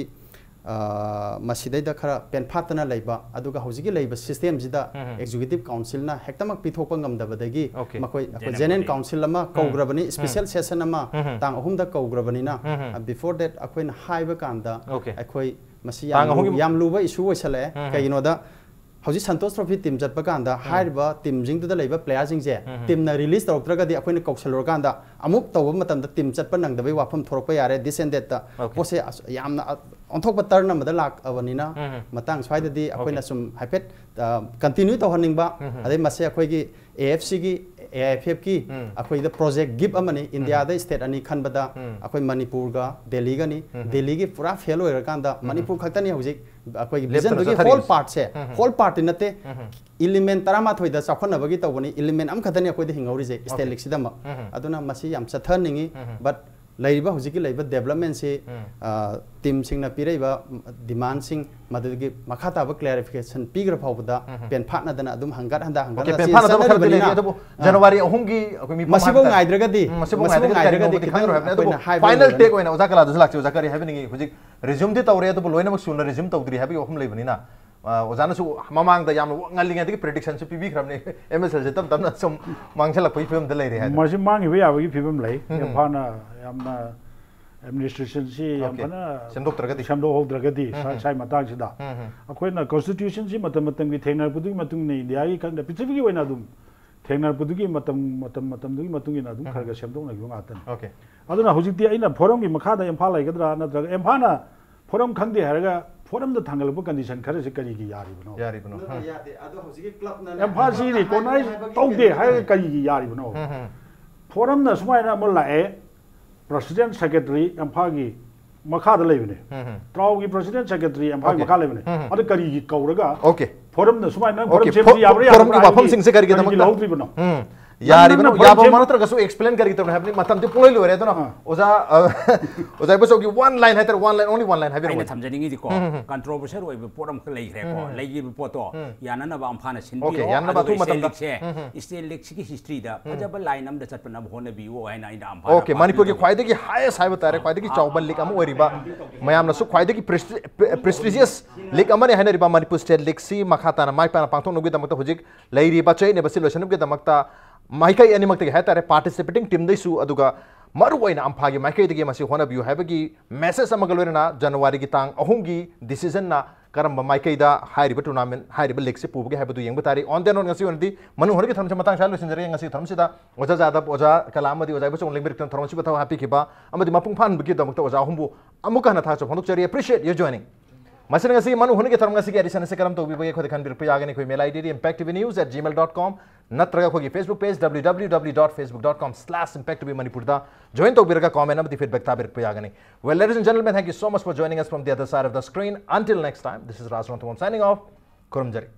ꯑ, ꯃꯁꯤꯗꯩꯗ ꯈꯔ ꯄꯦꯟꯐꯥꯠꯇꯅ ꯂꯩꯕ, ꯑꯗꯨꯒ ꯍꯧꯖꯤꯛꯀꯤ ꯂꯩꯕ system-ꯁꯤꯗ ꯎꯝ꯫ Executive Council-ꯅ ꯍꯦꯛꯇꯃꯛ ꯄꯤꯊꯣꯛꯄ ꯉꯝꯗꯕꯗꯒꯤ Okay. ꯃꯈꯣꯏ, ꯑꯩꯈꯣꯏ General General body. Council ꯑꯃ ꯎꯝ꯫ ꯀꯧꯈ꯭ꯔꯕꯅꯤ, ꯎꯝ꯫ Special session ꯑꯃ ꯎꯝ꯫ ꯇꯥꯡ ꯑꯍꯨꯝꯗ ꯀꯧꯈ꯭ꯔꯕꯅꯤꯅ, ꯎꯝ꯫ ꯑ, before that ꯑꯩꯈꯣꯏꯅ ꯍꯥꯏꯕ ꯀꯥꯟꯗ Okay. ꯑꯩꯈꯣꯏ ꯃꯁꯤ ꯇꯥꯡ ꯌꯥꯝ ꯂꯨ-, ꯑꯍꯨꯝꯒꯤ ꯌꯥꯝ ꯂꯨꯕ issue ꯑꯣꯏꯁꯜꯂꯛꯑꯦ꯫ ꯎꯝ꯫ ꯀꯩꯒꯤꯅꯣꯗ ꯍꯧꯖꯤꯛ Santosh Trophy team ꯆꯠꯄ ꯀꯥꯟꯗ ꯎꯝ꯫ ꯍꯥꯏꯔꯤꯕ team-ꯁꯤꯡꯗꯨꯗ ꯂꯩꯕ player-ꯁꯤꯡꯁꯦ ꯎꯝ꯫ Team-ꯅ release ꯇꯧꯔꯛꯇ꯭ꯔꯒꯗꯤ ꯑꯩꯈꯣꯏꯅ ꯀꯧꯁꯜꯂꯨꯔꯀꯥꯟꯗ ꯑꯃꯨꯛ ꯇꯧꯕ ꯃꯇꯝꯗ team ꯆꯠꯄ ꯅꯪꯗꯕꯩ ꯋꯥꯐꯝ ꯊꯣꯛꯂꯛꯄ ꯌꯥꯔꯦ, this and that-ꯇ꯫ Okay. ꯄꯣꯠꯁꯦ ꯑꯁ-, ꯌꯥꯝꯅ ꯑ-, ꯑꯣꯟꯊꯣꯛꯄ ꯇꯔꯟ ꯑꯃꯗ ꯂꯥꯛꯑꯕꯅꯤꯅ, ꯎꯝ꯫ ꯃꯇꯥꯡ ꯁ꯭ꯋꯥꯏꯗꯗꯤ ꯑꯩꯈꯣꯏꯅ ꯁꯨꯝ ꯍꯥꯏꯐꯦꯠ ꯀꯟꯇꯤꯅ꯭ꯌꯨ ꯇꯧꯍꯟꯅꯤꯡꯕ, ꯎꯝ꯫ ꯑꯗꯩ ꯃꯁꯤ ꯑꯩꯈꯣꯏꯒꯤ ꯑꯦ ꯑꯦꯐ ꯁꯤꯒꯤ, ꯑꯦ ꯑꯥꯏ ꯑꯦꯐ ꯑꯦꯐꯀꯤ ꯎꯝ꯫ ꯑꯩꯈꯣꯏꯗ ꯄ꯭ꯔꯣꯖꯦꯛ ꯒꯤꯞ ꯑꯃꯅꯤ꯫ ꯎꯝ꯫ ꯏꯟꯗꯤꯌꯥꯗ ꯁ꯭ꯇꯦꯠ ꯑꯅꯤ ꯈꯟꯕꯗ ꯎꯝ꯫ ꯑꯩꯈꯣꯏ ꯃꯅꯤꯄꯨꯔꯒ ꯗꯦꯜꯂꯤꯒꯅꯤ꯫ ꯎꯝ꯫ ꯗꯦꯜꯂꯤꯒꯤ ꯄꯨꯔꯥ ꯐꯦꯜ ꯑꯣꯏꯔꯀꯥꯟꯗ ꯎꯝ꯫ ꯃꯅꯤꯄꯨꯔ ꯈꯛꯇꯅꯤ ꯍꯧꯖꯤꯛ ꯑꯩꯈꯣꯏꯒꯤ ꯂꯦꯞꯇꯅ ꯚꯤꯖꯟꯗꯨꯒꯤ ꯍꯣꯜ ꯆꯠꯊꯔꯤꯕꯁꯦ꯫ ꯄꯥꯔꯠꯁꯦ, ꯎꯝ꯫ ꯍꯣꯜ ꯄꯥꯔꯠꯇꯤ ꯅꯠꯇꯦ, ꯎꯝ꯫ ꯏꯂꯤꯃꯦꯟ ꯇꯔꯥꯃꯥꯊꯣꯏꯗ ꯆꯥꯎꯈꯠꯅꯕꯒꯤ ꯇꯧꯕꯅꯤ, ꯏꯂꯤꯃꯦꯟ ꯑꯃꯈꯛꯇꯅꯤ ꯑꯩꯈꯣꯏꯗ ꯍꯤꯡꯍꯧꯔꯤꯁꯦ, ꯁ꯭ꯇꯦꯠ ꯑꯣꯀꯦ꯫ ꯂꯤꯛꯁꯤꯗꯃꯛ꯫ ꯎꯝ꯫ ꯑꯗꯨꯅ ꯃꯁꯤ ꯌꯥꯝ ꯆꯠꯊꯍꯟꯅꯤꯡꯉꯤ꯫ ꯎꯝ꯫ ꯕꯠ ꯂꯩꯔꯤꯕ ꯍꯧꯖꯤꯛꯀꯤ ꯂꯩꯕ ꯗꯦꯕꯂꯞꯃꯦꯟꯁꯤ, ꯎꯝ꯫ ꯑ, ꯇꯤꯝꯁꯤꯡꯅ ꯄꯤꯔꯛꯏꯕ ꯗꯤꯃꯥꯟꯁꯤꯡ ꯃꯗꯨꯗꯒꯤ ꯃꯈꯥ ꯇꯥꯕ ꯀ꯭ꯂꯦꯔꯤꯐꯤꯀꯦꯁꯟ ꯄꯤꯈ꯭ꯔ ꯐꯥꯎꯕꯗ ꯎꯝ꯫ ꯄꯦꯟꯐꯥꯠꯅꯗꯅ ꯑꯗꯨꯝ ꯍꯪꯒꯠ ꯍꯟꯗ ꯍꯪꯒꯠ ꯑꯣꯀꯦ, ꯍꯟꯗ ꯄꯦꯟꯐꯥꯠꯅꯗꯕ ꯈꯔꯗꯤ ꯂꯩꯔꯤ, ꯆꯦꯟꯅꯔꯤꯕꯅꯤꯅ, ꯑꯗꯨꯕꯨ ꯑ, ꯖꯅꯋꯥꯔꯤ ꯑꯍꯨꯝꯒꯤ ꯑꯩꯈꯣꯏ ꯃꯤꯐꯝ ꯃꯁꯤꯐꯥꯎ ꯍꯥꯏꯕ ꯇꯥꯔꯦ꯫ ꯉꯥꯏꯗ꯭ꯔꯒꯗꯤ, ꯎꯝ, ꯃꯁꯤꯐꯥꯎ ꯃꯁꯤꯐꯥꯎ ꯉꯥꯏꯗ꯭ꯔꯒꯗꯤ ꯉꯥꯏꯗ꯭ꯔꯒꯗꯤ ꯀꯔꯤꯒꯨꯝꯕꯗꯤ ꯈꯪꯉꯔꯣꯏ ꯍꯥꯏꯕꯅꯤ꯫ ꯑꯗꯨꯕꯨ ꯑꯩꯈꯣꯏꯅ ꯍꯥꯏꯕ ꯐꯥꯏꯅꯦꯜ ꯂꯣꯏꯔꯅꯤ꯫ ꯇꯦꯛ ꯑꯣꯏꯅ ꯑꯣꯖꯥ ꯀꯂꯥꯗꯁꯨ ꯂꯥꯛꯆꯩ꯫ ꯑꯣꯖꯥ ꯀꯔꯤ ꯍꯥꯏꯕꯤꯅꯤꯡꯉꯤ? ꯍꯧꯖꯤꯛ ꯔꯤꯖ꯭ꯌꯨꯝꯗꯤ ꯇꯧꯔꯦ, ꯑꯗꯨꯕꯨ ꯂꯣꯏꯅꯃꯛ ꯁꯨꯅ ꯔꯤꯖ꯭ꯌꯨꯝ ꯇꯧꯗ꯭ꯔꯤ ꯍꯥꯏꯕꯒꯤ ꯋꯥꯐꯝ ꯂꯩꯕꯅꯤꯅ, ꯑ, ꯑꯣꯖꯥꯅꯁꯨ ꯃꯃꯥꯡꯗ ꯌꯥꯝꯅ ꯉꯜꯂꯤꯉꯩꯗꯒꯤ ꯄ꯭ꯔꯤꯗꯤꯛꯁꯟꯁꯨ ꯄꯤꯕꯤꯈ꯭ꯔꯕꯅꯤ, ꯑꯦꯝ ꯑꯦꯁ ꯑꯦꯜꯁꯦ ꯇꯞ ꯇꯞꯅ ꯁꯨꯝ ꯃꯥꯡꯁꯤꯜꯂꯛꯄꯒꯤ ꯐꯤꯕꯝꯗ ꯂꯩꯔꯦ ꯍꯥꯏꯅ꯫ ꯃꯁꯤ ꯃꯥꯡꯈꯤꯕ ꯌꯥꯕꯒꯤ ꯐꯤꯕꯝ ꯂꯩ꯫ ꯎꯝ꯫ ꯏꯝꯐꯥꯜꯅ ꯌꯥꯝꯅ ꯑꯦꯗꯃꯤꯅꯤꯁꯇ꯭ꯔꯦꯁꯟꯁꯤ ꯌꯥꯝ ꯑꯣꯀꯦ꯫ ꯐꯖꯅ ꯁꯦꯝꯗꯣꯛꯇ꯭ꯔꯒꯗꯤ? ꯁꯦꯝꯗꯣꯛꯍꯧꯗ꯭ꯔꯒꯗꯤ ꯎꯝ꯫ ꯁ꯭ꯋꯥꯏ ꯃꯇꯥꯡꯁꯤꯗ ꯎꯝ꯫ ꯑꯩꯈꯣꯏꯅ ꯀꯟꯁꯇꯤꯇ꯭ꯌꯨꯁꯟꯁꯤ ꯃꯇꯝ ꯃꯇꯝꯒꯤ ꯊꯦꯡꯅꯔꯛꯄꯗꯨꯒꯤ ꯃꯇꯨꯡ ꯏꯟꯅ, ꯏꯟꯗꯤꯌꯥꯒꯤ ꯈꯪꯗꯦ, ꯄ꯭ꯔꯤꯊꯤꯕꯤꯒꯤ ꯑꯣꯏꯅ ꯑꯗꯨꯝ ꯊꯦꯡꯅꯔꯛꯄꯗꯨꯒꯤ ꯃꯇꯝ, ꯃꯇꯝ, ꯃꯇꯝꯗꯨꯒꯤ ꯃꯇꯨꯡ ꯏꯟꯅ ꯑꯗꯨꯝ ꯎꯝ꯫ ꯈꯔ ꯈꯔ ꯁꯦꯝꯗꯣꯛꯅꯈꯤꯕ ꯉꯥꯛꯇꯅꯤ꯫ ꯑꯣꯀꯦ꯫ ꯑꯗꯨꯅ ꯍꯧꯖꯤꯛꯇꯤ ꯑꯩꯅ ꯐꯣꯔꯝꯒꯤ ꯃꯈꯥꯗ ꯏꯝꯐꯥꯜ ꯂꯩꯒꯗ꯭ꯔꯥ, ꯅꯠꯇ꯭ꯔꯒ ꯏꯝꯐꯥꯜꯅ ꯐꯣꯔꯝ ꯈꯪꯗꯦ ꯍꯥꯏꯔꯒ ꯐꯣꯔꯝꯗ ꯊꯥꯡꯒꯠꯂꯛꯄ ꯀꯟꯗꯤꯁꯟ ꯈꯔꯁꯤ ꯀꯔꯤꯒꯤ ꯌꯥꯔꯤꯕꯅꯣ? ꯌꯥꯔꯤꯕꯅꯣ? ꯅꯠꯇꯦ, ꯎꯝ꯫ ꯌꯥꯗꯦ꯫ ꯑꯗꯣ ꯍꯧꯖꯤꯛꯀꯤ ꯀ꯭ꯂꯕꯅꯅꯦ, ꯏꯝꯐꯥꯜꯁꯤ ꯀ꯭ꯂꯕꯅ ꯔꯤꯀꯣꯛꯅꯥꯏꯖ ꯍꯥꯏꯕꯒꯤ ꯇꯧꯗꯦ ꯀꯩꯅꯣ ꯍꯥꯏꯔꯒ ꯂꯩ꯫ ꯀꯔꯤꯒꯤ ꯌꯥꯔꯤꯕꯅꯣ? ꯎꯝ, ꯎꯝ꯫ ꯐꯣꯔꯝꯅ ꯁꯨꯃꯥꯏꯅ ꯑꯃ ꯂꯥꯛꯑꯦ, ꯄ꯭ꯔꯁꯤꯗꯦꯟ ꯁꯦꯀ꯭ꯔꯦꯇꯔꯤ ꯏꯝꯐꯥꯜꯒꯤ ꯃꯈꯥꯗ ꯂꯩꯕꯅꯦ꯫ ꯎꯝ, ꯎꯝ꯫ ꯇ꯭ꯔꯥꯎꯒꯤ ꯄ꯭ꯔꯁꯤꯗꯦꯟ ꯁꯦꯀ꯭ꯔꯦꯇꯔꯤ ꯏꯝꯐꯥꯜꯒꯤ ꯑꯣꯀꯦ꯫ ꯃꯈꯥ ꯂꯩꯕꯅꯦ꯫ ꯎꯝ, ꯎꯝ꯫ ꯑꯗ ꯀꯔꯤꯒꯤ ꯀꯧꯔꯒ ꯑꯣꯀꯦ꯫ ꯐꯣꯔꯝꯗ ꯁꯨꯃꯥꯏꯅ ꯅꯪ ꯑꯣꯀꯦ, ꯐꯣꯔꯝ ꯁꯦꯝꯁꯤ ꯐꯣ-, ꯌꯥꯕ꯭ꯔꯥ ꯐꯣꯔꯝꯒꯤ ꯌꯥꯗꯕ꯭ꯔꯥ ꯋꯥꯐꯝꯁꯤꯡꯁꯦ ꯍꯥꯏꯕꯒꯤ ꯀꯔꯤꯒꯤꯗꯃꯛꯇ? ꯀꯔꯤꯒꯤ ꯂꯧꯍꯧꯗ꯭ꯔꯤꯕꯅꯣ? ꯎꯝ꯫ ꯅꯪ ꯌꯥꯔꯤꯕꯅꯣ? ꯅꯪ ꯐꯣꯔꯝ ꯌꯥꯕ ꯁꯦꯝꯁꯤ ꯅꯠꯇ꯭ꯔꯒꯁꯨ ꯑꯦꯛꯁꯄ꯭ꯂꯦꯟ ꯀꯔꯤ ꯇꯧꯔꯤꯅꯣ ꯍꯥꯏꯕꯅꯤ? ꯃꯇꯝꯗꯤ ꯄꯨꯡꯂꯣꯏ ꯂꯣꯏꯔꯦ꯫ ꯑꯗꯨꯅ ꯑꯥ꯫ ꯑꯣꯖꯥ, ꯑ, ꯑꯣꯖꯥ ꯏꯕꯣꯆꯧꯒꯤ ꯋꯥꯟ ꯂꯥꯏꯟ ꯍꯥꯏꯇꯥꯔꯦ, one line, only one line ꯍꯥꯏꯕꯤꯔꯛꯑꯣ꯫ ꯑꯩꯅ ꯊꯝꯖꯅꯤꯡꯉꯤꯗꯤꯀꯣ, ꯎꯝ, ꯎꯝ, ꯎꯝ꯫ ꯀꯟꯇ꯭ꯔꯣꯚꯔꯁꯤꯌꯦꯜ ꯑꯣꯏꯕ ꯄꯣꯠ ꯑꯃꯈꯛ ꯂꯩꯈ꯭ꯔꯦꯀꯣ꯫ ꯎꯝ, ꯎꯝ꯫ ꯂꯩꯈꯤꯕ ꯄꯣꯠꯇꯣ ꯎꯝ꯫ ꯌꯥꯅꯅꯕ ꯑꯝꯐꯥꯅ ꯑꯣꯀꯦ, ꯁꯤꯟꯕꯤꯔꯣ, ꯌꯥꯅꯅꯕ ꯑꯗꯨꯒ ꯑꯊꯨꯕ ꯁ꯭ꯇꯦꯠ ꯃꯇꯝꯗ꯫ ꯂꯤꯒꯁꯦ, ꯎꯝ, ꯎꯝ꯫ ꯁ꯭ꯇꯦꯠ ꯂꯤꯒꯁꯤꯒꯤ ꯍꯤꯁꯇ꯭ꯔꯤꯗ ꯎꯝ꯫ ꯐꯖꯕ ꯂꯥꯏꯟ ꯑꯃꯗ ꯆꯠꯄꯅꯕ ꯍꯣꯠꯅꯕꯤꯌꯨ ꯍꯥꯏꯅ ꯑꯩꯅ ꯑꯝꯐꯥꯗ ꯑꯣꯀꯦ, ꯑꯄꯥꯏꯜ ꯃꯅꯤꯄꯨꯔꯒꯤ ꯇꯧꯖꯒꯦ꯫ ꯈ꯭ꯋꯥꯏꯗꯒꯤ ꯍꯥꯏꯌꯦꯁ ꯍꯥꯏꯕ ꯇꯥꯔꯦ, ꯑꯥ, ꯈ꯭ꯋꯥꯏꯗꯒꯤ ꯑꯥ, ꯆꯥꯎꯕ ꯑꯥ, ꯂꯤꯒ ꯑꯃ ꯑꯥ, ꯑꯣꯏꯔꯤꯕ, ꯑꯥ, ꯑꯥ, ꯃꯌꯥꯝꯅꯁꯨ ꯈ꯭ꯋꯥꯏꯗꯒꯤ ꯄ꯭ꯔꯦꯁꯇꯤ-, ꯄ꯭ꯔꯦ-, ꯄ꯭ꯔꯦꯁꯇꯤꯖꯤꯌꯁ ꯂꯤꯒ ꯑꯃꯅꯤ ꯍꯥꯏꯅꯔꯤꯕ ꯃꯅꯤꯄꯨꯔ ꯁ꯭ꯇꯦꯠ ꯂꯤꯒꯁꯤ ꯃꯈꯥ ꯇꯥꯅ ꯃꯥꯏ ꯄꯥꯛꯅ ꯄꯥꯡꯊꯣꯛꯅꯕꯒꯤꯗꯃꯛꯇ ꯍꯧꯖꯤꯛ ꯂꯩꯔꯤꯕ ꯆꯌꯦꯠꯅꯕꯁꯤ ꯂꯣꯏꯁꯤꯟꯅꯕꯒꯤꯗꯃꯛꯇ ꯃꯥꯏꯀꯩ ꯑꯅꯤꯃꯛꯇꯒꯤ ꯍꯥꯏ ꯇꯥꯔꯦ, ꯄꯥꯔꯇꯤꯁꯤꯄꯦꯇꯤꯡ ꯇꯤꯝꯗꯩꯁꯨ, ꯑꯗꯨꯒ ꯃꯔꯨꯑꯣꯏꯅ ꯑꯝꯐꯥꯒꯤ ꯃꯥꯏꯀꯩꯗꯒꯤ ꯃꯁꯤ ꯍꯣꯠꯅꯕꯤꯌꯨ ꯍꯥꯏꯕꯒꯤ ꯃꯦꯁꯦꯖ ꯑꯃꯒ ꯂꯣꯏꯅꯅ ꯖꯅꯋꯥꯔꯤꯒꯤ ꯇꯥꯡ ꯑꯍꯨꯝꯒꯤ ꯗꯤꯁꯤꯖꯟꯅ ꯀꯔꯝꯕ ꯃꯥꯏꯀꯩꯗ ꯍꯥꯏꯔꯤꯕ tournament, ꯍꯥꯏꯔꯤꯕ leagueꯁꯤ ꯄꯨꯕꯒꯦ ꯍꯥꯏꯕꯗꯨ ꯌꯦꯡꯕ ꯇꯥꯔꯤ꯫ On that note, ꯉꯁꯤ ꯑꯣꯏꯅꯗꯤ ꯃꯅꯨꯡ ꯍꯨꯠꯅꯒꯤ ꯊꯧꯔꯝꯁꯤ ꯃꯇꯥꯡ ꯁ꯭ꯋꯥꯏꯗ ꯂꯣꯏꯁꯤꯟꯖꯔꯒꯦ꯫ ꯉꯁꯤ ꯊꯧꯔꯝꯁꯤꯗ ꯑꯣꯖꯥ ꯖꯥꯗꯕ, ꯑꯣꯖꯥ ꯀꯂꯥ ꯑꯃꯗꯤ ꯑꯣꯖꯥ ꯏꯕꯣꯆꯧꯅ ꯂꯦꯡꯕꯤꯔꯛꯇꯨꯅ ꯊꯧꯔꯝꯁꯤꯕꯨ ꯊꯧ ꯍꯥꯞꯄꯤꯈꯤꯕ ꯑꯃꯗꯤ ꯃꯄꯨꯡ ꯐꯥꯍꯟꯕꯒꯤꯗꯃꯛꯇ ꯑꯣꯖꯥ ꯑꯍꯨꯝꯕꯨ ꯑꯃꯨꯛꯀ ꯍꯟꯅ ꯊꯥꯒꯠꯆꯕ ꯐꯣꯡꯗꯣꯛꯆꯔꯤ꯫ Appreciate your joining. ꯃꯁꯤꯅ ꯉꯁꯤꯒꯤ ꯃꯅꯨꯡ ꯍꯨꯠꯅꯒꯤ ꯊꯧꯔꯝ ꯉꯁꯤꯒꯤ edition ꯑꯁꯤ ꯀꯔꯝ ꯇꯧꯕꯤꯕꯒꯦ ꯑꯩꯈꯣꯏꯗ ꯈꯟꯕꯤꯔꯛꯄ ꯌꯥꯒꯅꯤ꯫ ꯑꯩꯈꯣꯏ mail ID D impact T V news at gmail dot com ꯅꯠꯇ꯭ꯔꯒ ꯑꯩꯈꯣꯏꯒꯤ Facebook page W W W dot facebook dot com slash impact T V ꯃꯅꯤꯄꯨꯔꯗ join ꯇꯧꯕꯤꯔꯒ comment ꯑꯃꯗꯤ feedback ꯊꯥꯕꯤꯔꯛꯄ ꯌꯥꯒꯅꯤ꯫ Well, ladies and gentlemen, thank you so much for joining us from the other side of the screen. Until next time, this is Raj Ranthambam signing off. ꯈꯨꯔꯨꯝꯖꯔꯤ꯫